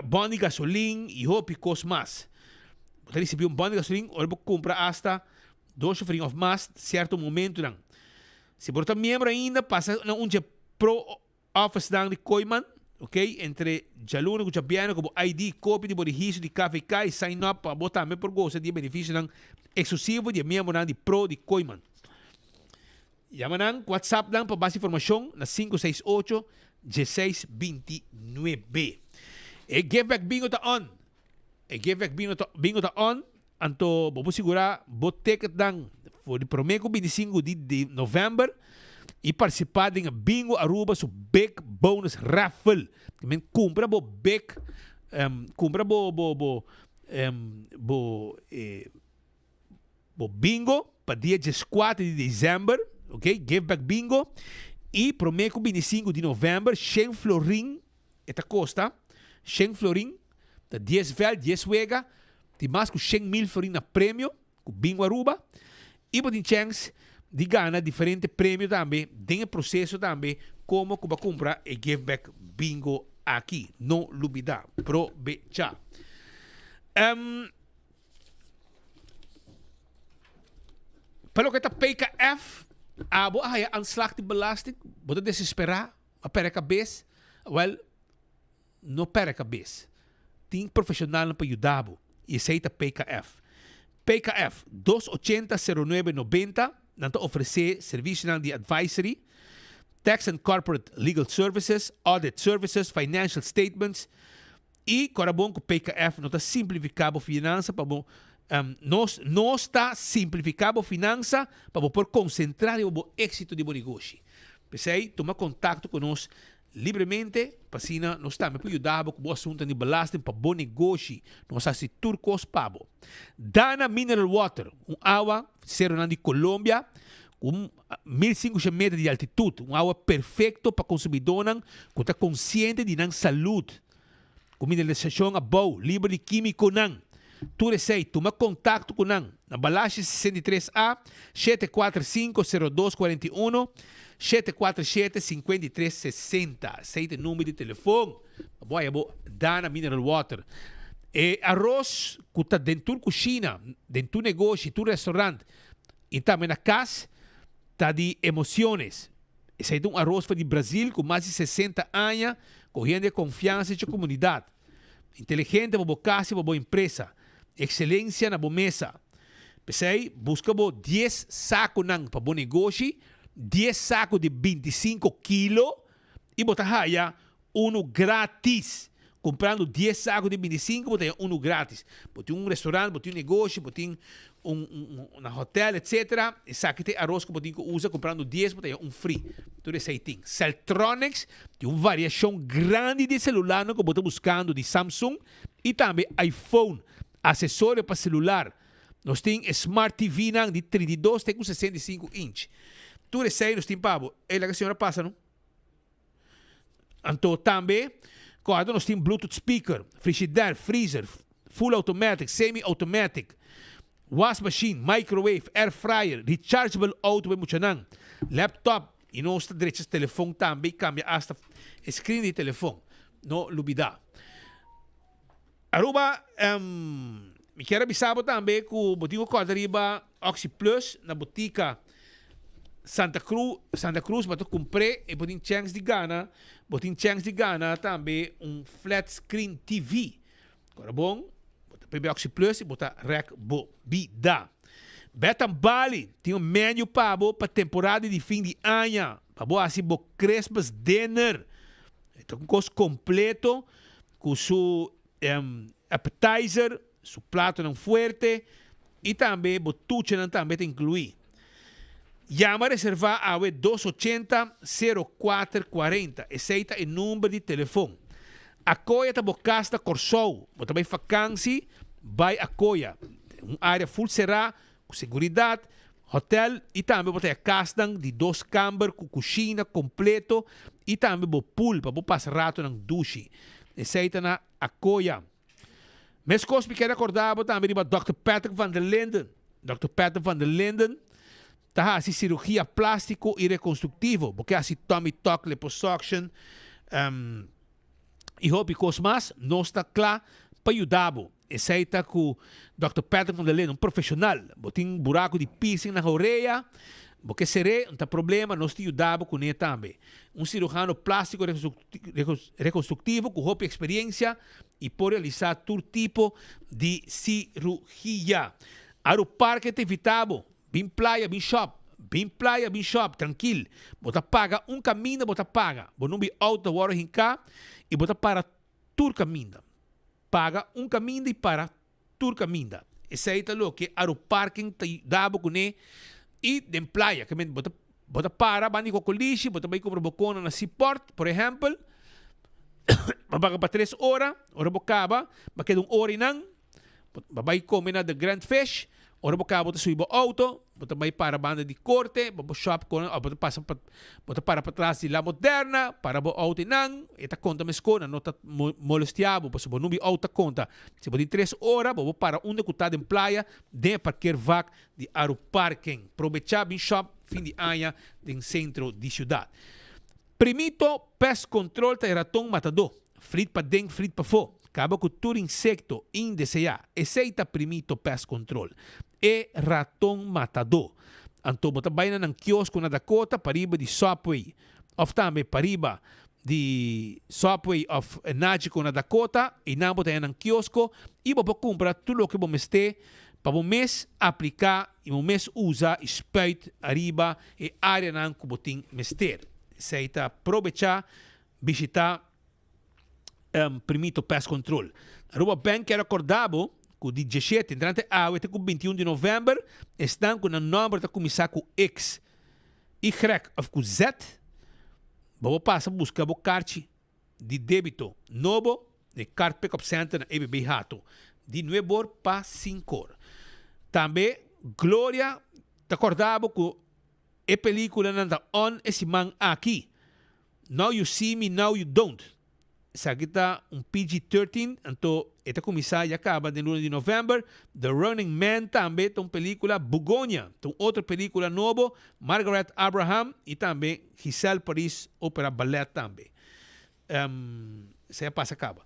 bòn di gasolin i hopi kos mas. Bo ta risibí un bòn di gasolin ora bo kumpra asta dos shofrin òf mas sierto momentunan. Si bo no ta miembro ainda, pasa na un dje pro Officenan di Kooiman, ok, entre djaluna ku djabièrnè ku bo ID, kopia di bo registro di KVK i sign up pa bo tambe por gosa di e benefisionan eksklusivo di e miembronan di pro di Kooiman. Yama nan ku WhatsApp nan pa mas informashon na 568 1629. E Give Back Bingo ta on! E Give Back Bingo ta bingo ta on, anto bo por sigurá bo ticketnan for di promé ku 25 di di novèmber i partisipá den e Bingo Aruba su Big Bonus Raffle. Men kumpra bo big kumpra bo bo bo bo e Bo bingo pa dia dieskuater di desèmber, ok, Give Back Bingo, i promé ku bintisingu di novèmber, shen florin e ta kosta, shen florin, ta dies vèlt, dies wega, tin mas ku 100.000 florin na premio ku Bingo Aruba, i bo tin chèns di gana diferente premio tambe den e proseso tambe komo ku bo a kumpra e Give Back Bingo aki. No lubidá, probechá. Pa loke ta PKF, abo a haya aanslag di belasting, bo ta desesperá, a pèrdè kabes, wèl, no pèrdè kabes. Tin profeshonalnan pa yuda bo, i esei ta PKF. PKF, dos ochenta sero nuebe nobenta, nan ta ofresé servisionan di advisory, tax and corporate legal services, audit services, financial statements, I kora bon ku PKF no ta simplifiká bo finansa pa bo nos nos ta simplifiká bo finansa pa bo por konsentrá riba bo éksito di bo negoshi. P'esei tuma kontakto ku nos libremente pa asina nos tambe por yuda bo ku bo asuntunan di belasting pa bo negoshi. Nos hasi tur kos pa bo. Dana Mineral Water, un awa seronan di Colombia ku un 1500 meter di altitut, un awa perfekto pa konsumidónan ku ta konsiente di nan salud. Ku mineralisashon abou, liber di kímikonan. Tur esei, tuma kontakto ku nan na Balashi 63 A, 745 02 41, 747 53 60. Esei ta e number di telefon pa bo haya bo Dana Mineral Water. E aros ku ta den tur kushina, den tur negoshi, tur restaurant i tambe na kas ta di Emociones. Esei ta un aros for di Brazil ku mas di 60 aña kohiendo e konfiansa dje komunidat. Inteligente pa bo kas i pa bo empresa. Ekselensia na bo mesa. P'esei, buska bo dies sakonan pa bo negoshi. Dies saco di 25 kilo y bo ta haya uno gratis. Comprando dies saco di 25 bo ta haya uno gratis. Bo tin un restaurant, bo tin un negoshi, bo tin un un hotel etc. Esaki ta e aros cu bo tin cu usa, comprando dies bo ta haya un free. Tur esey tin. Celtronics tin un variacion grandi di celularnan cu bo ta buscando di Samsung y tambe iPhone, accesorio pa celular. Nos tin e Smart TV nan di 32 te cu 65 inch. Tur esey nos tin pa bo. Ey laga señora pasa no. Anto tambe corda nos tin Bluetooth speaker, frigidaire, freezer, full automatic, semi automatic, was machine, microwave, air fryer, rechargeable auto pa e muchanan, laptop y nos ta drecha telefon tambe y cambia hasta e screen di telefon. No lubida. Aruba, mi kier a bisa bo tambe cu bo tin cu corda riba Oxi Plus na botica Santa Cruz, Santa Cruz bo ta cumpr'e y bo tin chance di gana, bo tin chance di gana tambe un flat screen TV. Corda bon, bo ta bebe Oxi Plus y bo ta rek bo bida. Beth and Bali tin un menu pa bo pa temporada di fin di aña, pa bo haci bo Christmas dinner. E ta un cos completo. Ku su appetizer, su platonan fuerte i tambe bo tuchenan tambe ta inkluí. Yama reservá awe dos ochenta, sero kuater kuarenta, esei ta e number di telefon. Akoya ta bo kas na Kòrsou, bo ta bai fakansi, bai Akoya. Un área ful será, ku seguridat, hotel i tambe bo ta haña kasnan di dos kamber ku kushina kompleto i tambe bo pool pa bo pasa ratonan dushi. Esei ta na Akoya. Meskos mi kier rekorda bo tambe riba Dòkter Patrick van der Linden. Dòkter Patrick van der Linden ta hasi sirugia plástiko i rekonstruktivo. Bo ke hasi tummy tuck, liposuction, i hopi kos mas, nos ta kla pa yuda bo. Esei ta ku Dòkter Patrick van der Linden, un profeshonal. Bo tin buraku di piercing na horea, bo ke ser'é, no ta problema, nos ta yuda bo kuné tambe. Un siruhano plástiko rekonstruktivo ku hopi eksperiencia i por realisá tur tipo di sirugia. Aru Parke ta invitá bo Bin playa bin shop, bin playa bin shop, trankil. Bo ta paga un kaminda bo ta paga. Bo number di auto ta wòrdu hinká i bo ta para tur kaminda. Paga un kaminda i para tur kaminda. Esei ta loke Aruparking ta yuda bo kuné i den playa. Ke men bo ta bo ta para banda di Kokolishi, bo ta bai kumpra bo kona na Seaport, por ehèmpel. Bo paga pa tres ora, ora bo kaba, bo a keda un ora einan. Bo bai come na The Grand Fish, ora bo caba bo ta subi bo auto, bo ta bai para banda di corte, bo bo shop con of bo ta pasa pa bo ta para patras di La Moderna, para bo auto einan, e ta conta mesco, nan no ta molestia bo, pasobra bo number di auto ta conta. Si bo tin tres ora, bo por para unda cu ta den playa, den e parkeervak di Aruparking. Probecha bin shop fin di aña den centro di ciudad. Primito Pest Control ta e raton matadó. Flit paden, flit pafó. Kaba ku tur insekto indeseá. Esei ta Primito Pest Control. E raton matadó. Anto bo ta bai na nan kiosko na Dakota pariba di Subway òf tambe pariba di Subway òf Nagico na Dakota. Einan bo ta haña nan kiosko i bo por kumpra tur loke bo mester pa bo mes apliká i bo mes usa i spuit ariba e áreanan ku bo tin mester. Esei ta probechá bishitá Primito Pest Control. Aruba Bank kier acorda bo cu di diesshete entrante awe te cu bintiun di november esnan cu nan nomber ta cuminsa cu X, Y of cu Z bo por pasa busca bo carchi di debito nobo na e Card Pick Up Center na EBB Hato di nuebe or pa sinku or. Tambe Gloria ta corda bo cu e peliculanan ta on e siman aki. Now You See Me, Now You Don't. Esaki ta un PG-13, anto e ta kuminsá ya kaba den luna di novèmber. The Running Man tambe ta un pelíkula. Bugonia ta un otro pelíkula nobo. Margaret Abraham i tambe Gisèle Paris opera balèt tambe. Esei a pasa kaba.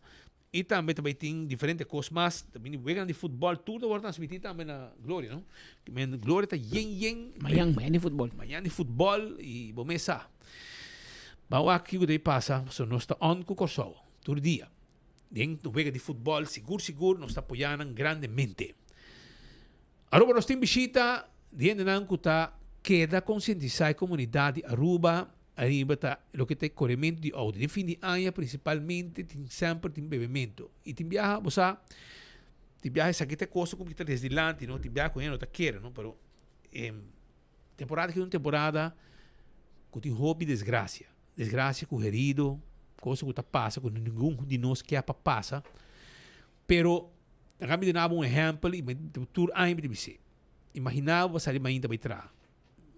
I tambe ta bai tin diferente kos mas. Ta bini weganan di futbòl tur ta wòrdu transmití tambe na Gloria, no? Men Gloria ta yen yen. Mañan, mañan di futbòl. Mañan di futbòl i bo mes sa. Ban wak kiko ta bai pasa, pasobra nos ta on ku Kòrsou tur dia. Den wega di futbòl sigur sigur nos ta apoyá nan grandemente. Aruba nos tin bishita di hendenan ku ta. Keda konsientisá e komunidat di Aruba ariba ta loke ta e korementu di outo. Den fin di aña prinsipalmente tin semper tin bebementu. I tin biaha bo sa, tin biaha esaki ta e kos ku mi ta desde dilanti no, tin biaha ku hende no ta kere no, pero e temporada aki ta un temporada ku tin hopi desgrasia. Desgrasia ku herido, kos ku ta pasa ku ningun di nos ke pa pasa. Pero laga mi duna bo un ehèmpel i tur aña mi ta bis'é. Imaginá bo a sali mainta bai traha.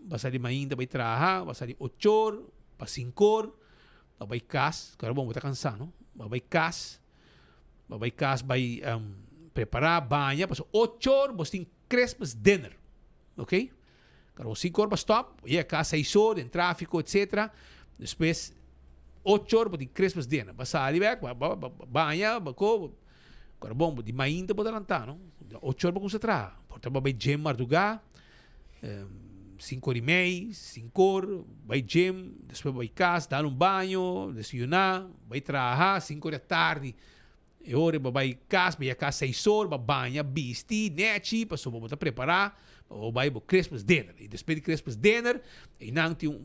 Bo a sali mainta bai traha, bo a sali ochor pa sinkor, bo a bai kas, kòrda bon bo ta kansá no, bo a bai kas, bo a bai kas bai prepará, baña, pasobra ochor bo tin Christmas dinner, ok. Kòrda bon sinkor bo a stòp, bo yega kas seisor den tráfiko etcetera, despues ochor bo tin Christmas dinner, bo a sali bèk, bo a baña, bo a ko. Kòrda bon, di mainta bo ta lantá, no? Ocho or bo kumsa traha. Por ta bo bai gym mardugá, sinku or i mei, sinku or, bai gym, despues bo bai kas, dal un baño, desayuná, bai traha, sinku or di atardi. E ora bo bai kas, bo yega kas seis or, bo a baña, bisti, nèchi, pasobra bo ta prepará pa bo bai bo Christmas dinner. I despues di Christmas dinner, einan tin un,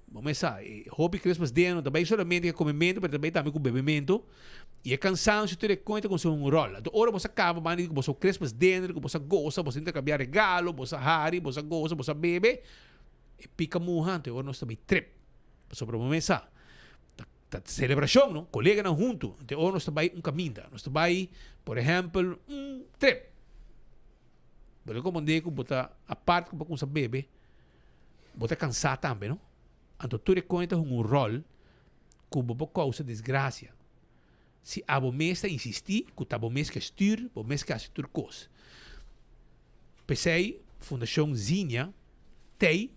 bo mes sa, e hopi Christmas dinner no ta bai solamente ku e komementu, pero ta bai tambe ku bebementu. I e kansansio tur e kon ta kuminsá un ròl. Anto ora boso a kaba banda di ku boso Christmas dinner, ku boso a gosa, boso a interkambiá regalo, boso a hari, boso a gosa, boso a bebe, e pika muha, anto e ora nos ta bai trip. Pasobra bo mes sa, ta ta selebrashon no, koleganan huntu, anto e ora nos ta bai un kaminda. Nos ta bai, por ehèmpel, un trip. Bo ta komprendé ku bo ta, apart ku bo a kuminsá bebe, bo ta kansá tambe no. Anto tur e kon ta hunga un ròl ku bo por kousa desgrasia si abo mes ta insistí ku ta bo mes ke stür, bo mes ke hasi tur kos. P'esei Fundashon Zinia t'ei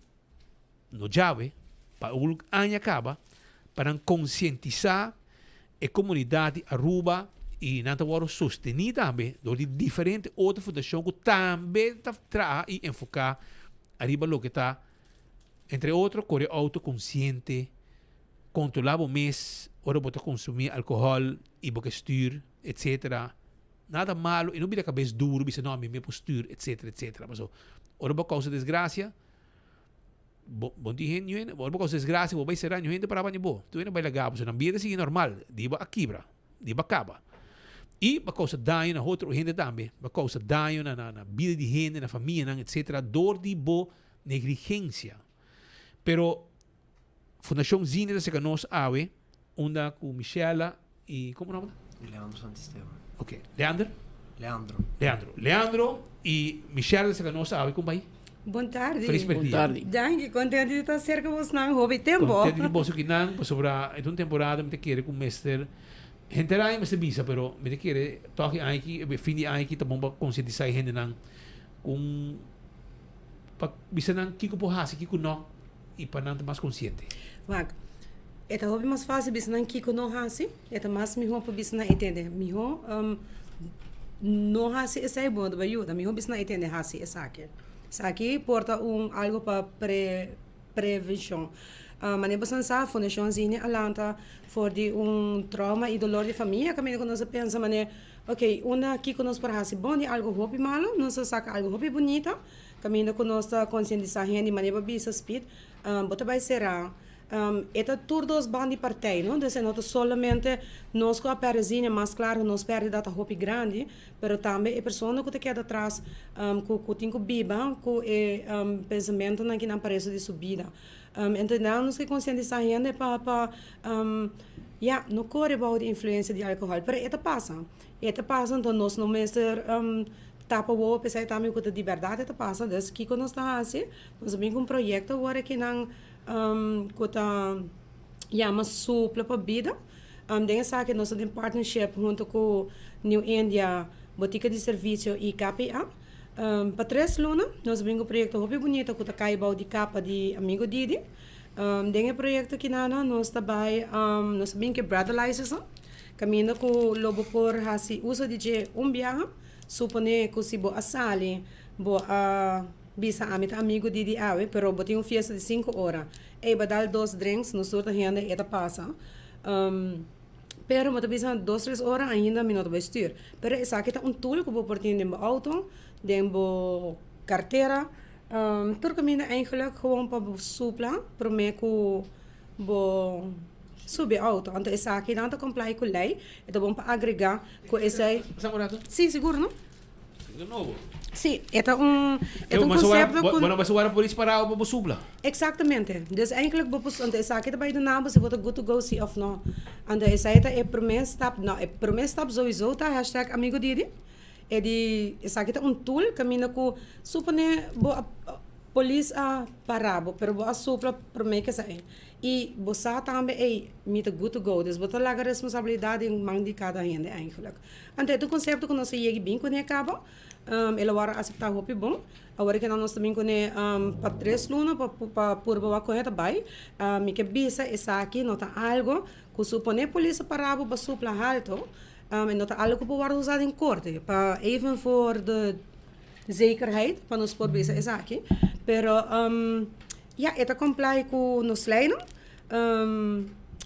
no djawe pa algun aña kaba pa nan konsientisá e komunidat di Aruba i nan ta wòrdu sostení tambe dor di diferente otro fundashon ku tambe ta traha i enfoká ariba loke ta Entre otro, kore outo konsiente, kontrolá bo mes ora bo ta konsumí alkohòl i bo ke stür, etsetera. Nada malu i no bira kabes duru bisa no ami mi por stür, etsetera, etsetera. Pasobra ora bo kousa desgrasia, bo bo no tin hende, niun hende, ora bo kousa desgrasia bo bai sera niun hende paraba ni bo. Tur hende bai laga bo. So nan bida ta sigui normal, di bo a kibra, di bo a kaba. I bo a kousa daño na otro hende tambe, bo a kousa daño na na bida di hende, na famianan, etsetera, dor di bo negligencia. Pero Fundacion Zine ta seca nos awe unda cu Michella y como nomber ta? Leandro Santisteban. Ok, Leander? Leandro. Leandro. Leandro y Michella ta seca nos awe con bai? Bon tardi. Feliz Bon merdia. tardi. Danki, contento di ta cerca bosnan hopi tempo. Contento di boso kinan pasobra e ta un temporada mi ta kere cu mester henter aña mester bisa pero mi ta kere toch e aña aki e fin di aña aki ta bon pa concientisa e hendenan cu un pa bisa nan kiko por hasi, kiko no, i pa nan ta mas konsiente. Wak, e ta hopi mas fásil bisa nan kiko no hasi, e ta mas mihó pa bisa nan e tende mihó no hasi esei bo no ta bai yuda, mihó bisa nan e tende hasi esaki. Esaki por ta un algu pa pre prevenshon. Manera boso nan sa, Fundashon Zini a lanta for di un trauma i dolor di famia kaminda ku nos a pensa manera Ok, unda kiko nos por hasi bon di algo hopi malo, nos ta saka algo hopi bunita, kaminda ku nos ta konsientisá hende manera bo bisa Speed, bo ta bai será. E ta tur dos ban di partij, no? Dus e no ta solamente nos ku a pèrdè zin, e mas klaro nos pèrdida ta hopi grandi, pero tambe e persona ku ta keda atras ku ku tin ku biba ku e pensamentonan ki nan pa resto di su bida. Enton nan nos ke konsientisá hende pa pa Ya, no kore bou di influensia di alkohòl, pero e ta pasa. E ta pasa, anto nos no mester tapa wowo p'esei tambe ku ta di bèrdat e ta pasa. Dus kiko nos ta hasi? Nos a bin ku un proyekto awor akinan ku ta yama Supla pa Bida. Den esaki nos ta den partnership huntu ku New India, Botika di Servisio i KPA. Pa tres luna nos a bin ku un proyekto hopi bunita ku ta kai bou di kapa di Amigo Didi. Den e proyekto kinana nos ta bai nos ta bin ku e breathalyzers nan kaminda ku lo bo por hasi uso di dje un biaha. Supone ku si bo a sali bo a bisa ami ta amigu di di awe pero bo tin un fiesta di sinku ora ey bo a dal dos drinks nos tur ta hende e ta pasa pero bo ta bisa dos tres ora ainda mi no ta bai stuur pero esaki ta un tool ku bo por tin den bo auto den bo kartera. Um, tur caminda eigenlijk gewoon pa bo supla prome cu bo subi auto. Anto esaki nan ta comply cu ley. E ta bon pa agrega cu esey. Pasa un rato? Si, sigur no. Esaki ta nobo. Si, e ta un e ta un concepto cu. Bo no mester wara polis parao pa bo supla. Exactamente. Dus eigenlijk bo por anto esaki ta bay duna bo si bo ta good to go si of no. Anto esey ta e prome stap. No, e prome stap sowieso ta hashtag amigo Didi. E di, Esaki ta un tool kaminda ku supone bo a polis a para bo, pero bo a supla promé ke esei. I bo sa tambe, ey, mi ta good to go. Dus bo ta laga responsabilidat den man di kada hende eigenlijk. Anto e ta un konsepto ku nos a yegi bin kuné kaba. El a wòrdu aseptá hopi bon. Awor ke nan nos ta bin kuné pa tres luna pa pa purba wak kon e ta bai. Mi ke bisa esaki no ta algu ku supone polis a para bo pa supla haltu. E no ta algo ku por wòrdu usá den korte, pa even voor de zekerheid, pa nos por bisa esaki. Pero ya, e ta comply ku nos leinan.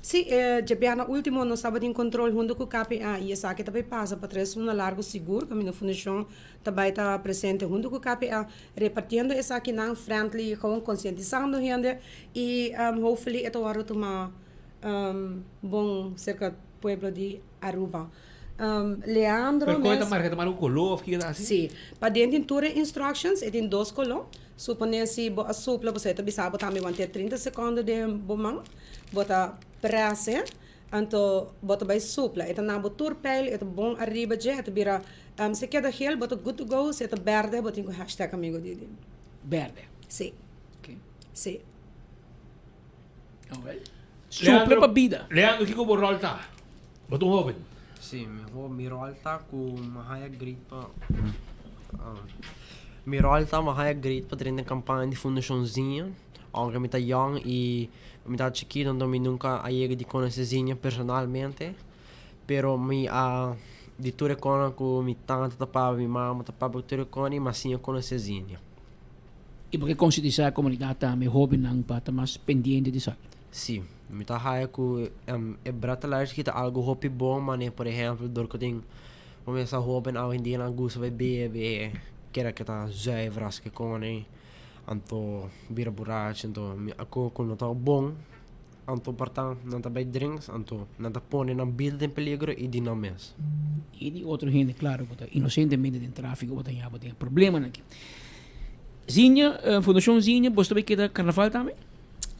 Sí, e djabièrnè último nos tabatin kontrol huntu ku KPA i esaki ta bai pasa pa tres luna largu sigur, kaminda fundashon ta bai ta presente huntu ku KPA repartiendo esakinan friendly, gewoon konsientisando hende i hopefully e ta wòrdu tuma bon serka pueblo di Aruba. Leandro Pero kon e ta mes. marka? E ta marka ku koló of kiko ta hasi? Sí. Paden tin tur e instructions, e tin dos koló. Supone si bo a supla bo sa e ta bisa bo tambe want'é 30 sekondo den bo man. Bo ta prese, anto bo ta bai supla. E ta na bo tur peil, e ta bon ariba dje, e ta bira, si e keda gel bo ta good to go, si e ta berde bo tin ku hashtag amigo Didi. Berde? Sí. Ok. Sí. Supla pa bida. Leandro, kiko bo rol ta? Bo ta un hoben. Sí, mi ho, mi rol ta ku mi haya great pa Mi rol ta mi haya great pa drenta kampaña di Fundashon Zinha. Aunke mi ta yòn i mi ta chikito, anto mi nunka a yega di konosé Zinha personalmente. Pero mi a di tur e kosnan ku mi tanta ta papia, mi mama ta papia, tur e kosnan i mi a siña konosé Zinha. I bo ke konsientisá e komunidat tambe, hóbennan, pa ta mas pendiente di esaki? Sí, mi ta haya ku e breathalyzer ki ta algu hopi bon, manera por ehèmpel dor ku tin bo mester hóben awendia nan gusta bai bebe, kere ke ta zuiver as ke kone, anto bira burachi, anto mi a kohe ku no ta bon, anto por ta nan ta bai drinks, anto nan ta pone nan bida den peligro i di nan mes. I di otro hende, klaro, ku ta inosentemente den tráfiko bo ta haña bo den problemanan aki. Zinha, Fundashon Zinha, boso ta bai keda karnaval tambe?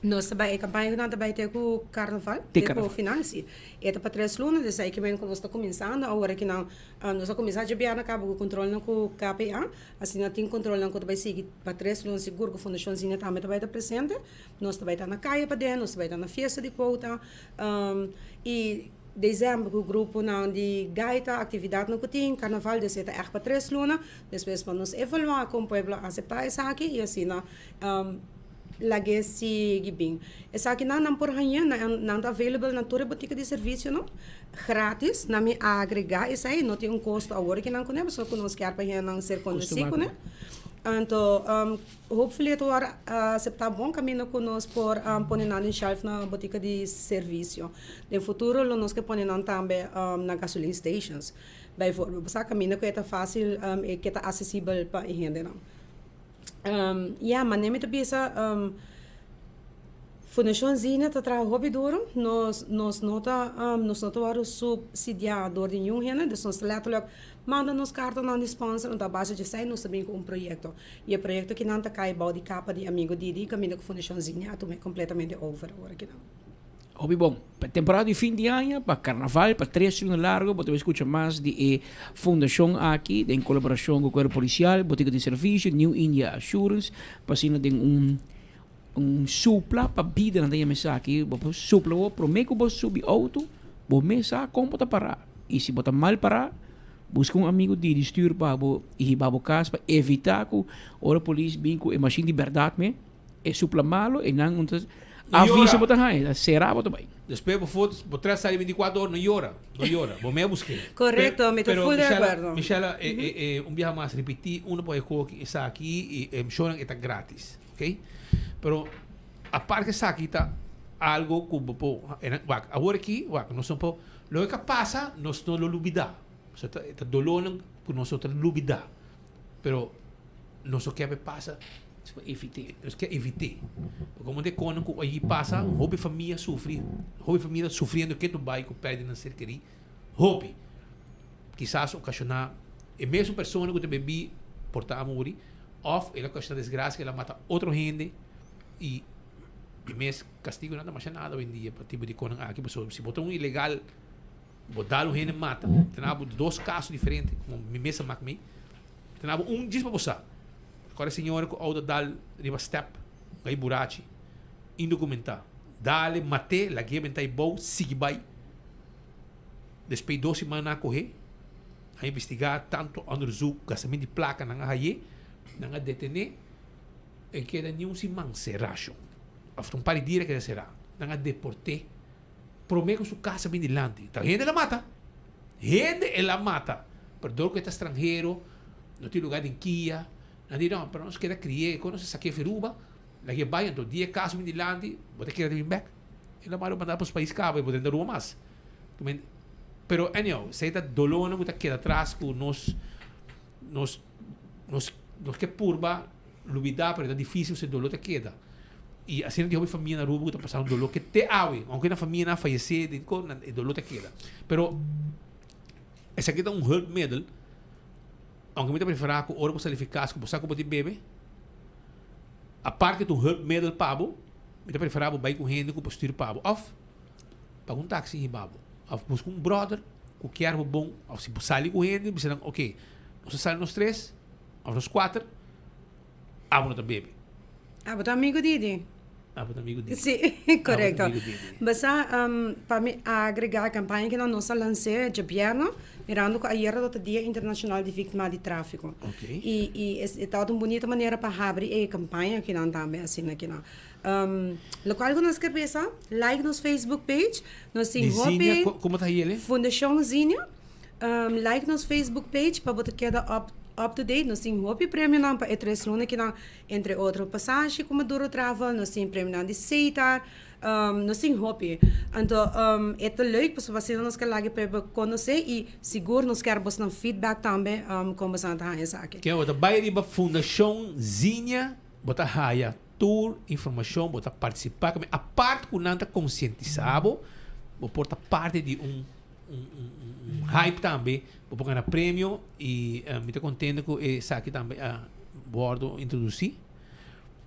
Nos ta bai, e kampaña ku nan ta bai te ku karnaval, Te te ku karnaval. final, si. E ta pa tres luna, des ei kimen ku nos ta kuminsando awor aki nan, nos a kuminsá djabièrnè kaba ku kontrolnan ku KPA, asina tin kontrolnan ku ta bai sigui pa tres luna sigur ku Fundashon Zinha tambe ta bai ta presente. Nos ta bai ta na kaya paden, nos ta bai ta na fiesta di kuota, i December ku gruponan di gaita, aktividatnan ku tin, karnaval, des e ta ègt pa tres luna. Despues pa nos evaluá kon pueblo a aseptá esaki i asina lag'é sigui bin. Esakinan nan por hañ'é, nan ta available na tur e botika di servisionan, gratis. Nan mi agregá esei, no tin un kosto awor ki nan kuné, pasobra ku nos kier pa hendenan ser konosí kuné. Anto Hopefully e ta wòrdu aseptá bon kaminda ku nos por pone nan den shelf na botika di servisio. Den futuro lo nos ke pone nan tambe na gasoline stations bijvoorbeeld. Bo sa kaminda ku e ta fásil i ke ta asesibel pa e hendenan. Ya, manera mi ta bisa Fundashon Zina ta traha hopi duru. Nos nos no ta nos no ta wòrdu supsidiá dor di niun hende, dus nos ta lètterlijk manda nos kartanan di sponsor, anto a base di esei nos ta bin ku un proyekto. I e proyekto kinan ta kai bou di kapa di Amigo Didi kaminda ku Fundashon Zinha a tuma e kompletamente over awor akinan. Hopi bon. Pa temporada di fin di aña, pa karnaval, pa tres luna largo bo ta bai skucha mas di e fundashon aki den kolaborashon ku Kuerpo Polisial, Botika di Servisio, New India Assurance, pa asina den un un supla pa bida nan ta yama esaki. Bo por supla bo promé ku bo subi outo, bo mes sa kon bo ta pará i si bo ta mal pará, Buska un amigu di di stuur pa bo i hiba bo kas pa evitá ku ora polis bin ku e mashin di bèrdat me, e supla malo e nan un ta aviso bo ta haña, ta será bo ta bai. Despues bo for bo tres sali 24 ora no yora, no yora, bo me a busk'é. Korekto, mi ta full di akuerdo. Michela, un biaha mas ripití uno por e koki esaki i e shownan e ta gratis, ok? Pero aparte esaki ta algo ku bo por, wak awor aki wak nos no por, loke a pasa nos no lo lubidá. So ta, e ta dolónan ku nos no ta lubidá. Pero nos no ke pa e pasa. Nos por evit'é. Nos ke evit'é. Pasobra como de kono ku ayi pasa, hopi famia sufri, hopi famia ta sufriendo ketu bai ku pèrdida nan ser kerí. Hopi. Kisas okashoná e mesun persona ku ta bebí por ta a muri, òf el a okashoná desgrasia, el a mata otro hende i e mes kastigunan ta masha nada oyendia pa tipo di konan aki, pasobra si bo ta un ilegal bo dal un hende mata, ta na bo dos kaso diferente, komo mi mes a mak mi, ta na bo un djis pa bo sa. Kòrda e señora ku outo dal riba stèp, gai burachi, indokumentá, dal e mat'é, lag'é bentá e bou, sigui bai. Despues dos siman nan a kohe, a investigá tantu onderzoek, gastamentu di plaka nan a haye, nan a detené, e keda ni un siman será shon. Òf un par di dia el a keda será. Nan a deport'é promé ku su kas a bin dilanti. Ta hende el a mata. Hende el a mata. Pero dor ku e ta stranhero, no tin lugá den kia, nan di no, pero nos keda kri'é, kon nos a sak'é Aruba, lag'é bai, anto dia e kas a bin dilanti, bo ta keda ta bin bèk. El a manda bo pa su pais kaba i bo drenta Aruba mas. Pero anyhow, esei ta dolónan ku ta keda atras ku nos nos nos nos ke purba lubidá pero ta difísil pasobra e doló ta keda. I asina tin hopi famia na Aruba ku ta pasa un doló ke te awe, aunke nan famianan a fayesé den ko nan e doló ta keda. Pero esaki ta un hulpmiddel, aunke mi ta preferá ku ora bo sali fi kas ku bo sa ku bo tin bebe, aparte ta un hulpmiddel pa bo, mi ta preferá bo bai ku hende ku por stuur pa bo òf paga un taxi hiba bo of busca un brother cu kier bo bon of si bo sali cu hende bisa nan ok nos a sali nos tres of nos cuater abo no ta bebe. Abo ta amigo Didi. Abo ta amigo Didi. Si, correcto. Basa pa mi agrega e campaña cu nos a lancé djabièrnè mirando cu ayera tabata Dia Internacional di Victima di Trafico. Y y tabata un bunita manera pa habri e campaña akinan tambe asina akinan. Locual cu nos kier bisa, like nos Facebook page, nos tin Di Zinnia, hopi co- como ta hiyele? Fundacion Zinnia. Like nos Facebook page pa bo ta keda up up to date. Nos tin hopi premionan pa e tres luna kinan, entre otro pasashi cu Maduro Travel, nos tin premionan di Setar, nos tin hopi. Anto e ta leuk pasobra asina nos ke laga e pueblo conoce y sigur nos kier bosnan feedback tambe con bosan ta haña esaki. Ke bo ta bai riba Fundacion Zinnia bo ta haya Tur informacion bo ta participa cu mi apart cu nan ta concientisa bo, bo por ta parti di un un un hype tambe, bo por gana premio y mi ta contento cu esaki tambe a wordo introduci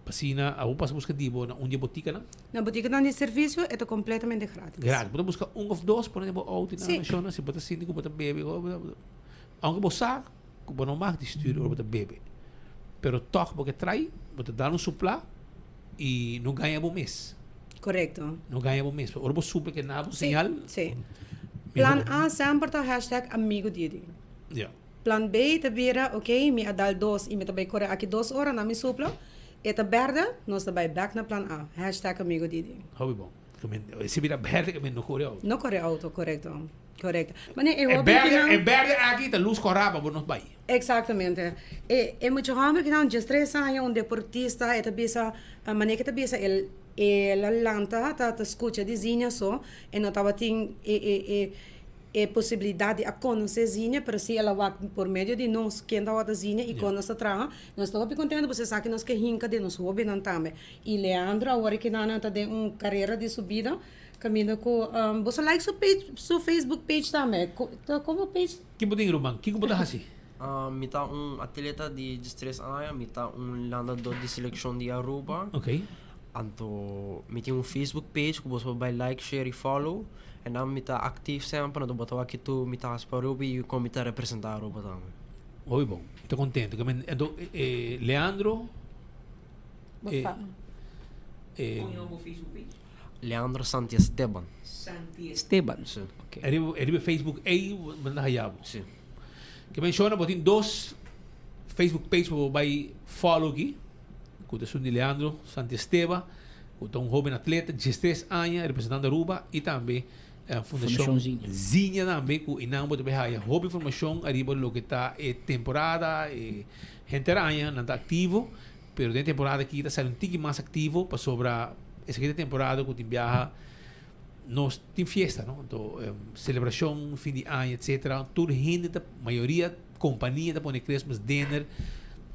pa asina abo pasa busca di bo na un di e boticanan. Na boticanan di servicio e ta completamente gratis. Gratis, bo ta busca un of dos pone den bo auto y nan na si bo ta sinti cu bo ta bebe aunke bo sa. Ku bo no mag di stuur ora bo ta bebe. Pero tòg bo ke trai, bo ta dal un suplá i no gaña bo mes. Korekto. No gaña bo mes. Ora bo supla ke na bo señal. Sí. Plan A semper ta hashtag amigo Didi. Ja. Plan B ta bira, ok, mi a dal dos i mi ta bai kore aki dos ora na mi supla. E ta bèrdè, nos ta bai bèk na plan A, hashtag amigo Didi. Hopi bon. Si bira bèrdè ke men no kore outo. No kore outo, korekto. Korekto. Mane e E hoben berde, kinan. e berde aki ta lus kòrá pa bo nos bai. Exactamente. E e mucha homber kinan diestres aña, un deportista, e ta bisa, mane ke ta bisa el el a lanta ta ta skucha di Zinia so, e no tabatin e e e e posibilidat di a konosé Zinia, pero si el a wak por medio di nos ken tabata Zinia i kon nos ta traha. Nos ta hopi kontento pasobra esaki nos ke hinka den nos hobennan tambe. I Leandro awor kinan ta den un karera di su bida. Caminda cu boso like su page su Facebook page tambe ta como page. Ki bo tin ruman? Kiko bo ta hasi? Mi ta un atleta di diestres aña, mi ta un landador di seleccion di Aruba. Ok. Anto mi tin un Facebook page cu boso por bay like, share y follow. En dan mi ta actief semper, anto bo ta wak kitu mi ta hasi pa Aruba y con mi ta representa Aruba tambe. Hopi bon, mi ta contento. Anto Leandro. Bo fama. Con yama bo Facebook page? Leandro Santiesteban. Santiesteban. Si. Ok. E riba, e riba Facebook ei bo ta haya bo. Si. Ke menciona bo tin dos Facebook page pa bo bai follow aki, ku ta esun di Leandro Santiesteba, ku ta un hoben atleta, diestres aña, representando Aruba, i tambe Fundashon Fundashon Zinha. Zinha tambe, ku einan bo ta bai haya hopi informashon ariba loke ta e temporada, e henter aña nan ta aktivo. Pero den temporada aki ta sali un tiki mas aktivo pasobra esaki ta temporada ku tin biaha nos tin fiesta no anto selebrashon fin di aña etcetera tur hende ta mayoria kompania ta pone Christmas dinner.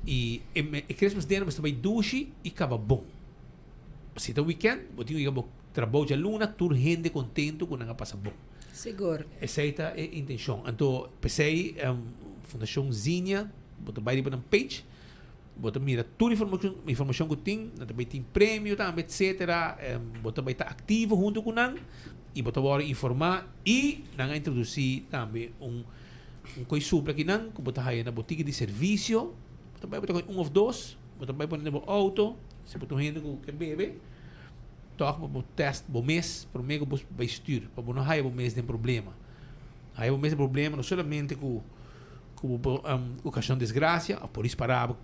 Y e Christmas dinner mester bay dushi y caba bon. Si ta weekend, bo tin cu yega bo trabou djaluna, tur hende contento cu nan a pasa bon. Sigur. Esey ta e intencion. Anto, p'esey Fundacion Zinnia, bo ta bay riba nan page, bo ta mira tur informacion cu tin, nan ta bay tin premio tambe, etcetera. Bo ta bay ta activo hunto cu nan y bo ta worde informa y nan a introduci tambe un Un koi supla kinan ku bo ta haya na bo tiki di servisio, bo ta bai bo ta koi un òf dos, bo ta bai pone den bo outo, si bo ta un hende ku ke bebe, tòg bo por tèst bo mes promé ku bo bai stür, pa bo no haya bo mes den problema. Haya bo mes den problema no solamente ku ku bo por okashoná un desgrasia òf polis pará bo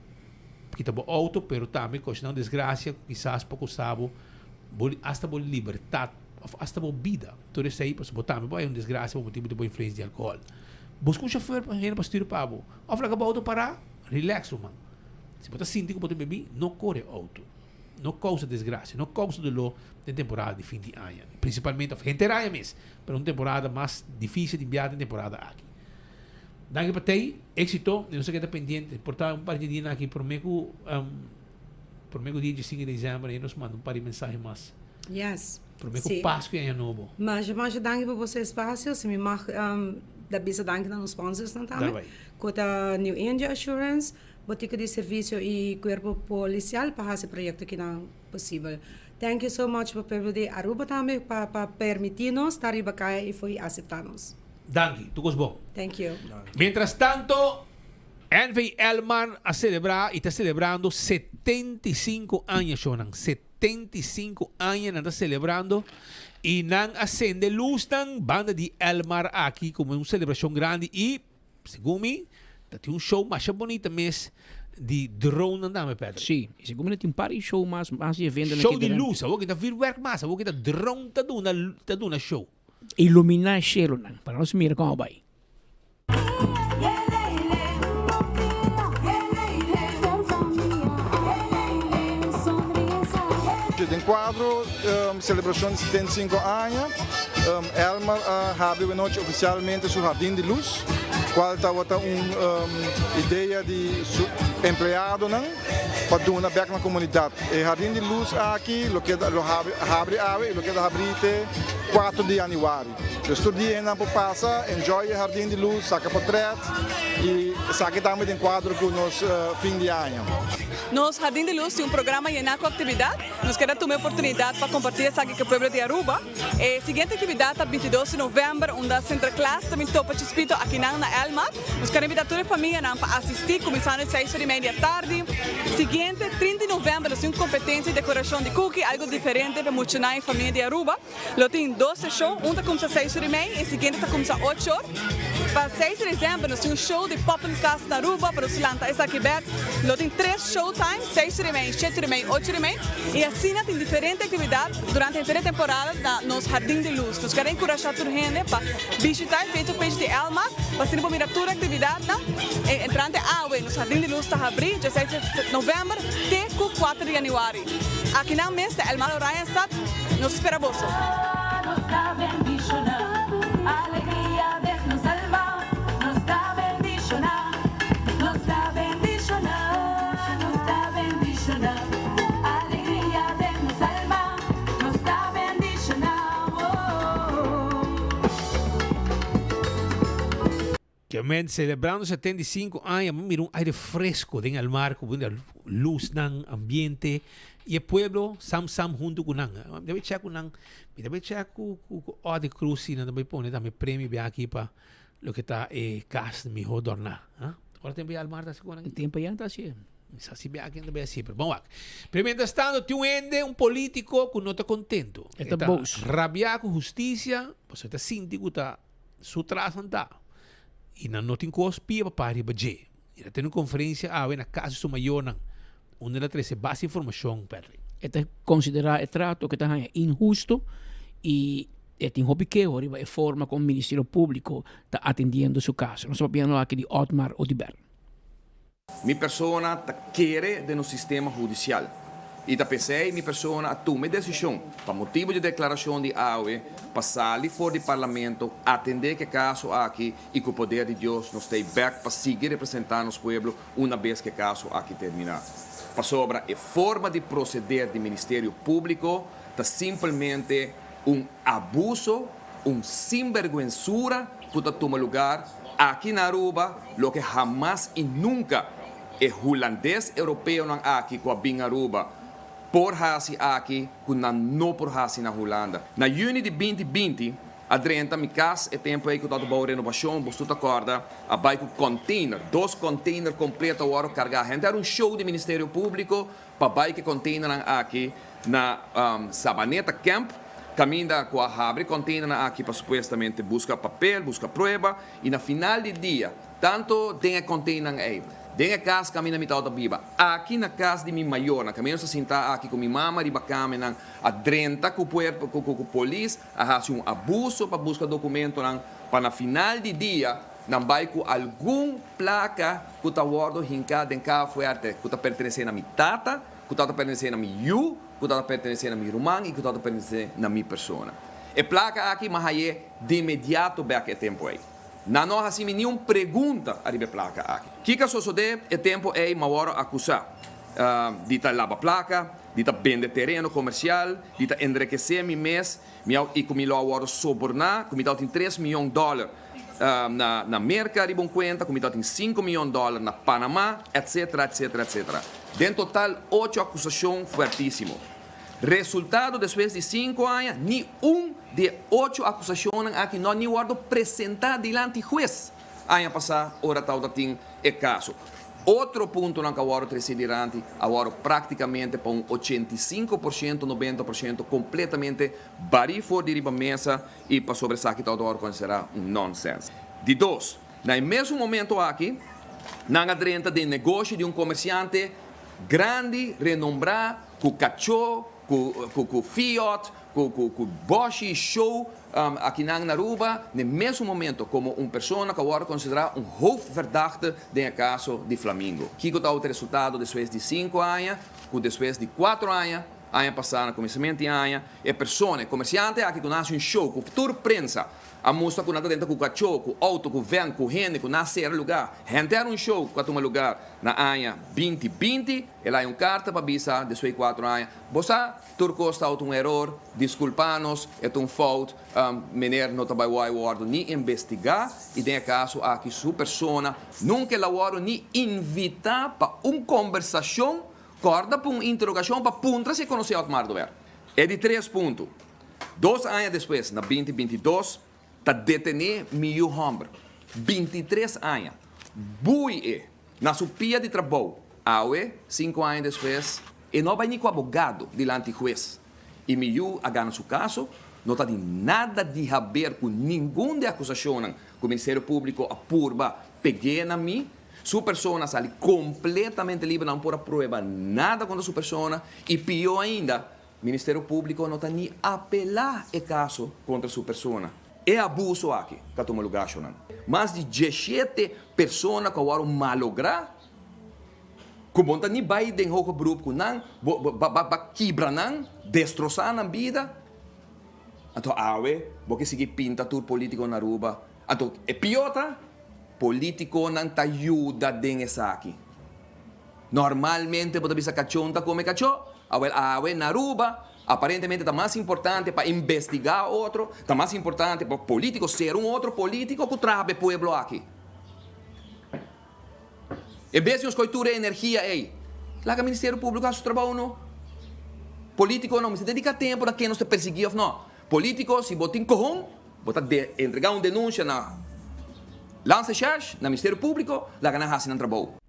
kita bo outo, pero tambe okashoná un desgrasia ku kisas por kosta bo bo asta bo libertat òf asta bo bida. Tur esei pasobra bo tambe por haya un desgrasia pa motibu di bo influensia di alkohòl. Buska un shofer pa hende pa stuur pa bo. Òf laga bo outo pará, relax ruman. Si bo ta sinti ku bo ta bebí, no kore outo. No kousa desgrasia, no kousa doló den temporada di fin di aña. Prinsipalmente òf henter aña mes, pero un temporada mas difísil di biaha den temporada aki. Danki pa tei, éksito i nos a keda pendiente. Por ta un par di dianan aki promé ku promé ku dia diesinke di desèmber nos manda un par di mensahe mas. Yes. Promé ku Pasku i Aña Nobo. Masha masha danki pa boso espasio. Si mi mag da bisa danki na nos sponsorsnan tambe. Ku ta New India Assurance, Botika di Servisio i Kuerpo Polisial pa hasi proyekto kinan posibel. Thank you so much pa pueblo di Aruba tambe pa pa permití nos ta riba kaya i fo'i aseptá nos. Danki. Tur kos bon. Thank you. Mientras tanto, NV Elmar a selebrá i ta selebrando 75 aña, shownan. 75 aña nan ta celebrando y nan a cende luznan banda di Elmar aki como un celebracion grandi y segun mi ta tin un show masha bonita mes di drone nan tambe Patrick. Sí, y segun mi ta tin un par di show mas mas di eventonan Show di luz, awor ki ta vuurwerk mas, awor ki ta drone ta duna ta duna show. Ilumina e shelonan pa nos mira con a bay. Den kuadro selebrashon di 75 aña, Elmar a habri wenochi ofisialmente su Hardin di Lus, kual tabata un idea di su empleadonan pa duna bek na komunidat. E Hardin di Lus aki lo keda lo habri awe i lo keda habri te kuater di yanüari. Dus tur dia hendenan por pasa, enjoy e Hardin di Lus, saka potret i esaki tambe den kuadro ku nos fin di aña. Nos Hardin di Lus tin un programa yená ku aktividat. Nos keda tuma e oportunidat pa kompartí esaki ku e pueblo di Aruba. E siguiente aktividat ta 22 di novèmber unda Sinterklaas ta bin topa Chispito akinan na Elmar. Nos keda invitá tur e famianan pa asistí kuminsando e seis ora i media di atardi. Siguiente 30 di novèmber nos tin un kompetensia di dekorashon di kuki, algu diferente pa muchanan i famia di Aruba. Lo tin dos seshon, un ta kumsa seis ora i mei i e siguiente ta kumsa ocho or. Pa seis di desèmber nos tin un show di Poppenkast na Aruba pa nos lanta esaki bèk. Lo tin tres show time, seis ora i mei, shete ora i mei, ocho ora i mei. I asina tin diferente aktividat durante henter e temporada na nos Hardin di Lus. Nos kere enkurashá tur hende pa bishitá e Facebook page di Elmar pa asina por mira tur aktividatnan. Entrante awe nos Hardin di Lus ta habrí djaseis di novèmber te ku kuater di yanüari. Akinan mes ta Elmar Oranjestad. Nos ta spera boso. Kemen celebrando 75 aña mi mira un aire fresco den el mar cu luznan, ambiente y e pueblo sam sam hunto cu nan. Mi ta bay check cu nan, mi ta bay check cu cu Odi Cruz si nan ta bay pone tambe premio bia aki pa loke ta e cas miho dorna. Ora tempo ya Almar ta haci cu nan? Tempo ya ta haci. Mi sa si bia aki nan ta bay haci pero bon wak. Pero mientras tanto tin un hende, un politico cu no ta contento. E ta boos. Rabia cu husticia pasobra e ta sinti cu ta Su trasan ta, i nan no tin kos pia pa para riba dje. I ta tene un konferensia awe na kas di su mayornan, unda el a trese basta informashon, Patrick. E ta konsiderá e trato ku e ta haña inhusto i e tin hopi keho riba e forma kon Ministerio Públiko ta atendiendo su kaso. Nos ta papiando aki di Otmar Oduber. Mi persona ta kere den nos sistema hudisial. I ta p'esei mi persona a tuma e desishon, pa motibu dje deklarashon di awe, pa sali for di Parlamento, atendé ku e kaso aki i ku poder di Dios nos ta ei bèk pa sigui representá nos pueblo una bes ku e kaso aki terminá. Pasobra e forma di proseder di Ministerio Públiko ta simpelmente un abuso, un sinberguensura ku ta tuma lugar aki na Aruba, loke hamas i nunka E hulandes europeonan aki ku a bin Aruba por hasi aki ku nan no por hasi na Hulanda. Na yüni di 2020 a drenta mi kas e tempu ei ku tabata bou renobashon, boso ta kòrda, a bai ku kònteiner, dos kònteiner kompleto a wòrdu kargá. Henter un show di Ministerio Públiko pa bai ku e kònteinernan aki na Sabaneta Camp, kaminda ku a habri kònteinernan aki pa supuestamente buska papel, buska prueba i na final di dia, Tanto den e conteinan ei, den e cas caminda mi tabata biba, aki na cas di mi mayornan, caminda nos ta sinta aki cu mi mama riba camenan, a drenta cu puerto, cu cu polis, a haci un abuso pa busca documentonan, pa na final di dia nan bay cu algun placa cu ta wordo hinca den caha fuerte, cu ta pertenece na mi tata, cu tabata pertenece na mi yu, cu tabata pertenece na mi ruman y cu tabata pertenece na mi persona. E placa aki m'a haye de inmediato bek e tempo ei. Nan no a hasi mi niun pregunta ariba e plaka aki. Kiko a sosodé e tempu ei? M'a wòrdu akusá di ta laba plaka, di ta bende tereno komersial, di ta enrekesé mi mes, mi a i ku mi lo a wòrdu soborná, ku mi tabatin tres mion dòler na na Merka riba un kuenta, ku mi tabatin sinku mion dòler na Panamá, etsetera, etsetera, etsetera. Den total ocho akusashon fuertísimo. Resultado despues di sinku aña, ni un di e ocho akusashonnan aki no a ni wòrdu presentá dilanti hues aña pasá ora tabata tin e kaso. Otro puntonan ku a wòrdu tresé dilanti a wòrdu práktikamente pa un 85 por shento, 90 por shento kompletamente barí for di riba mesa i pasobra esaki tabata wòrdu konsiderá un nònsèns. Di dos, na e mesun momento aki nan a drenta den negoshi di un komersiante grandi, renombrá, Ku kachó, ku ku Fiat, ku ku ku bòshi show akinan na Aruba, n'e mesun momento komo un persona ku a wòrdu konsiderá un hoofdverdachte den e kaso di Flamingo. Kiko ta ota resultado despues di sinku aña? Ku despues di kuatro aña, aña pasá na kuminsamentu di aña, e persona, e komersiante aki ku nan hasi un show ku tur prensa a mustra ku nan ta drenta ku kachó, ku outo, ku vèn, ku hende, ku nan a sera lugá. Henter un show ku a tuma lugar na aña 2020. El a haña un karta pa bisa despues di kuatro aña, Bo sa, tur kos ta un eror, diskulpa nos, e ta un fout, meneer no ta bai wòi wòrdu ni investigá i den e kaso aki su persona nunka el a wòrdu ni invitá pa un kombersashon, kòrda pa un interogashon pa puntra si e konosé Otmar Oduber. E di tres punto, dos aña despues, na 2022, ta detené mi yu hòmber, 23 aña, bui e Na su pia di trabou, awe, sinku aña despues, e no a bai ni ku abogado dilanti hues. I mi yu a gana su kaso, no ta di nada di haber ku ningun di e akusashonnan ku Ministerio Públiko a purba peg'é na mi. Su persona a sali kompletamente liber, nan por a prueba nada kontra su persona i pió ainda, Ministerio Públiko no ta ni apelá e kaso kontra su persona. E abuso aki ta tuma lugá shonan. Mas di 17 persona ku a wòrdu malográ, ku bo no ta ni bai den hoger beroep ku nan, bo bo ba kibra nan, destrosá nan bida. Anto awe bo ke sigui pinta tur polítiko na Aruba. Anto e pió ta, polítikonan ta yuda den esaki. Normalmente bo ta bisa kachó ta kome kachó. Awel awe na Aruba aparentemente ta mas importante pa investigá otro, ta mas importante pa polítiko ser un otro polítiko ku traha pa e pueblo aki. En bes di nos kohe tur e energia ei, laga Ministerio Públiko hasi su trabou no. Polítiko no mester dediká tempu na ken nos ta persiguí òf no. Polítiko si bo tin kohon, bo ta entregá un denunsia na Landsrecherche, na Ministerio Públiko, laga nan hasi nan trabou.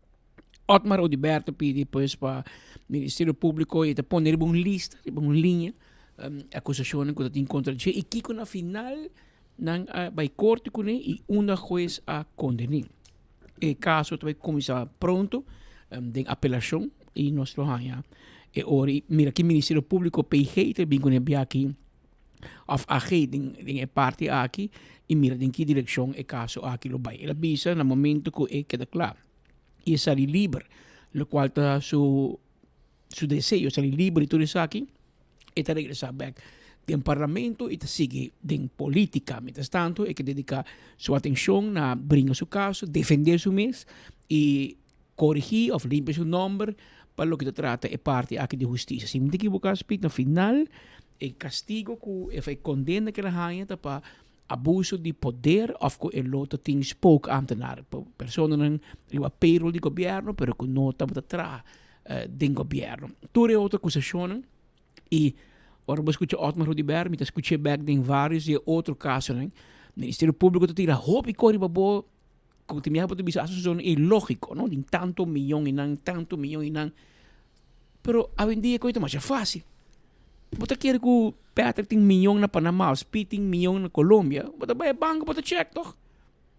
Otmar Oduber ta pidi pues pa Ministerio Publico y ta pone riba un lista, riba un liña, acusacionnan cu ta tin contra dje y kico na final nan a bay corte cune y unda huez a condene. E caso ta bay cuminsa pronto den apelacion y nos lo haya e ora y mira ki Ministerio Publico PG ta bin cune biaki of AG den den e parti aki y mira den ki direccion e caso aki lo bay. El a bisa na momento cu e keda cla y e sali liber, locual ta su. su deseo sali liber di tur esaki, e ta regresa bek den parlamento y ta sigui den politica. Mientras tanto e ke dedica su atencion na bringa su caso, defende su mes y corigi of limpia su nomber pa loke ta trata e parti aki di husticia. Si mi ta ekiboca Speed, na final e castigo cu of e condena cu el a haya ta pa abuso di poder of cu e lo ta tin spookambtenaar, personanan riba payroll di gobierno pero cu no tabata traha den gobierno. Tur e otro acusacionnan y ora bo scucha Otmar Oduber mi ta scuch'e bek den varios di e otro casonan, Ministerio Publico ta tira hopi cos riba bo cu tin biaha bo ta bisa aso son ilogico no, tin tanto miyon y nan, tanto miyon y nan, pero awendia cu e ta masha facil. Bo ta kere cu Patrick tin miyon na Panama of Speed tin miyon na Colombia, bo ta bay e banco bo ta check toch?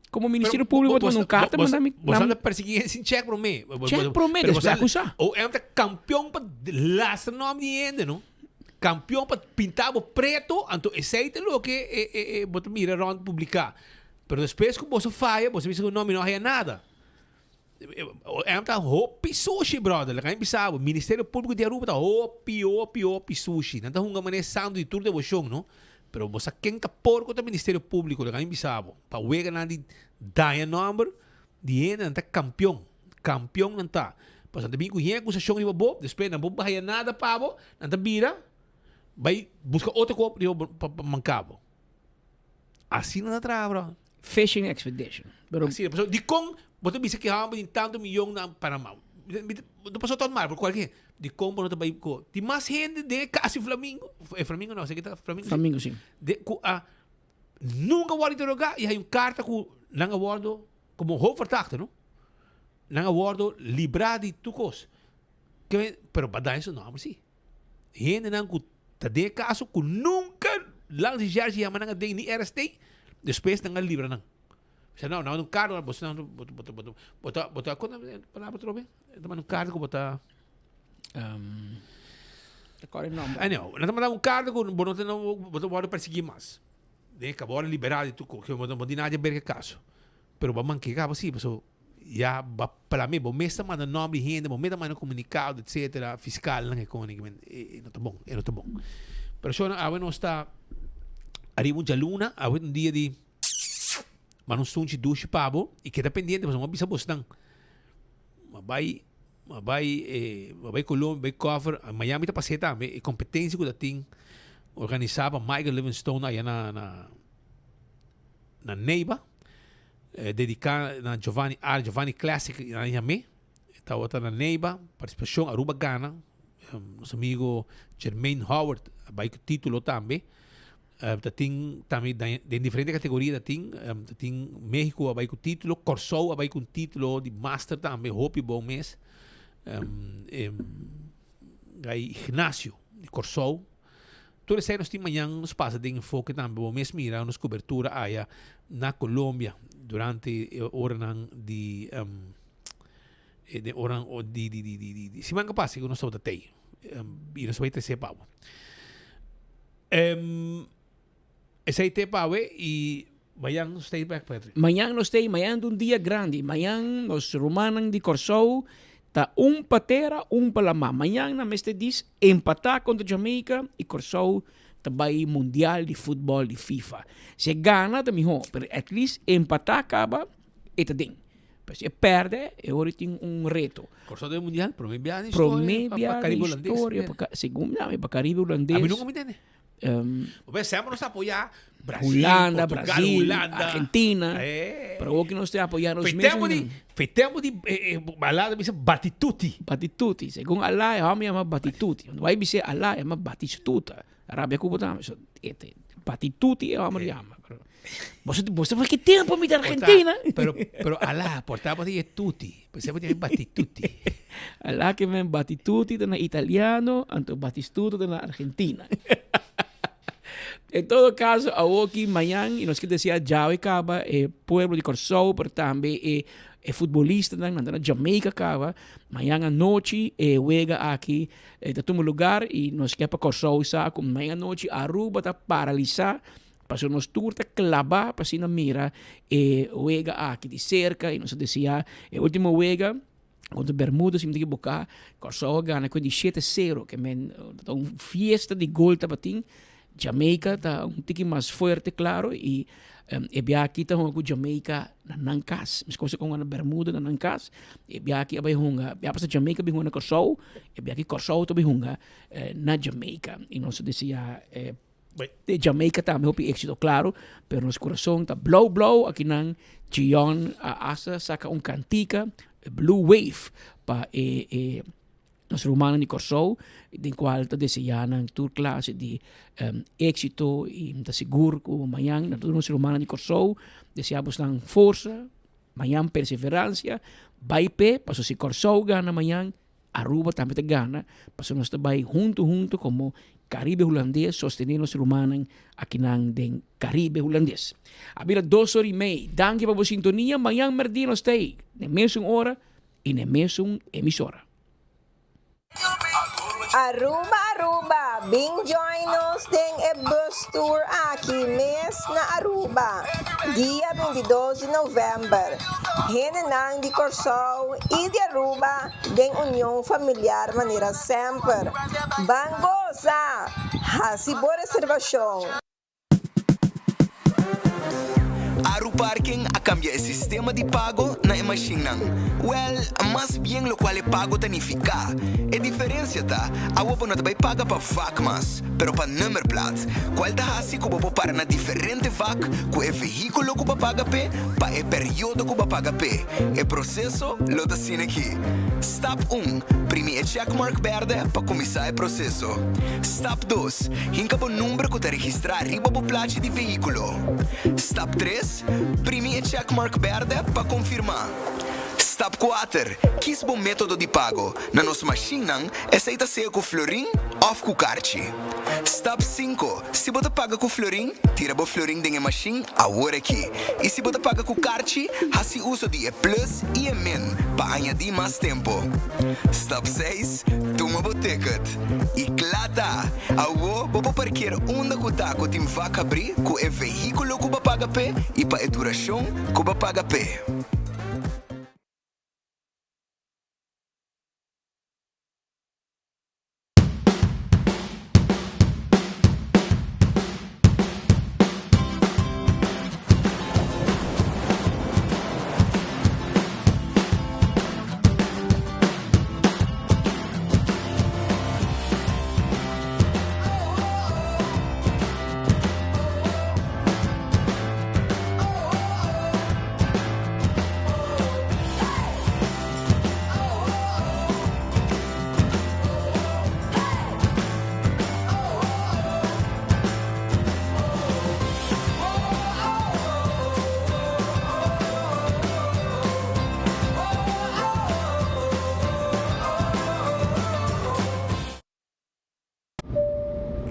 Como Ministerio Publico bo ta manda un carta manda mi. Bo ta persegui hende sin check prome. Check prome, despues acusa. OM ta campeon pa lastra nomber di hende no. Campeon pa pinta bo preto, anto esey ta loke bo ta mira rond publica. Pero despues cu boso faya, boso bisa cu no, mi no haya nada. OM ta hopi sushi, brother. Laga mi bisa bo, Ministerio Publico di Aruba ta hopi, hopi, hopi sushi. Nan ta hunga manera santo di tur devocion, no? Pero bo sa ken ta porco ta Ministerio Publico, laga mi bisa bo. Pa wega nan di daña nomber di hende, nan ta campeon. Campeon nan ta. Pasobra nan ta bin cu yen acusacion riba bo, despues nan por haya nada pa bo, nan ta bira bay busca otro cos riba bo pa manca bo. Asina nan ta traha, brother. Fishing expedition. Pero Asina, pasobra dikon bo ta bisa ki hòmber tin tantu miyon na Panama? No pasó tan mal, por kualke dikon bo no ta bai ku tin mas hende den e kas di Flamingo, e Flamingo no, esaki ta Flamingo si? Flamingo si. De ku a nunka wòrdu interogá i hay un karta ku nan a wòrdu komo hoofdverdachte no, nan a wòrdu librá di tur kos. Pero pa daña su nòmber si. Hendenan ku ta den e kaso ku nunka langs di Jersey yama nan aden ni RST, despues nan a libra nan. Bisa no, nan un karta, bo ta, bo ta, bo ta, bo ta, bo ta, kon e palabra atrobe? Nan ta manda un karta ku bo ta. Ta kòrda e nòmber. Anyhow, nan ta manda un karta ku bo no ta, bo ta wòrdu persiguí mas. Den e ka bo wòrdu liberá di tur kos, bo no tin nada di haber ku e kaso. Pero bo a manke kaba si, pasobra Ya ba plame bo mes ta manda nomber di hende, bo mes ta manda comunicado etcetera, fiscalnan e koning men e no ta bon, e no ta bon. Pero shona awe nos ta ariba un djaluna, awe ta un dia di manda un sunchi dushi pa bo y keda pendiente pasobra mi a bisa bosnan ma bai ma bai eh ma bai Colombia bai cover Miami ta pas'e tambe e competencia cu ta tin organisa pa Michael Livingstone aya na na na Neiva. Dedica na Giovanni Ar Giovanni Classic nan a yam'é. E tabata na Neiva, participacion Aruba gana. Nos amigo Jermaine Howard a bai cu titulo tambe. Ta tin tambe den diferente categoria ta tin. Ta tin Mexico a bai cu titulo, Corsou a bai cu un titulo di master tambe, hopi bon mes. Guy Ignacio di Corsou. Tur esei nos tin mañan nos pasa den enfoke tambe bo mes mira nos cobertura aya na Colombia durante e oranan di den oranan di di di di di siman ke pasa ku nos tabata tei i nos bai trese pa bo. Esei te pa awe i mañan nos ta bek Patrick. Mañan nos ta mañan ta un dia grandi mañan nos rumannan di Kòrsou ta un pa tera un pa lamá mañan nan mester dis empatá kontra Jamaica i Kòrsou ta bai mundial di futbòl di FIFA si e gana ta mihó pero at least empatá kaba e ta den pero si e pèrdè e ora tin un reto. Kòrsou ta bai mundial promé biaha den historia Promé biaha pa den Karibe Hulandes historia pa segun mi pa Karibe Hulandes. Ami nunka mi tende. Bo semper nos ta apoya Brasil, Hulanda, Portugal, Brasil, Hulanda. Argentina. Eh. Pero awor ki nos ta apoya nos Fe mes tempo di, fe tempo di eh, eh, Alá ta bisa Batituti. Batituti. Segun Alá e hòmber yama Batituti. Unda bai bis'é Alá yama Batistuta. Rabia ku bo ta. So, e Batituti e hòmber yama. Pero boso boso ta ki tempo mi ta Argentina. Pero pero Alá por ta e tuti. Por esei Batituti. Alá ke men Batituti ta na italiano, anto Batistuta ta na Argentina. En todo caso, awoki, mañan, y nos ke desea djawe kaba e pueblo di Kòrsou, pero tambe e e futbolistanan, nan ta na Jamaica kaba. Mañan anochi e wega aki ta tuma lugar y nos ke pa Kòrsou sa ku mañan anochi Aruba ta paralisa Pasobra nos tur ta klabá pa asina mira e wega aki di serka i nos a deseá e último wega. Kontra Bermuda si mi ta ekiboká, Kòrsou a gana ku di shete sero, ke men ta un fiesta di gol tabatin. Jamaica ta un tiki mas fuerte klaro i e bia aki ta hunga ku Jamaica na nan kas. Meskos ku a hunga na Bermuda na nan kas, e bia aki a bai hunga, bia pasa Jamaica a bin hunga na Kòrsou, e bia aki Kòrsou ta bin hunga na Jamaica. I nos ta deseá e Jamaica tambe hopi éxito klaro, pero nos kurason ta blou blou akinan Gion a hasta saka un kantika Blue Wave pa e e nos rumannan di Kòrsou den kual ta deseá nan tur klase di éksito i mi ta sigur ku mañan na tur nos rumannan di Kòrsou deseá bosnan forsa, mañan perseveransia, bai p'e pasobra si Kòrsou gana mañan Aruba tambe ta gana pasobra nos ta bai huntu huntu komo Karibe Hulandes sostené nos rumannan akinan den Karibe Hulandes. A bira dos ora i mei. Danki pa bo sintonia. Mañan mèrdia nos ta ei den mesun ora i na e mesun emisora. Aruba Aruba bin join nos den e bus tour aki mes na Aruba dia 22 di november. Hendenan di Corsou y di Aruba den union familiar manera semper. Ban goza! Haci bo reservacion. Aruparking a kambia e sistema di pago na e mashinnan. Wèl, mas bien lokual e pago ta nifiká. E diferensia ta, awo bo no ta bai paga pa vak mas, pero pa nummerplaat, kual ta hasi ku bo por para na diferente vak ku e vehíkulo ku bo a paga p'e pa e periodo ku bo a paga p'e. E proseso lo ta asina aki. Stap un, Primi e checkmark bèrdè pa kuminsá e proseso. Stap dos, Hinka bo number ku ta registrá riba bo plachi di vehíkulo. Stap tres, Primi e checkmark bèrdè pa konfirmá. Stap kuater, Kis bo método di pago. Na nos mashinnan, esei ta sea ku florin òf ku karchi. Stap sinku, Si bo ta paga ku florin, tira bo florin den e mashin awor aki. I si bo ta paga ku karchi, hasi uso di e plus i e min pa añadí mas tempu. Stap seis, Tuma bo ticket. I kla ta! Awo bo por parkeer unda ku ta ku tin vak habrí ku e vehíkulo ku bo paga p'e i pa e durashon ku bo paga p'e.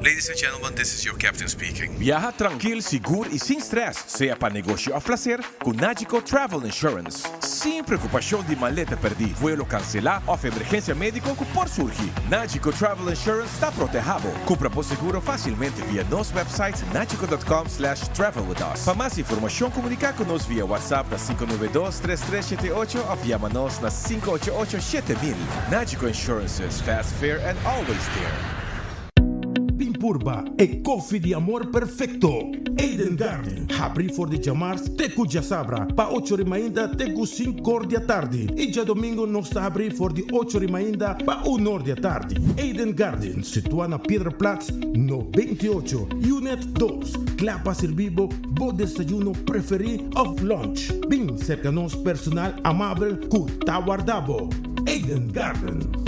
Ladies and gentlemen, this is your captain speaking. Biaha trankil, sigur i sin stress, sea pa negoshi òf plaser, ku Nagico Travel Insurance. Sin preokupashon di maleta pèrdí, vuelo kanselá òf emergensia médiko ku por surgi, Nagico Travel Insurance ta protehá bo. Kumpra bo seguro fásilmente via nos website nagico dot com slash travel with us. Pa mas informashon komuniká ku nos via WhatsApp na 592 3378 òf yama nos na 588 7000. Nagico Insurances, fast, fair and always there. Bin purba e koffie di amor perfecto! Eden Garden, habri for di djamars te ku djasabra pa ocho ri mainta te ku sinkor di atardi i djadomingo nos ta habri for di ocho ri mainta pa unor di atardi. Eden Garden, situa na Piedra Plat no 28, Unit dos, kla pa sirbi bo bo desayuno preferi of lunch. Bin serka nos personal amabel ku ta warda bo. Eden Garden.